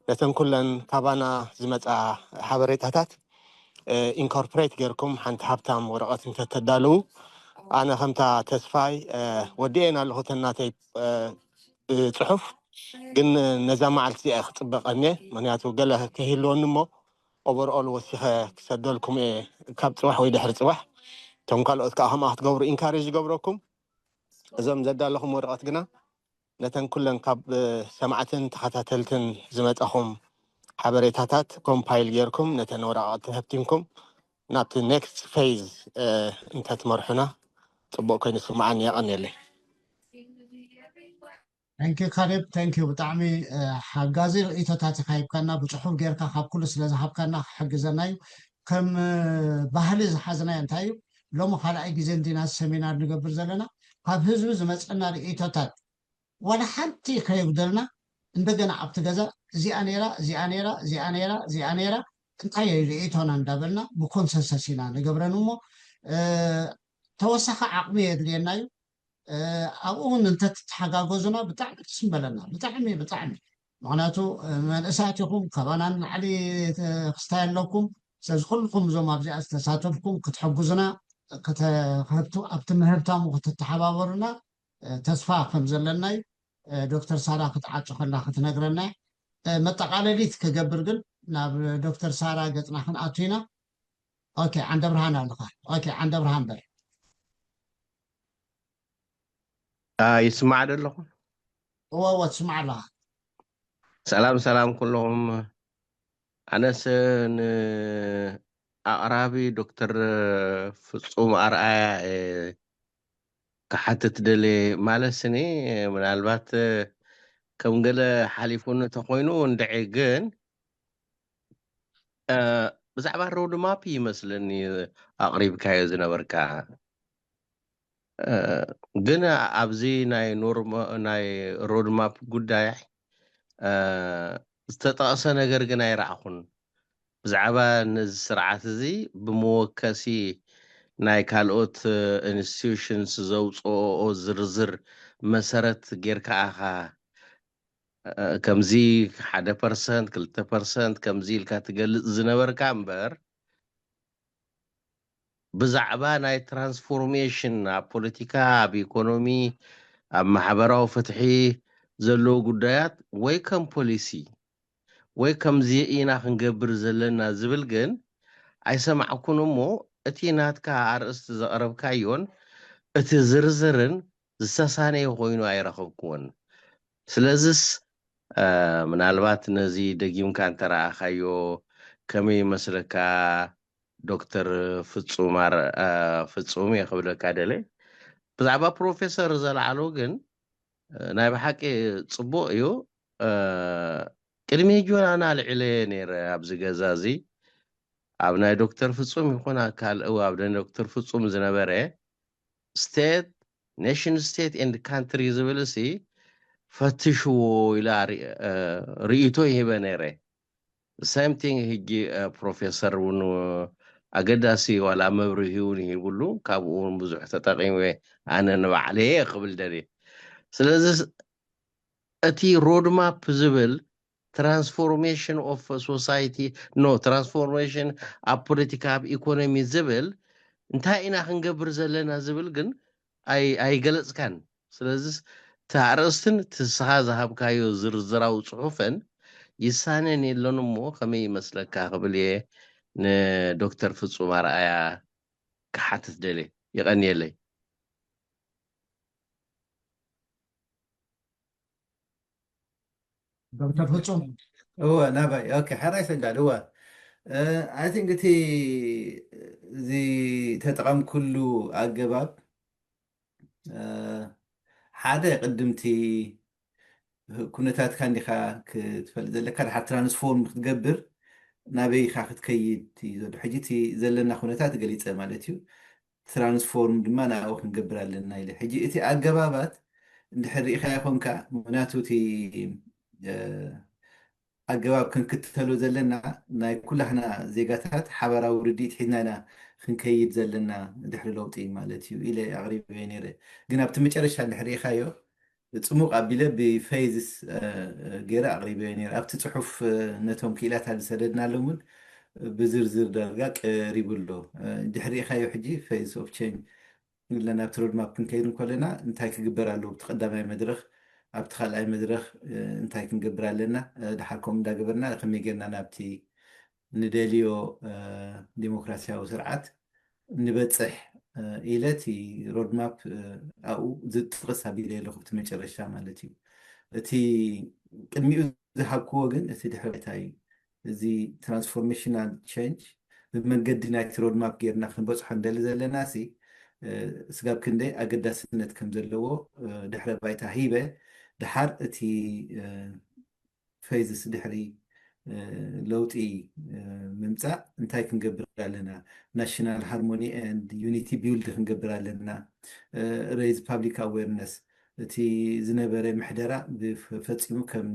ነተን ኩለን ካባና ዝመፃ ሓበሬታታት incorporate ጌርኩም ሓንቲ ሃብታም ወረቐት እንተተዳልዉ ኣነ ከምታ ተስፋይ ወዲኤን ኣለኹ ተናተይ ፅሑፍ ግን ነዛ መዓልቲ እዚኣ ክፅበቀኒ ምክንያቱ ገለ ከይህልወኒ እሞ overall ወሲኸ ክሰደልኩም እየ ካብ ፅባሕ ወይ ድሕሪ ፅባሕ እቶም ካልኦት ከዓ ከምኣ ክትገብሩ encourage ይገብረኩም እዞም ዘዳለኹም ወረቐት ግና ነተን ኩለን ካብ ሰማዕትን ተኸታተልትን ዝመፀኹም ሓበሬታታት compile ጌርኩም ነተን ወረቓቕቲ ተህብቲምኩም ናብቲ next phase እንተትመርሑና ፅቡቅ ኮይኑ ስማዓኒ የቐንየለይ Thank you ካሌብ thank you ብጣዕሚ ሓጋዚ ርእይቶታት ኢካ ሂብካና ብፅሑፍ ጌርካ ካብ ኩሉ ስለ ዝሃብካና ክሕግዘና እዩ ከም ባህሊ ዝሓዝናዮ እንታይ እዩ ሎሚ ካልኣይ ግዜ እንዲና ሰሚናር ንገብር ዘለና ካብ ህዝቢ ዝመፀና ርእይቶታት ዋላ ሓንቲ ከየጉደልና እንደገና ኣብቲ ገዛ እዚኣ ነይራ እዚኣ ነይራ እዚኣ ነይራ እዚኣ ነይራ እንታይ እዩ ርእይቶና እንዳበልና ብኮንሰንሰስ ኢና ንገብረን እሞ ተወሳኺ ዓቕሚ የድልየና እዩ ኣብኡ እውን እንተትተሓጋገዙና ብጣዕሚ ደስ ምበለና ብጣዕሚ ብጣዕሚ ምክንያቱ መንእሳት ኢኹም ካባና ንላዕሊ ክስታይ ኣለኩም ስለዚ ኩልኩም እዞም ኣብዚኣ ዝተሳተፍኩም ክትሕግዙና ኣብቲ ምህብታሙ ክትተሓባበሩና ተስፋ ከም ዘለናይ ዶክተር ሳራ ክትዓፁ ከላ ክትነግረና መጠቃለሊት ክገብር ግን ናብ ዶክተር ሳራ ገጽና ክንኣቱ ኢና። ኦኬ፣ ዓንደ ብርሃን ኣለኻ። ኦኬ፣ ዓንደ ብርሃን በል። ይስማዕ ዶ ኣለኹ? እወ እወ፣ ትስማዕ ኣለኻ። ሰላም ሰላም ኩልኹም። ኣነስ ንኣቕራቢ ዶክተር ፍጹም ኣርኣያ ክሓትት ደልየ። ማለት ስኒ ምናልባት ከም ገለ ሓሊፉኒ ተኾይኑ እንድዒ፣ ግን ብዛዕባ ሮድማፕ ይመስለኒ ኣቕሪብካዮ ዝነበርካ። ግን ኣብዚ ናይ ኖርማ ናይ ሮድማፕ ጉዳይ ዝተጠቕሰ ነገር ግን ኣይረኣኹን። ብዛዕባ ነዚ ስርዓት እዚ ብመወከሲ ናይ ካልኦት ኢንስቲትዩሽንስ ዘውፅኦ ዝርዝር መሰረት ጌርካ ኢኻ ከምዚ ሓደ ፐርሰንት ክልተ ፐርሰንት ከምዚ ኢልካ ትገልፅ ዝነበርካ እምበር ብዛዕባ ናይ ትራንስፎርሜሽን ኣብ ፖለቲካ፣ ኣብ ኢኮኖሚ፣ ኣብ ማሕበራዊ ፍትሒ ዘለዉ ጉዳያት ወይ ከም ፖሊሲ ወይ ከምዚ ኢና ክንገብር ዘለና ዝብል ግን ኣይሰማዕኩን። እሞ እቲ ናትካ ኣርእስቲ ዘቕረብካዮን እቲ ዝርዝርን ዝተሳነየ ኮይኑ ኣይረኸብክዎን። ስለዚስ ምናልባት ነዚ ደጊምካ እንተረኣኻዮ ከመይ ይመስለካ? ዶክተር ፍጹም ፍጹም እየ ክብለካ ደለ። ብዛዕባ ፕሮፌሰር ዘልዓሎ ግን ናይ ብሓቂ ጽቡቕ እዩ። ቅድሚ ሕጂ ወላ ኣልዒለ ነይረ ኣብዚ ገዛ እዚ ኣብ ናይ ዶክተር ፍጹም ይኹን ካልእ ኣብ ናይ ዶክተር ፍጹም ዝነበረ ስቴት ኔሽን ስቴት ኤንድ ካንትሪ ዝብል ሲ ፈትሽዎ ኢላ ርእይቶ ይህበ ነይረ። ሳም ቲንግ ሕጂ ፕሮፌሰር እውን ኣገዳሲ ዋላ መብርሂ እውን ይህብሉ ካብኡ እውን ብዙሕ ተጠቂመ ኣነ ንባዕለየ ክብል ደልየ። ስለዚ እቲ ሮድማፕ ዝብል ትራንስፎርሜሽን ኦፍ ሶሳይቲ ኖ ትራንስፎርሜሽን ኣብ ፖለቲካ ኣብ ኢኮኖሚ ዝብል እንታይ ኢና ክንገብር ዘለና ዝብል ግን ኣይገለፅካን። ስለዚ እቲ ኣርእስትን እቲ ንስኻ ዝሃብካዮ ዝርዝራዊ ፅሑፍን ይሳነን የለን እሞ ከመይ ይመስለካ ክብል እየ ንዶክተር ፍፁም ኣርኣያ ክሓትት ደልየ። ይቐንየለይ። ዶክተር ፍፁም እወ ናባይ ኦኬ ሓራይ ሰጋድ እወ I think እቲ እዚ ተጠቐምኩሉ ኣገባብ ሓደ ቅድምቲ ኩነታትካ እንዲኻ ክትፈልጥ ዘለካ ድሓር ትራንስፎርም ክትገብር ናበይ ኢኻ ክትከይድ እዩ ዘሎ ሕጂ እቲ ዘለና ኩነታት ገሊፀ ማለት እዩ ትራንስፎርም ድማ ናብኡ ክንገብር ኣለና ኢለ ሕጂ እቲ ኣገባባት እንድሕር ርኢኻ ይኾንካ ምክንያቱ እቲ ኣገባብ ክንክተሎ ዘለና ናይ ኩላህና ዜጋታት ሓባራዊ ርድኢት ሒዝና ኢና ክንከይድ ዘለና ድሕሪ ለውጢ ማለት እዩ ኢለ ኣቕሪበዮ ነይረ ግን ኣብቲ መጨረሻ እንድሕር ርኢኻዮ ፅሙቕ ኣቢለ ብፌዝስ ገይረ ኣቕሪበዮ ነይረ ኣብቲ ፅሑፍ ነቶም ክኢላታት ዝሰደድናሎም እውን ብዝርዝር ዳርጋ ቀሪቡ ኣሎ ድሕር ርኢኻዮ ሕጂ ፌዝ ኦፍ ቸንጅ ኢልና ናብቲ ሮድማፕ ክንከይድ እንከለና እንታይ ክግበር ኣለዎ ኣብቲ ቀዳማይ መድረኽ ኣብቲ ካልኣይ መድረኽ እንታይ ክንገብር ኣለና ድሓር ከምኡ እንዳገበርና ከመይ ጌርና ናብቲ ንደልዮ ዲሞክራሲያዊ ስርዓት ንበፅሕ ኢለ እቲ ሮድማፕ ኣብኡ ዝጥቕስ ኣቢለ ኣለኹ ኣብቲ መጨረሻ ማለት እዩ እቲ ቅድሚኡ ዝሃብክዎ ግን እቲ ድሕሪ ባይታ እዩ እዚ ትራንስፎርሜሽናል ቸንጅ ብመንገዲ ናይቲ ሮድማፕ ጌርና ክንበፅሖ ንደሊ ዘለና ሲ ስጋብ ክንደይ ኣገዳስነት ከም ዘለዎ ድሕረ ባይታ ሂበ ድሓር እቲ ፌዝስ ድሕሪ ለውጢ ምምፃእ እንታይ ክንገብር ኣለና ናሽናል ሃርሞኒ ዩኒቲ ቢልድ ክንገብር ኣለና ሬዝ ፓብሊክ ኣዌርነስ እቲ ዝነበረ ምሕደራ ብፈፂሙ ከም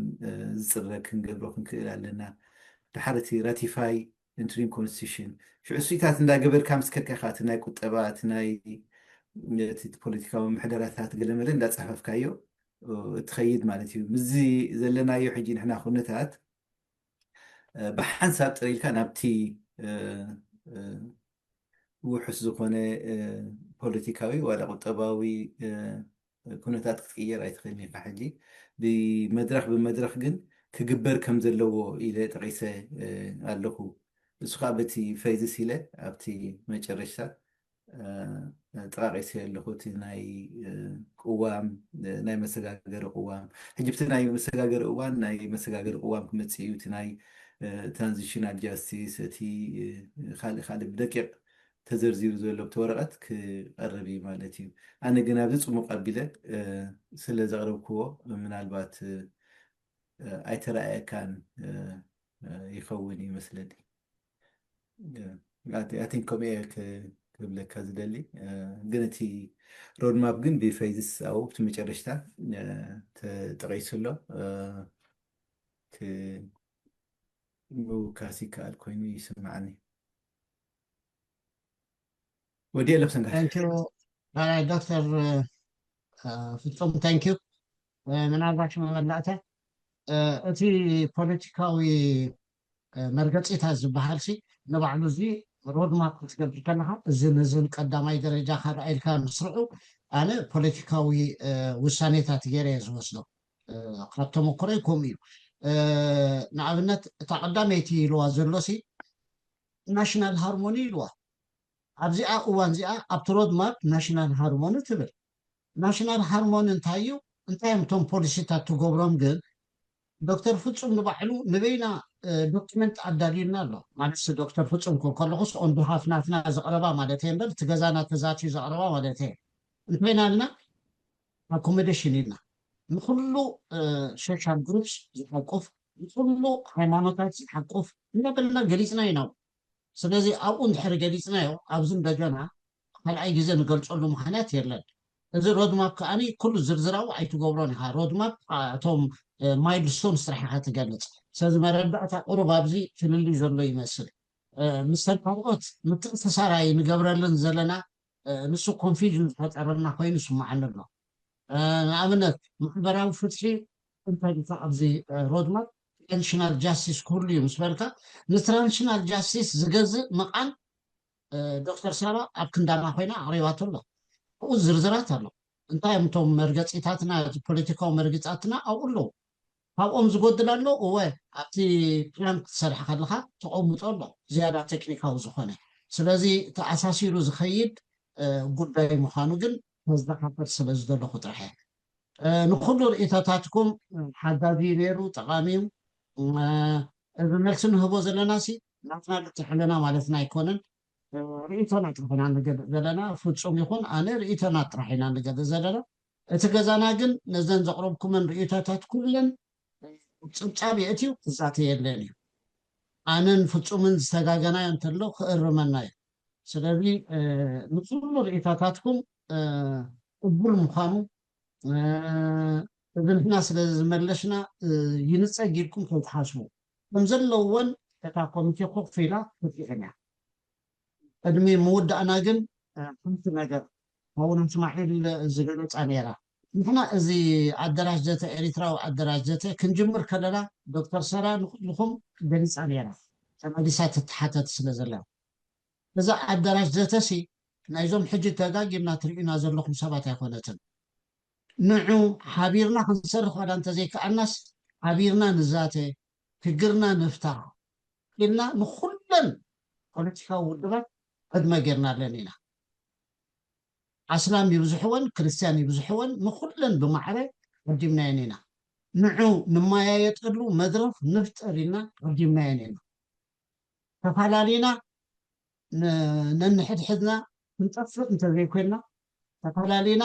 ዝፅረ ክንገብሮ ክንክእል ኣለና ድሓር እቲ ራቲፋይ ኢንትሪም ኮንስቲቱሽን ሽዑ ስዊታት እንዳገበርካ ምስ ከድካ እቲ ናይ ቁጠባ እቲ ናይ እቲ ፖለቲካዊ ምሕደራታት ገለመለ እንዳፃፈፍካዮ እትኸይድ ማለት እዩ ምስዚ ዘለናዮ ሕጂ ንሕና ኩነታት ብሓንሳብ ጥረ ኢልካ ናብቲ ውሑስ ዝኾነ ፖለቲካዊ ዋላ ቁጠባዊ ኩነታት ክትቅየር ኣይትኽእልን ኢኻ ሕጂ ብመድረኽ ብመድረኽ ግን ክግበር ከም ዘለዎ ኢለ ጠቒሰ ኣለኹ። እሱ ከዓ በቲ ፌዝስ ኢለ ኣብቲ መጨረሽታ ጠቓቒሰ ኣለኹ። እቲ ናይ ቅዋም፣ ናይ መሰጋገሪ ቅዋም፣ ሕጂ ብቲ ናይ መሰጋገሪ እዋን ናይ መሰጋገሪ ቅዋም ክመፅእ እዩ። እቲ ናይ ትራንዚሽናል ጃስቲስ፣ እቲ ካልእ ካልእ ብደቂቕ ተዘርዚሩ ዘሎ ኣብቲ ወረቐት ክቐርብ እዩ ማለት እዩ። ኣነ ግን ኣብዚ ፅሙቕ ኣቢለ ስለ ዘቕረብክዎ ምናልባት ኣይተረኣየካን ይኸውን ይመስለኒ። ኣቲን ከምኡ እየ ክብለካ ዝደሊ። ግን እቲ ሮድማፕ ግን ብፌዝስ ኣብኡ ኣብቲ መጨረሽታ ተጠቒሱ ኣሎ። ምውካስ ይከኣል ኮይኑ ይስምዓኒ። ወዲ ኣለኩ ሰንጋ ዶክተር ፍጹም፣ ታንኪዩ። ምናልባት መመላእታ እቲ ፖለቲካዊ መርገፂታት ዝበሃል ሲ ንባዕሉ እዚ ሮድማፕ ክትገብር ከለካ እዝን እዝን ቀዳማይ ደረጃ ካልኣይ ኢልካ ምስርዑ ኣነ ፖለቲካዊ ውሳኔታት ገይረ እየ ዝወስዶ። ካብ ተመክሮይ ከምኡ እዩ። ንኣብነት እታ ቀዳመይቲ ኢልዋ ዘሎ ሲ ናሽናል ሃርሞኒ ኢልዋ። ኣብዚኣ እዋን እዚኣ ኣብቲ ሮድማፕ ናሽናል ሃርሞኒ ትብል። ናሽናል ሃርሞኒ እንታይ እዩ? እንታይ እዮም እቶም ፖሊሲታት ትገብሮም? ግን ዶክተር ፍጹም ንባዕሉ ንበይና ዶክመንት ኣዳልዩና ኣሎ። ማለት ዶክተር ፍጹም ክብል ከለኹስ ኦን ብሃፍ ናትና ዘቕረባ ማለት እየ እምበር እቲ ገዛና ተዛትዩ ዘቕረባ ማለት እየ። እንታይ ኢና ኢልና ኣኮሞዴሽን ኢልና ንኩሉ ሶሻል ግሩፕስ ዝሓቁፍ ንኩሉ ሃይማኖታት ዝሓቁፍ እንዳበልና ገሊፅና ኢና። ስለዚ ኣብኡ እንድሕር ገሊፅናዮ ኣብዚ እንደገና ካልኣይ ግዜ ንገልፀሉ ምክንያት የለን። እዚ ሮድማፕ ከዓኒ ኩሉ ዝርዝራዊ ኣይትገብሮን ኢኻ። ሮድማፕ እቶም ማይልስቶንስ ጥራሕ ኢኻ ትገልፅ። ስለዚ መረዳእታ ቁሩብ ኣብዚ ፍልልይ ዘሎ ይመስል። ምስተን ካልኦት ምትእስሳር ኣይንገብረለን ዘለና ንሱ ኮንፊውዥን ዝፈጠረልና ኮይኑ ይስምዓኒ ኣሎ። ንኣብነት ማሕበራዊ ፍትሒ እንታይ ኢልካ ኣብዚ ሮድማፕ ትራንዚሽናል ጃስቲስ ክህሉ እዩ ምስ በልካ ንትራንዚሽናል ጃስቲስ ዝገዝእ መቓን ዶክተር ሳባ ኣብ ክንዳና ኮይና ኣቕሪባቶ ኣሎ። ኣብኡ ዝርዝራት ኣሎ። እንታይ እዮም እቶም መርገፂታትና ፖለቲካዊ መርገፂታትና ኣብኡ ኣለዉ። ካብኦም ዝጎድል ኣሎ እወ ኣብቲ ፕላን ክትሰርሕ ከለካ ተቐምጦ ኣሎ ዝያዳ ቴክኒካዊ ዝኾነ ስለዚ ተኣሳሲሩ ዝኸይድ ጉዳይ ምዃኑ ግን ከዘኻኽር ስለ ዝደለኹ ጥራሕ ንኩሉ ርእይቶታትኩም ሓጋዚ ነይሩ ጠቓሚ እዩ እዚ መልሲ ንህቦ ዘለና ሲ ናትና ልትሕለና ማለትና ኣይኮነን ርእይቶና ጥራሕ ኢና ንገልፅ ዘለና ፍፁም ይኹን ኣነ ርእይቶና ጥራሕ ኢና ንገልፅ ዘለና እቲ ገዛና ግን ነዘን ዘቕረብኩመን ርእይቶታት ኩለን ፅብፃብ የእትዩ ክዛተ የለን እዩ ኣነን ፍፁምን ዝተጋገናዮ እንተሎ ክእርመና እዩ ስለዚ ንኩሉ ርእይቶታትኩም ቅቡል ምዃኑ እዚ ንሕና ስለ ዝመለሽና ይንፀግ ኢልኩም ከይትሓስቡ ከም ዘለወን እታ ኮሚቴ ኮፍ ኢላ ክትሪአን እያ ቅድሚ ምውዳእና ግን ሓንቲ ነገር ሃውና እስማዒል ዝገለፃ ነይራ ንሕና እዚ ኣደራሽ ዘተ ኤሪትራዊ ኣደራሽ ዘተ ክንጅምር ከለና ዶክተር ሰራ ንኩልኩም ገሊፃ ነይራ ተመሊሳ ትተሓተት ስለ ዘላ እዛ ኣደራሽ ዘተሲ ናይዞም ሕጂ ተጋጊምና ትርእዩና ዘለኹም ሰባት ኣይኮነትን ንዑ ሓቢርና ክንሰርሕ ዋላ እንተዘይከኣልናስ ሓቢርና ንዛተ ሽግርና ንፍታሕ ኢልና ንኩለን ፖለቲካዊ ውድባት ዕድመ ጌርናለን ኢና ኣስላም ይብዝሕወን ክርስትያን ይብዝሕወን ንኩለን ብማዕረ ዓዲምናየን ኢና ንዑ ንመያየጠሉ መድረኽ ንፍጠር ኢልና ዓዲምናየን ኢና ተፈላለና ነንሕድሕድና ክንጠፍእ እንተዘይኮይንና ተፈላለና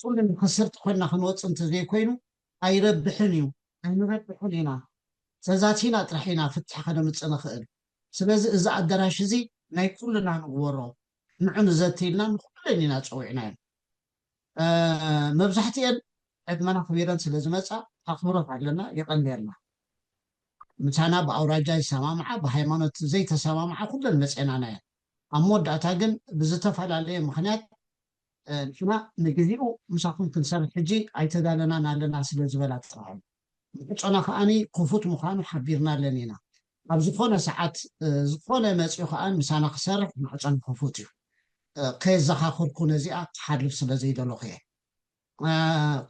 ኩሉ ንኸስርቲ ኮይንና ክንወፅእ እንተዘይኮይኑ ኣይረብሕን እዩ ኣይንረብሕን ኢና ተዛቲና ጥራሕ ኢና ፍትሒ ከነምፅእ ንኽእል ስለዚ እዚ ኣደራሽ እዚ ናይ ኩልና ንግበሮ ንዑ ንዘቲ ኢልና ንኩለን ኢና ፀዊዕናዮም መብዛሕትኤን ዕድመን ኣኽቢረን ስለ ዝመፃ ኣኽብሮት ኣለና የቐንየልና ምሳና ብኣውራጃ ይሰማምዓ ብሃይማኖት ዘይተሰማምዓ ኩለን መፅኤናና እየን ኣብ መወዳእታ ግን ብዝተፈላለየ ምክንያት ንሕና ንግዜኡ ምሳኹም ክንሰርሕ ሕጂ ኣይተዳለናን ኣለና ስለ ዝበላ ጥራሕ ማዕፆና ከዓኒ ክፉት ምዃኑ ሓቢርናለን ኢና ኣብ ዝኾነ ሰዓት ዝኾነ መፅኡ ከዓ ምሳና ክሰርሕ ማዕፆና ክፉት እዩ ከየዘኻኸርኩ ነዚኣ ክሓልፍ ስለ ዘይደለኹ እየ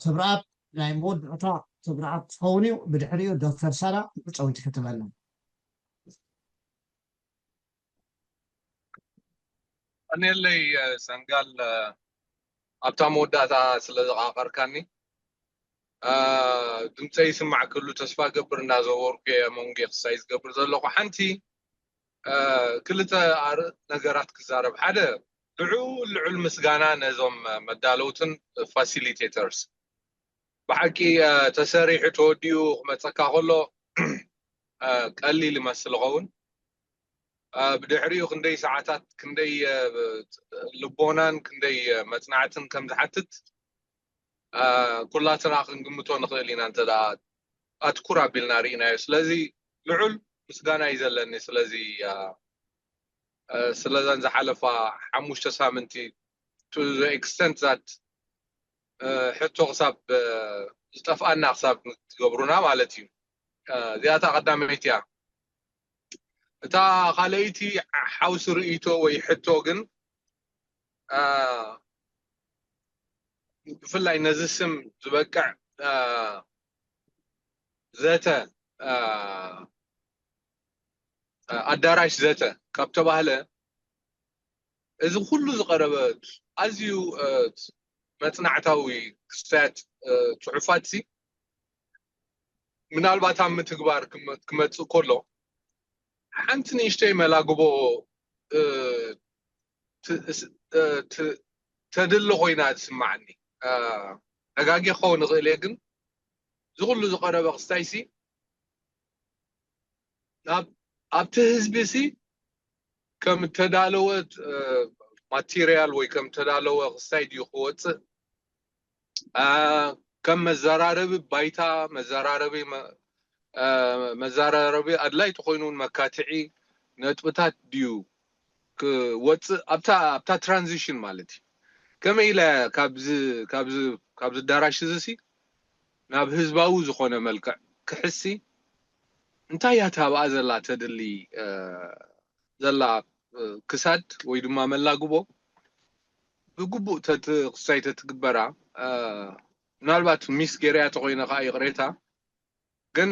ክብረኣብ ናይ መወዳእታ ክብረኣብ ክኸውን እዩ። ብድሕሪኡ ዶክተር ሳራ መዕጸዊቲ ክትበልና። ቀኔለይ ሰንጋል፣ ኣብታ መወዳእታ ስለ ዘቓቐርካኒ። ድምፀይ ይስማዕ ክህሉ ተስፋ ገብር። እናዘወርኩ እየ መንጌ ክሳይ ዝገብር ዘለኹ። ሓንቲ ክልተ ኣር ነገራት ክዛረብ። ሓደ፣ ልዑል ልዑል ምስጋና ነዞም መዳለውትን ፋሲሊቴተርስ። ብሓቂ ተሰሪሑ ተወዲኡ ክመፀካ ከሎ ቀሊል ይመስል ኸውን። ብድሕሪኡ ክንደይ ሰዓታት፣ ክንደይ ልቦናን ክንደይ መፅናዕትን ከም ዝሓትት ኩላትና ክንግምቶ ንኽእል ኢና፣ እንተ ኣትኩር ኣቢልና ርኢናዮ። ስለዚ ልዑል ምስጋና እዩ ዘለኒ። ስለዚ ስለዘን ዝሓለፋ ሓሙሽተ ሳምንቲ፣ to the extent that ሕቶ ክሳብ ዝጠፍኣና ክሳብ ትገብሩና ማለት እዩ። እዚኣታ ቀዳመይቲ እያ። እታ ካልኣይቲ ሓውሲ ርእይቶ ወይ ሕቶ ግን ብፍላይ ነዚ ስም ዝበቅዕ ዘተ፣ ኣዳራሽ ዘተ ካብ ተባህለ፣ እዚ ኩሉ ዝቐረበ ኣዝዩ መፅናዕታዊ ክስታያት፣ ፅሑፋት ሲ ምናልባት ኣብ ምትግባር ክመፅእ ከሎ ሓንቲ ንእሽተይ መላግቦ ተድሊ ኮይና ትስማዓኒ። ተጋጊ ክኸውን ይኽእል እየ፣ ግን እዚ ኩሉ ዝቐረበ ክስታይ ሲ ኣብቲ ህዝቢ ሲ ከም ተዳለወ ማቴሪያል ወይ ከም ተዳለወ ክስታይ ድዩ ክወፅእ፣ ከም መዘራረቢ ባይታ፣ መዘራረቢ መዘራረቢ ኣድላይ ተኮይኑ እውን መካትዒ ነጥብታት ድዩ ክወፅእ ኣብታ ኣብታ ትራንዚሽን ማለት እዩ። ከመይ ኢለ ካብዚ ካብዚ ካብዚ ኣዳራሽ እዚ ሲ ናብ ህዝባዊ ዝኾነ መልክዕ ክሕሲ እንታይ እያ ታብኣ ዘላ ተድሊ ዘላ ክሳድ ወይ ድማ መላግቦ ብግቡእ ክሳይ ተትግበራ፣ ምናልባት ሚስ ገይረያ ተኮይነ ከዓ ይቕሬታ። ግን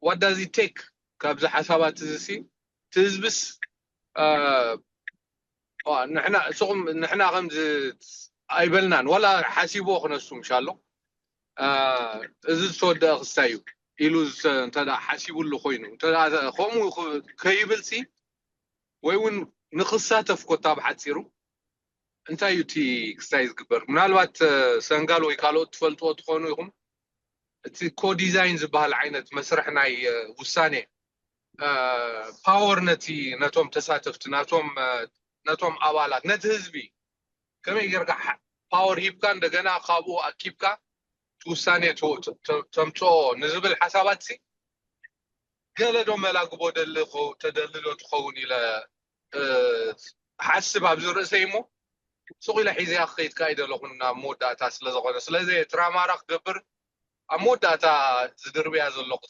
what does it take ካብዚ ሓሳባት እዚ ሲ እቲ ህዝብስ ንሕና እሱኹም ንሕና ከምዚ ኣይበልናን፣ ዋላ ሓሲቦ ክነሱ ምሻሎ እዚ ዝተወደአ ክስታይ እዩ ኢሉ እንተ ሓሲቡሉ ኮይኑ፣ ከምኡ ከይብል ሲ ወይ እውን ንክሳተፍ ኮታ ብሓፂሩ እንታይ እዩ እቲ ክስታይ ዝግበር? ምናልባት ሰንጋል ወይ ካልኦት ትፈልጥዎ ትኾኑ ኢኹም። እቲ ኮዲዛይን ዝበሃል ዓይነት መስርሕ ናይ ውሳኔ ፓወር ነቲ ነቶም ተሳተፍቲ ናቶም ነቶም ኣባላት ነቲ ህዝቢ ከመይ ጌርካ ፓወር ሂብካ እንደገና ካብኡ ኣኪብካ ውሳኔ ተምፅኦ ንዝብል ሓሳባት ሲ ገለ ዶ መላግቦ ደሊ ተደሊ ዶ ትኸውን ኢለ ሓስብ ኣብዚ ርእሰይ እሞ ሱቕ ኢለ ሒዘያ ክኸይድ ከኣ ይደለኹን ናብ መወዳእታ ስለ ዝኾነ ስለዚ ትራማራ ክገብር ኣብ መወዳእታ ዝድርብያ ዘለኹ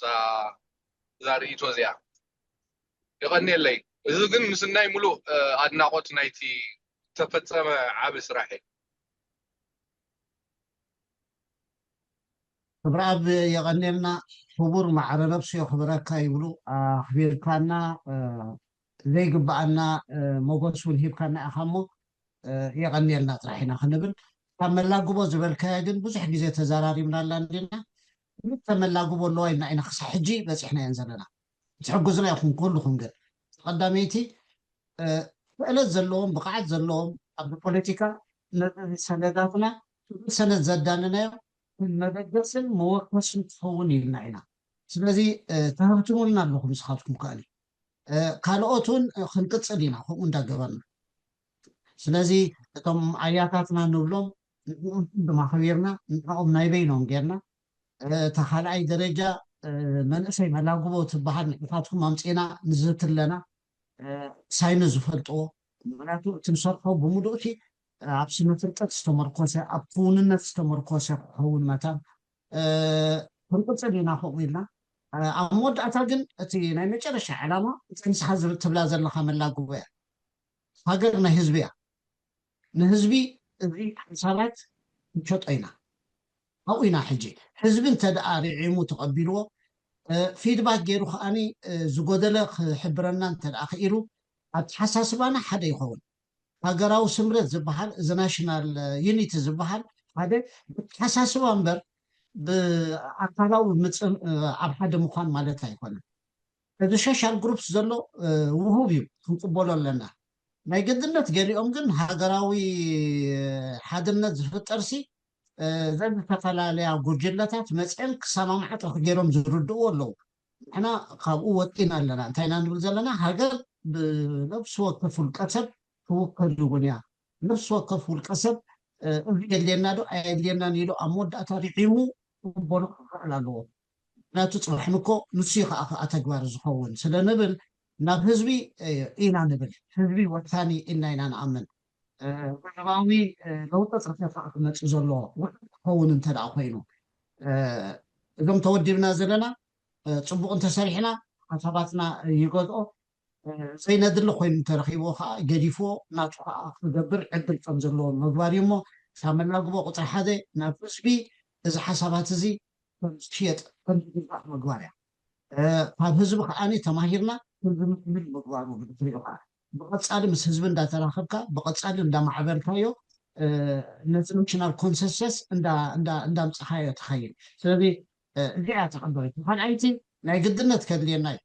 እዛ ርእይቶ እዚኣ። የቐንየለይ። እዚ ግን ምስናይ ሙሉእ ኣድናቖት ናይቲ ዝተፈጸመ ዓቢ ስራሕ እዩ። ክብረኣብ የቐንየልና። ክቡር ማዕረ ነብሱ የኽብረካ ይብሉ። ኣኽቢርካና ዘይግብኣና ሞገስ እውን ሂብካና ኢኻ እሞ የቐንየልና ጥራሕ ኢና ክንብል። ካብ መላግቦ ዝበልካዮ ግን ብዙሕ ግዜ ተዘራሪብናላ እንዲና። ክልተ መላግቦ ኣለዋ ኢልና ኢና ክሳብ ሕጂ በፂሕናየን ዘለና። ትሕግዙና ኢኹም ኩልኹም። ግን ቀዳመይቲ ክእለት ዘለዎም ብቕዓት ዘለዎም ኣብ ፖለቲካ ነዚ ሰነዳትና ሰነድ ዘዳለናዮ መበገስን መወከስን ትኸውን ኢልና ኢና። ስለዚ ተሃብትሙልና ኣለኹም ንስኻትኩም ከኣሊ ካልኦት እውን ክንቅፅል ኢና ከምኡ እንዳገበርና። ስለዚ እቶም ኣያታትና ንብሎም ንዕኦም ድማ ከቢርና ንዕኦም ናይ በይኖም ጌርና እታ ካልኣይ ደረጃ መንእሰይ መላግቦ ትበሃል ንዕታትኩም ኣምፂና ንዝትለና ሳይኑ ዝፈልጥዎ ምክንያቱ እቲ ንሰርሖ ብምሉእቲ ኣብ ስነ ፍልጠት ዝተመርኮሰ ኣብ ክውንነት ዝተመርኮሰ ክኸውን መታን ክንቅፅል ኢና ከምኡ ኢልና ኣብ መወዳእታ ግን እቲ ናይ መጨረሻ ዕላማ እቲ ንስኻ ትብላ ዘለካ መላግቦ እያ። ሃገር ናይ ህዝቢ እያ። ንህዝቢ እዚ ሓሳባት ንሸጦ ኢና። ኣብኡ ኢና ሕጂ። ህዝቢ እንተ ደኣ ርዒሙ ተቐቢልዎ፣ ፊድባክ ገይሩ ከኣኒ ዝጎደለ ክሕብረና እንተ ደኣ ክኢሉ፣ ኣተሓሳስባና ሓደ ይኸውን። ሃገራዊ ስምረት ዝበሃል፣ እዚ ናሽናል ዩኒቲ ዝበሃል ሓደ ብተሓሳስባ እምበር ብኣካላዊ ምፅም ኣብ ሓደ ምዃን ማለት ኣይኮነን። እዚ ሶሻል ግሩፕስ ዘሎ ውሁብ እዩ፣ ክንቅበሎ ኣለና። ናይ ግድነት ገሊኦም ግን ሃገራዊ ሓድነት ዝፍጠርሲ ዘዝተፈላለያ ጉጅለታት መፅአን ክሰማምዓ ጥራሕ ገይሮም ዝርድእዎ ኣለዉ። ንሕና ካብኡ ወጢና ኣለና። እንታይ ኢና ንብል ዘለና? ሃገር ብነብሲ ወከፍ ውልቀ ሰብ ትውከል እውን እያ። ነብሲ ወከፍ ውልቀ ሰብ እዚ የድልየና ዶ ኣየድልየናን ኢሉ ኣብ መወዳእታ ርዒሙ ክቕበሎ ክኽእል ኣለዎ። ምክንያቱ ፅባሕ ንኮ ንሱ እዩ ከዓ ከዓ ተግባር ዝኸውን ስለ ንብል ናብ ህዝቢ ኢና ንብል። ህዝቢ ወሳኒ ኢልና ኢና ንኣምን። ህዝባዊ ለውጢ ፅርፈት ክመፅእ ዘለዎ ውሕድ ክኸውን እንተ ደኣ ኮይኑ እዞም ተወዲብና ዘለና ፅቡቕ እንተሰሪሕና ሓሳባትና ይገዝኦ፣ ዘይነድሊ ኮይኑ እንተረኺብዎ ከዓ ገዲፍዎ ናቱ ከዓ ክገብር ዕድል ከም ዘለዎ ምግባር እዩ። እሞ እታ መላግቦ ቁፅሪ ሓደ ናብ ህዝቢ እዚ ሓሳባት እዚ ከም ዝሽየጥ ከም ዝግዛእ ምግባር እያ። ካብ ህዝቢ ከዓኒ ተማሂርና ህዝቢ ምዕብል ምግባሩ ብድሕሪኡ ከዓ ብቐፃሊ ምስ ህዝቢ እንዳተራኸብካ ብቐፃሊ እንዳማዕበልካዮ ነቲ ናሽናል ኮንሰንሰስ እንዳምፅኻዮ ትኸይድ። ስለዚ እዚኣ ተቐበለች። ካልኣይቲ ናይ ግድነት ከድልየና እዩ።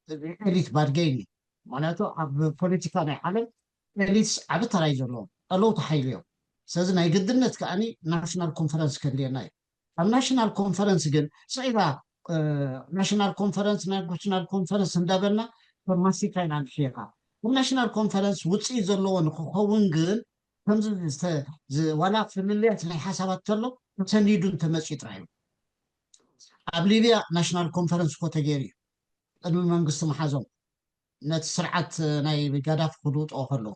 እዚ ኤሊት ባርጌን እዩ። ምክንያቱ ኣብ ፖለቲካ ናይ ዓለም ኤሊትስ ዓቢ ተራይ ዘለዎም ጠለውቲ ሓይሊ እዮም። ስለዚ ናይ ግድነት ከዓኒ ናሽናል ኮንፈረንስ ከድልየና እዩ። ኣብ ናሽናል ኮንፈረንስ ግን ስዒባ ናሽናል ኮንፈረንስ ናሽናል ኮንፈረንስ እንዳበልና ከም ማስቲካ ኢና ንሕየካ። ኣብ ናሽናል ኮንፈረንስ ውፅኢት ዘለዎ ንክኸውን ግን ከምዚ ዋላ ፍልልያት ናይ ሓሳባት ተሎ ተሰኒዱ እንተመፅኡ ጥራሕ እዩ። ኣብ ሊብያ ናሽናል ኮንፈረንስ እኮ ተገይሩ እዩ። ቅድሚ መንግስቲ መሓዞም ነቲ ስርዓት ናይ ጋዳፊ ክልውጥኦ ከለዉ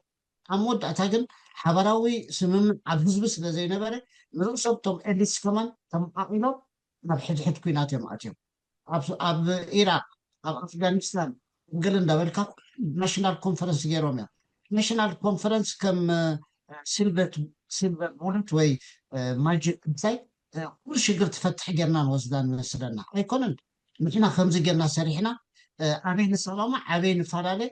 ኣብ መወዳእታ ግን ሓባራዊ ስምምዕ ኣብ ህዝቢ ስለ ዘይነበረ ንርእሶም እቶም ኤሊትስ ከማን ተመቓቒሎም ናብ ሕድሕድ ኩናት እዮም ኣትዮም። ኣብ ኢራቅ፣ ኣብ ኣፍጋኒስታን፣ ገለ እንዳበልካ ናሽናል ኮንፈረንስ ገይሮም እዮም። ናሽናል ኮንፈረንስ ከም ሲልቨር ሲልቨር ቡለት ወይ ማጂክ እንታይ ኩሉ ሽግር ትፈትሕ ጌርና ንወስዳ ንመስለና ኣይኮነን። ንሕና ከምዚ ጌርና ሰሪሕና ኣበይ ንሰማማዕ ኣበይ ንፈላለ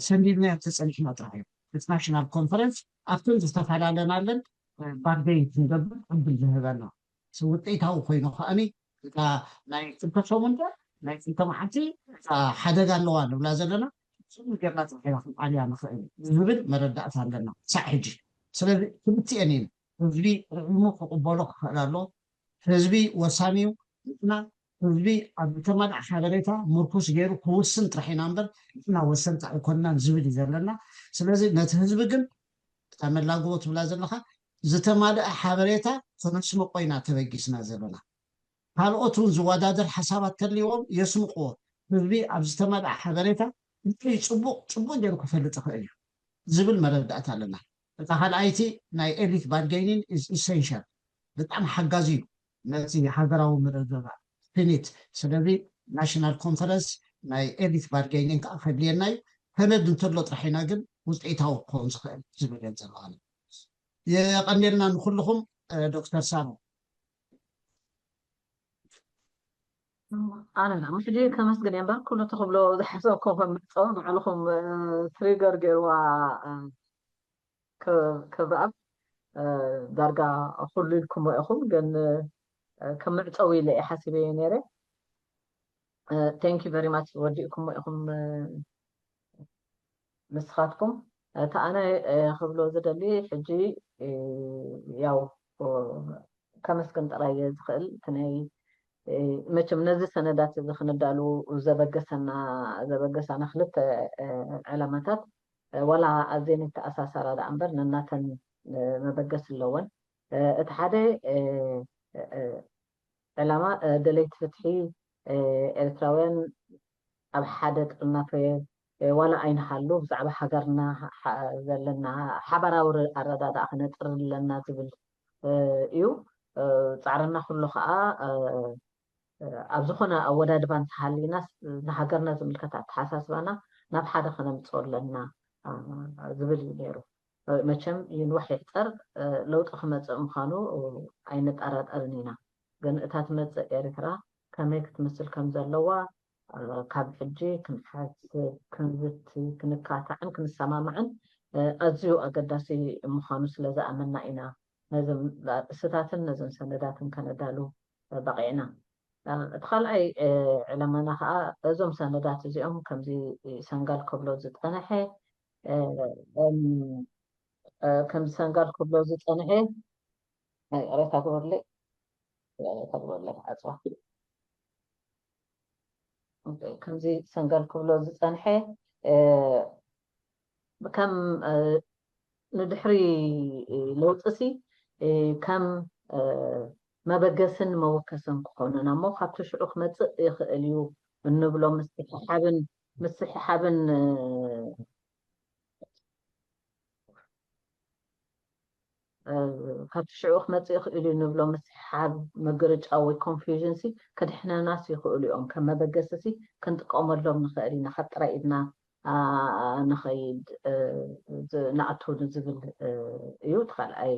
ሰንዲድናዮ ተጸኒሕና ጥራሕ እዩ። እቲ ናሽናል ኮንፈረንስ ኣብተን ዝተፈላለናለን ባርገይን ክንገብር ዕድል ዝህበና ውፅኢታዊ ኮይኑ ከዓኒ እታ ናይ ክልተ ሰሙን ዶ ናይ ክልተ መዓልቲ እታ ሓደጋ ኣለዋ ንብላ ዘለና ስሙ ጌርና ጥራሕ ኢና ክንዓልያ ንኽእል ዝብል መረዳእታ ኣለና ሳዕ ሕጂ። ስለዚ ክልቲኤን እየን ህዝቢ ርዒሙ ክቕበሎ ክኽእል ኣሎ። ህዝቢ ወሳኒ እዩ። ንሕና ህዝቢ ኣብ ዝተመልኣ ሓበሬታ ምርኩስ ገይሩ ክውስን ጥራሕ ኢና እምበር ንሕና ወሰንቲ ኣይኮንናን ዝብል እዩ ዘለና። ስለዚ ነቲ ህዝቢ ግን እታ መላግቦ ትብላ ዘለኻ ዝተማልአ ሓበሬታ ከነስምቆ ኢና ተበጊስና ዘለና። ካልኦት እውን ዝወዳደር ሓሳባት ተልዎም የስምቅዎ። ህዝቢ ኣብ ዝተመልኣ ሓበሬታ እንታይ እዩ ፅቡቅ ፅቡቅ ገይሩ ክፈልጥ ይኽእል እዩ ዝብል መረዳእታ ኣለና። እታ ካልኣይቲ ናይ ኤሊት ባርጌኒን ኢዝ ኢሰንሻል ብጣዕሚ ሓጋዚ እዩ ነቲ ሃገራዊ ምርድዳእ ስኒት። ስለዚ ናሽናል ኮንፈረንስ ናይ ኤሊት ባርጌኒን ከዓ ከድልየና እዩ። ሰነድ እንተሎ ጥራሕ ኢና ግን ውፅኢታዊ ክኸውን ዝኽእል ዝብል እየን ዘለዋኒ። የቐንየልና ንኩልኹም። ዶክተር ሳሮ ኣነ ሕጂ ከመስግን እየ እምበር ኩሉ እቲ ክብሎ ዝሓሰብኮ ከምዕፀው ንዕልኹም ትሪገር ገይርዋ ክብረኣብ ዳርጋ ኩሉ ኢልኩሞ ኢኹም ግን ከምዕፀው ኢለ እየ ሓሲበዮ ነይረ thank you very much ወዲእኩሞ ኢኹም ንስኻትኩም እቲ ኣነ ክብሎ ዝደሊ ሕጂ ያው ከመስግን ጥራይ እየ ዝኽእል እቲ ናይ መቸም ነዚ ሰነዳት እዚ ክንዳሉ ዘበገሰና ዘበገሳና ክልተ ዕላማታት ዋላ ኣዘን ይተኣሳሰራ ደኣ እምበር ነናተን መበገሲ ኣለወን እቲ ሓደ ዕላማ ደለይቲ ፍትሒ ኤርትራውያን ኣብ ሓደ ጥርናፈ ዋላ ኣይንሃሉ ብዛዕባ ሃገርና ዘለና ሓባራዊ ኣረዳድኣ ክነጥሪ ኣለና ዝብል እዩ። ፃዕርና ኩሉ ከዓ ኣብ ዝኾነ ኣወዳድባ እንተሃሊና ንሃገርና ዝምልከት ኣተሓሳስባና ናብ ሓደ ከነምፅኦ ኣለና ዝብል እዩ ነይሩ። መቸም ይንዋሕ ይሕፀር ለውጢ ክመፅእ ምዃኑ ኣይንጠራጠርን ኢና። ግን እታ ትመጽእ ኤርትራ ከመይ ክትመስል ከም ዘለዋ ካብ ሕጂ ክንሓስብ፣ ክንዝቲ፣ ክንካታዕን ክንሰማማዕን ኣዝዩ ኣገዳሲ ምዃኑ ስለ ዝኣመና ኢና ነዞም ኣርእስታትን ነዞም ሰነዳትን ከነዳሉ በቒዕና። እቲ ካልኣይ ዕላማና ከዓ እዞም ሰነዳት እዚኦም ከምዚ ሰንጋል ከብሎ ዝፀንሐ ከምዚ ሰንጋል ከብሎ ዝፀንሐ ይቅሬታ ግበርለይ ይቅሬታ ግበርለይ ዓፅዋ ከምዚ ሰንጋል ክብሎ ዝፀንሐ ከም ንድሕሪ ለውጥሲ ከም መበገስን መወከስን ክኾኑና እሞ ካብቲ ሽዑ ክመፅእ ይኽእል እዩ እንብሎ ምስሕሓብን ምስሕሓብን ካብቲ ሽዑ ክመፅእ ይኽእል እዩ ንብሎ ምስሕሓብ ምግርጫ ወይ ኮንፊውዥን ሲ ክድሕነናስ ይኽእሉ እዮም። ከም መበገሲ ሲ ክንጥቀመሎም ንኽእል ኢና። ካብ ጥራይ ኢድና ንኸይድ ንኣቱ ንዝብል እዩ እቲ ካልኣይ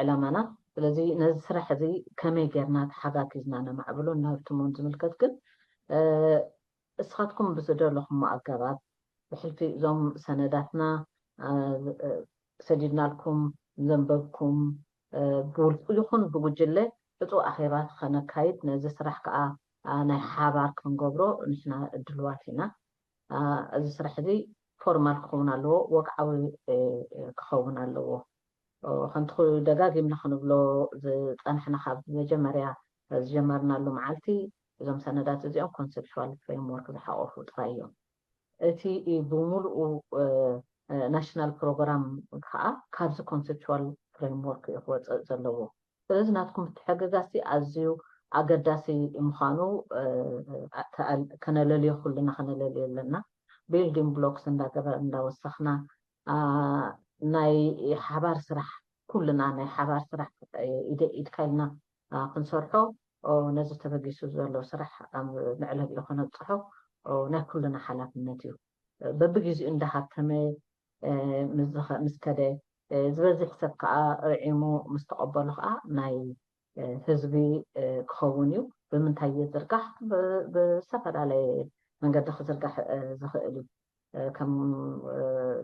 ዕላማና። ስለዚ ነዚ ስራሕ እዚ ከመይ ጌርና ተሓጋጊዝና ነማዕብሎ እናብትሞን ዝምልከት ግን እስኻትኩም ብዝደለኹሞ ኣገባብ ብሕልፊ እዞም ሰነዳትና ሰዲድናልኩም ዘንበብኩም ብውልቁ ይኹን ብጉጅለ ዕፁእ ኣኼባ ከነካይድ ነዚ ስራሕ ከዓ ናይ ሓባር ክንገብሮ ንሕና ድልዋት ኢና። እዚ ስራሕ እዚ ፎርማል ክኸውን ኣለዎ፣ ወግዓዊ ክኸውን ኣለዎ። ከምቲ ደጋጊምና ክንብሎ ዝፀናሕና ካብ መጀመርያ ዝጀመርናሉ መዓልቲ እዞም ሰነዳት እዚኦም ኮንሰፕቹዋል ፍሬምወርክ ዝሓቆፉ ጥራይ እዮም። እቲ ብሙሉኡ ናሽናል ፕሮግራም ከዓ ካብዚ ኮንሰፕቹዋል ፍሬምወርክ እዩ ክወፅእ ዘለዎ። ስለዚ ናትኩም ምትሕግጋዝቲ ኣዝዩ ኣገዳሲ ምዃኑ ከነለልዮ ኩልና ከነለልዮ ኣለና። ቢልዲንግ ብሎክስ እንዳገበር እንዳወሰኽና ናይ ሓባር ስራሕ ኩልና ናይ ሓባር ስራሕ ኢደ ኢድካ ኢልና ክንሰርሖ ነዚ ተበጊሱ ዘሎ ስራሕ ኣብ መዕለቢኡ ከነብፅሖ ናይ ኩልና ሓላፍነት እዩ። በብግዜኡ እንዳሃተመ ምስ ከደ ዝበዝሕ ሰብ ከዓ ርዒሙ ምስ ተቐበሎ ከዓ ናይ ህዝቢ ክኸውን እዩ። ብምንታይ ይዝርጋሕ? ብዝተፈላለየ መንገዲ ክዝርጋሕ ዝኽእል እዩ። ከም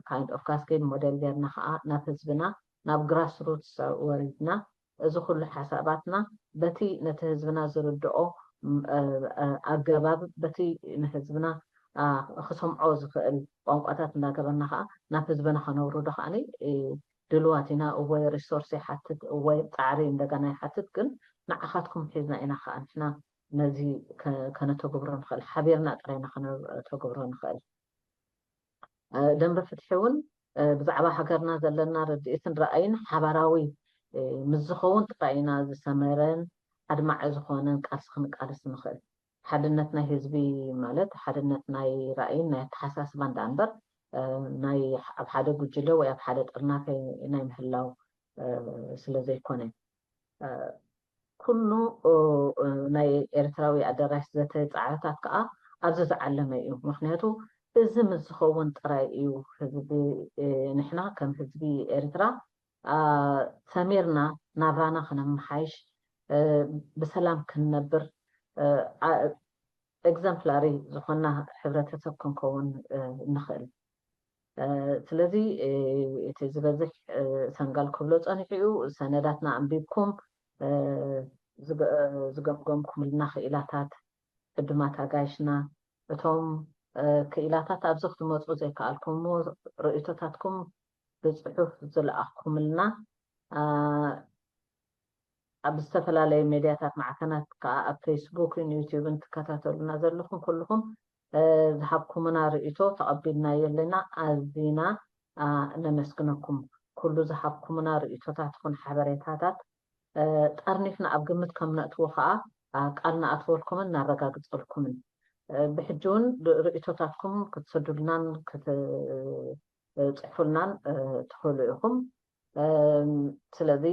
kind of cascade ሞዴል ጌርና ከዓ ናብ ህዝብና ናብ ግራስ ሩትስ ወሪድና እዚ ኩሉ ሓሳባትና በቲ ነቲ ህዝብና ዝርድኦ ኣገባብ በቲ ንህዝብና ክሰምዖ ዝኽእል ቋንቋታት እንዳገበርና ከዓ ናብ ህዝብና ከነውርዶ ከዓ ድልዋት ኢና። እወ ሪሶርስ ይሓትት፣ እወ ፃዕሪ እንደገና ይሓትት፣ ግን ንዓኻትኩም ሒዝና ኢና ከዓ ንሕና ነዚ ከነተግብሮ ንኽእል፣ ሓቢርና ጥራይና ከነተግብሮ ንኽእል። ደንበ ፍትሒ እውን ብዛዕባ ሃገርና ዘለና ርድኢትን ራእይን ሓባራዊ ምስ ዝኸውን ጥራይ ኢና ዝሰመረን ኣድማዒ ዝኾነን ቃልሲ ክንቃለስ ንኽእል። ሓድነት ናይ ህዝቢ ማለት ሓድነት ናይ ራእይን ናይ ኣተሓሳስባን ደኣ እምበር ናይ ኣብ ሓደ ጉጅለ ወይ ኣብ ሓደ ጥርናፈ ናይ ምህላው ስለ ዘይኮነ ኩሉ ናይ ኤርትራዊ ኣደራሽ ዘተ ፃዕርታት ከዓ ኣብዚ ዝዓለመ እዩ። ምክንያቱ እዚ ምስ ዝኸውን ጥራይ እዩ ህዝቢ ንሕና ከም ህዝቢ ኤርትራ ሰሚርና ናብራና ክነመሓይሽ ብሰላም ክንነብር ኤግዘምፕላሪ ዝኾና ሕብረተሰብ ክንከውን ንኽእል። ስለዚ እቲ ዝበዝሕ ሰንጋል ክብሎ ፀኒሑ እዩ። ሰነዳትና ኣንቢብኩም ዝገምገምኩምልና ክኢላታት ዕዱማት ኣጋይሽና እቶም ክኢላታት ኣብዚ ክትመፁ ዘይከኣልኩምዎ ርእይቶታትኩም ብፅሑፍ ዝለኣኽኩምልና ኣብ ዝተፈላለዩ ሜድያታት ማዕከናት ከዓ ኣብ ፌስቡክን ዩትዩብን ትከታተሉና ዘለኹም ኩልኹም ዝሃብኩምና ርእይቶ ተቐቢልናዮ ኣለና። ኣዚና ነመስግነኩም። ኩሉ ዝሃብኩምና ርእይቶታት ይኹን ሓበሬታታት ጠርኒፍና ኣብ ግምት ከም ነእትዎ ከዓ ቃል ንኣትወልኩምን እናረጋግፀልኩምን ብሕጂ እውን ርእይቶታትኩም ክትሰዱልናን ክትፅሕፉልናን ትኽእሉ ኢኹም። ስለዚ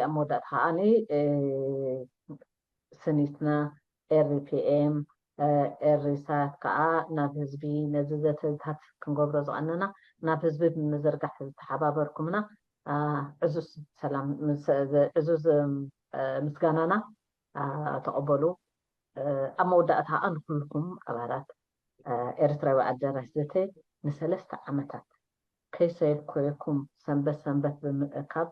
ኣብ መወዳእታ ከዓኒ ስኒትና ኤሪፒኤም ኤሪሳት ከዓ ናብ ህዝቢ ነዚ ዘተታት ክንገብሮ ዝቐነና ናብ ህዝቢ ብምዝርጋሕ ዝተሓባበርኩምና ዕዙዝ ሰላም ዕዙዝ ምስጋናና ተቐበሉ። ኣብ መወዳእታ ከዓ ንኩልኩም ኣባላት ኤርትራዊ ኣዳራሽ ዘተ ንሰለስተ ዓመታት ከይሰየልኮየኩም ሰንበት ሰንበት ብምእካብ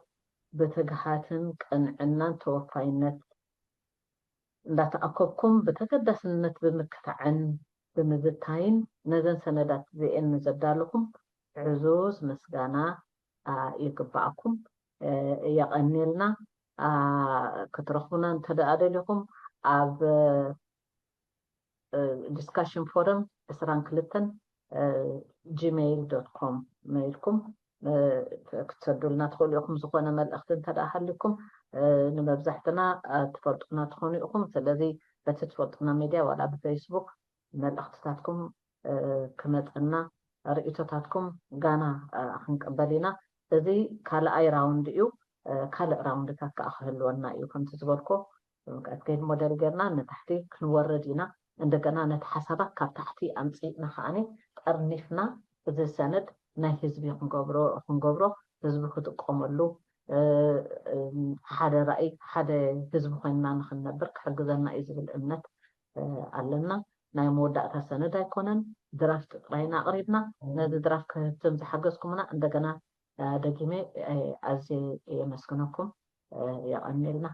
ብትግሃትን ቅንዕናን ተወፋይነት እንዳተኣከብኩም ብተገዳስነት ብምክታዕን ብምዝታይን ነዘን ሰነዳት እዚኤን ንዘዳለኹም ዕዙዝ ምስጋና ይግባኣኩም። የቐንየልና። ክትረኽቡና እንተደኣ ደሊኹም ኣብ discussion forum ዕስራን ክልተን gmail dot com መይልኩም ክትሰዱልና ትኽእሉ ኢኹም። ዝኾነ መልእኽቲ እንተደኣ ሃልዩኩም ንመብዛሕትና ትፈልጡና ትኾኑ ኢኹም። ስለዚ በቲ ትፈልጡና ሚድያ ዋላ ብፌስቡክ መልእኽትታትኩም ክመፀና ርእቶታትኩም ጋና ክንቅበል ኢና። እዚ ካልኣይ ራውንድ እዩ። ካልእ ራውንድታት ከዓ ክህልወና እዩ። ከምቲ ዝበልኮ ብምክኣት ከይድ ሞዴል ጌርና ንታሕቲ ክንወርድ ኢና። እንደገና ነቲ ሓሳባት ካብ ታሕቲ ኣምፂእና ከዓኒ ጠርኒፍና እዚ ሰነድ ናይ ህዝቢ ክንገብሮ ክንገብሮ ህዝቢ ክጥቀመሉ ሓደ ራእይ ሓደ ህዝቢ ኮይንና ንክንነብር ክሕግዘና እዩ ዝብል እምነት ኣለና። ናይ መወዳእታ ሰነድ ኣይኮነን፣ ድራፍት ጥራይና ኣቕሪብና። ነዚ ድራፍት ክህትም ዝሓገዝኩምና እንደገና ደጊመ ኣዝየ የመስግነኩም። የቐንየልና።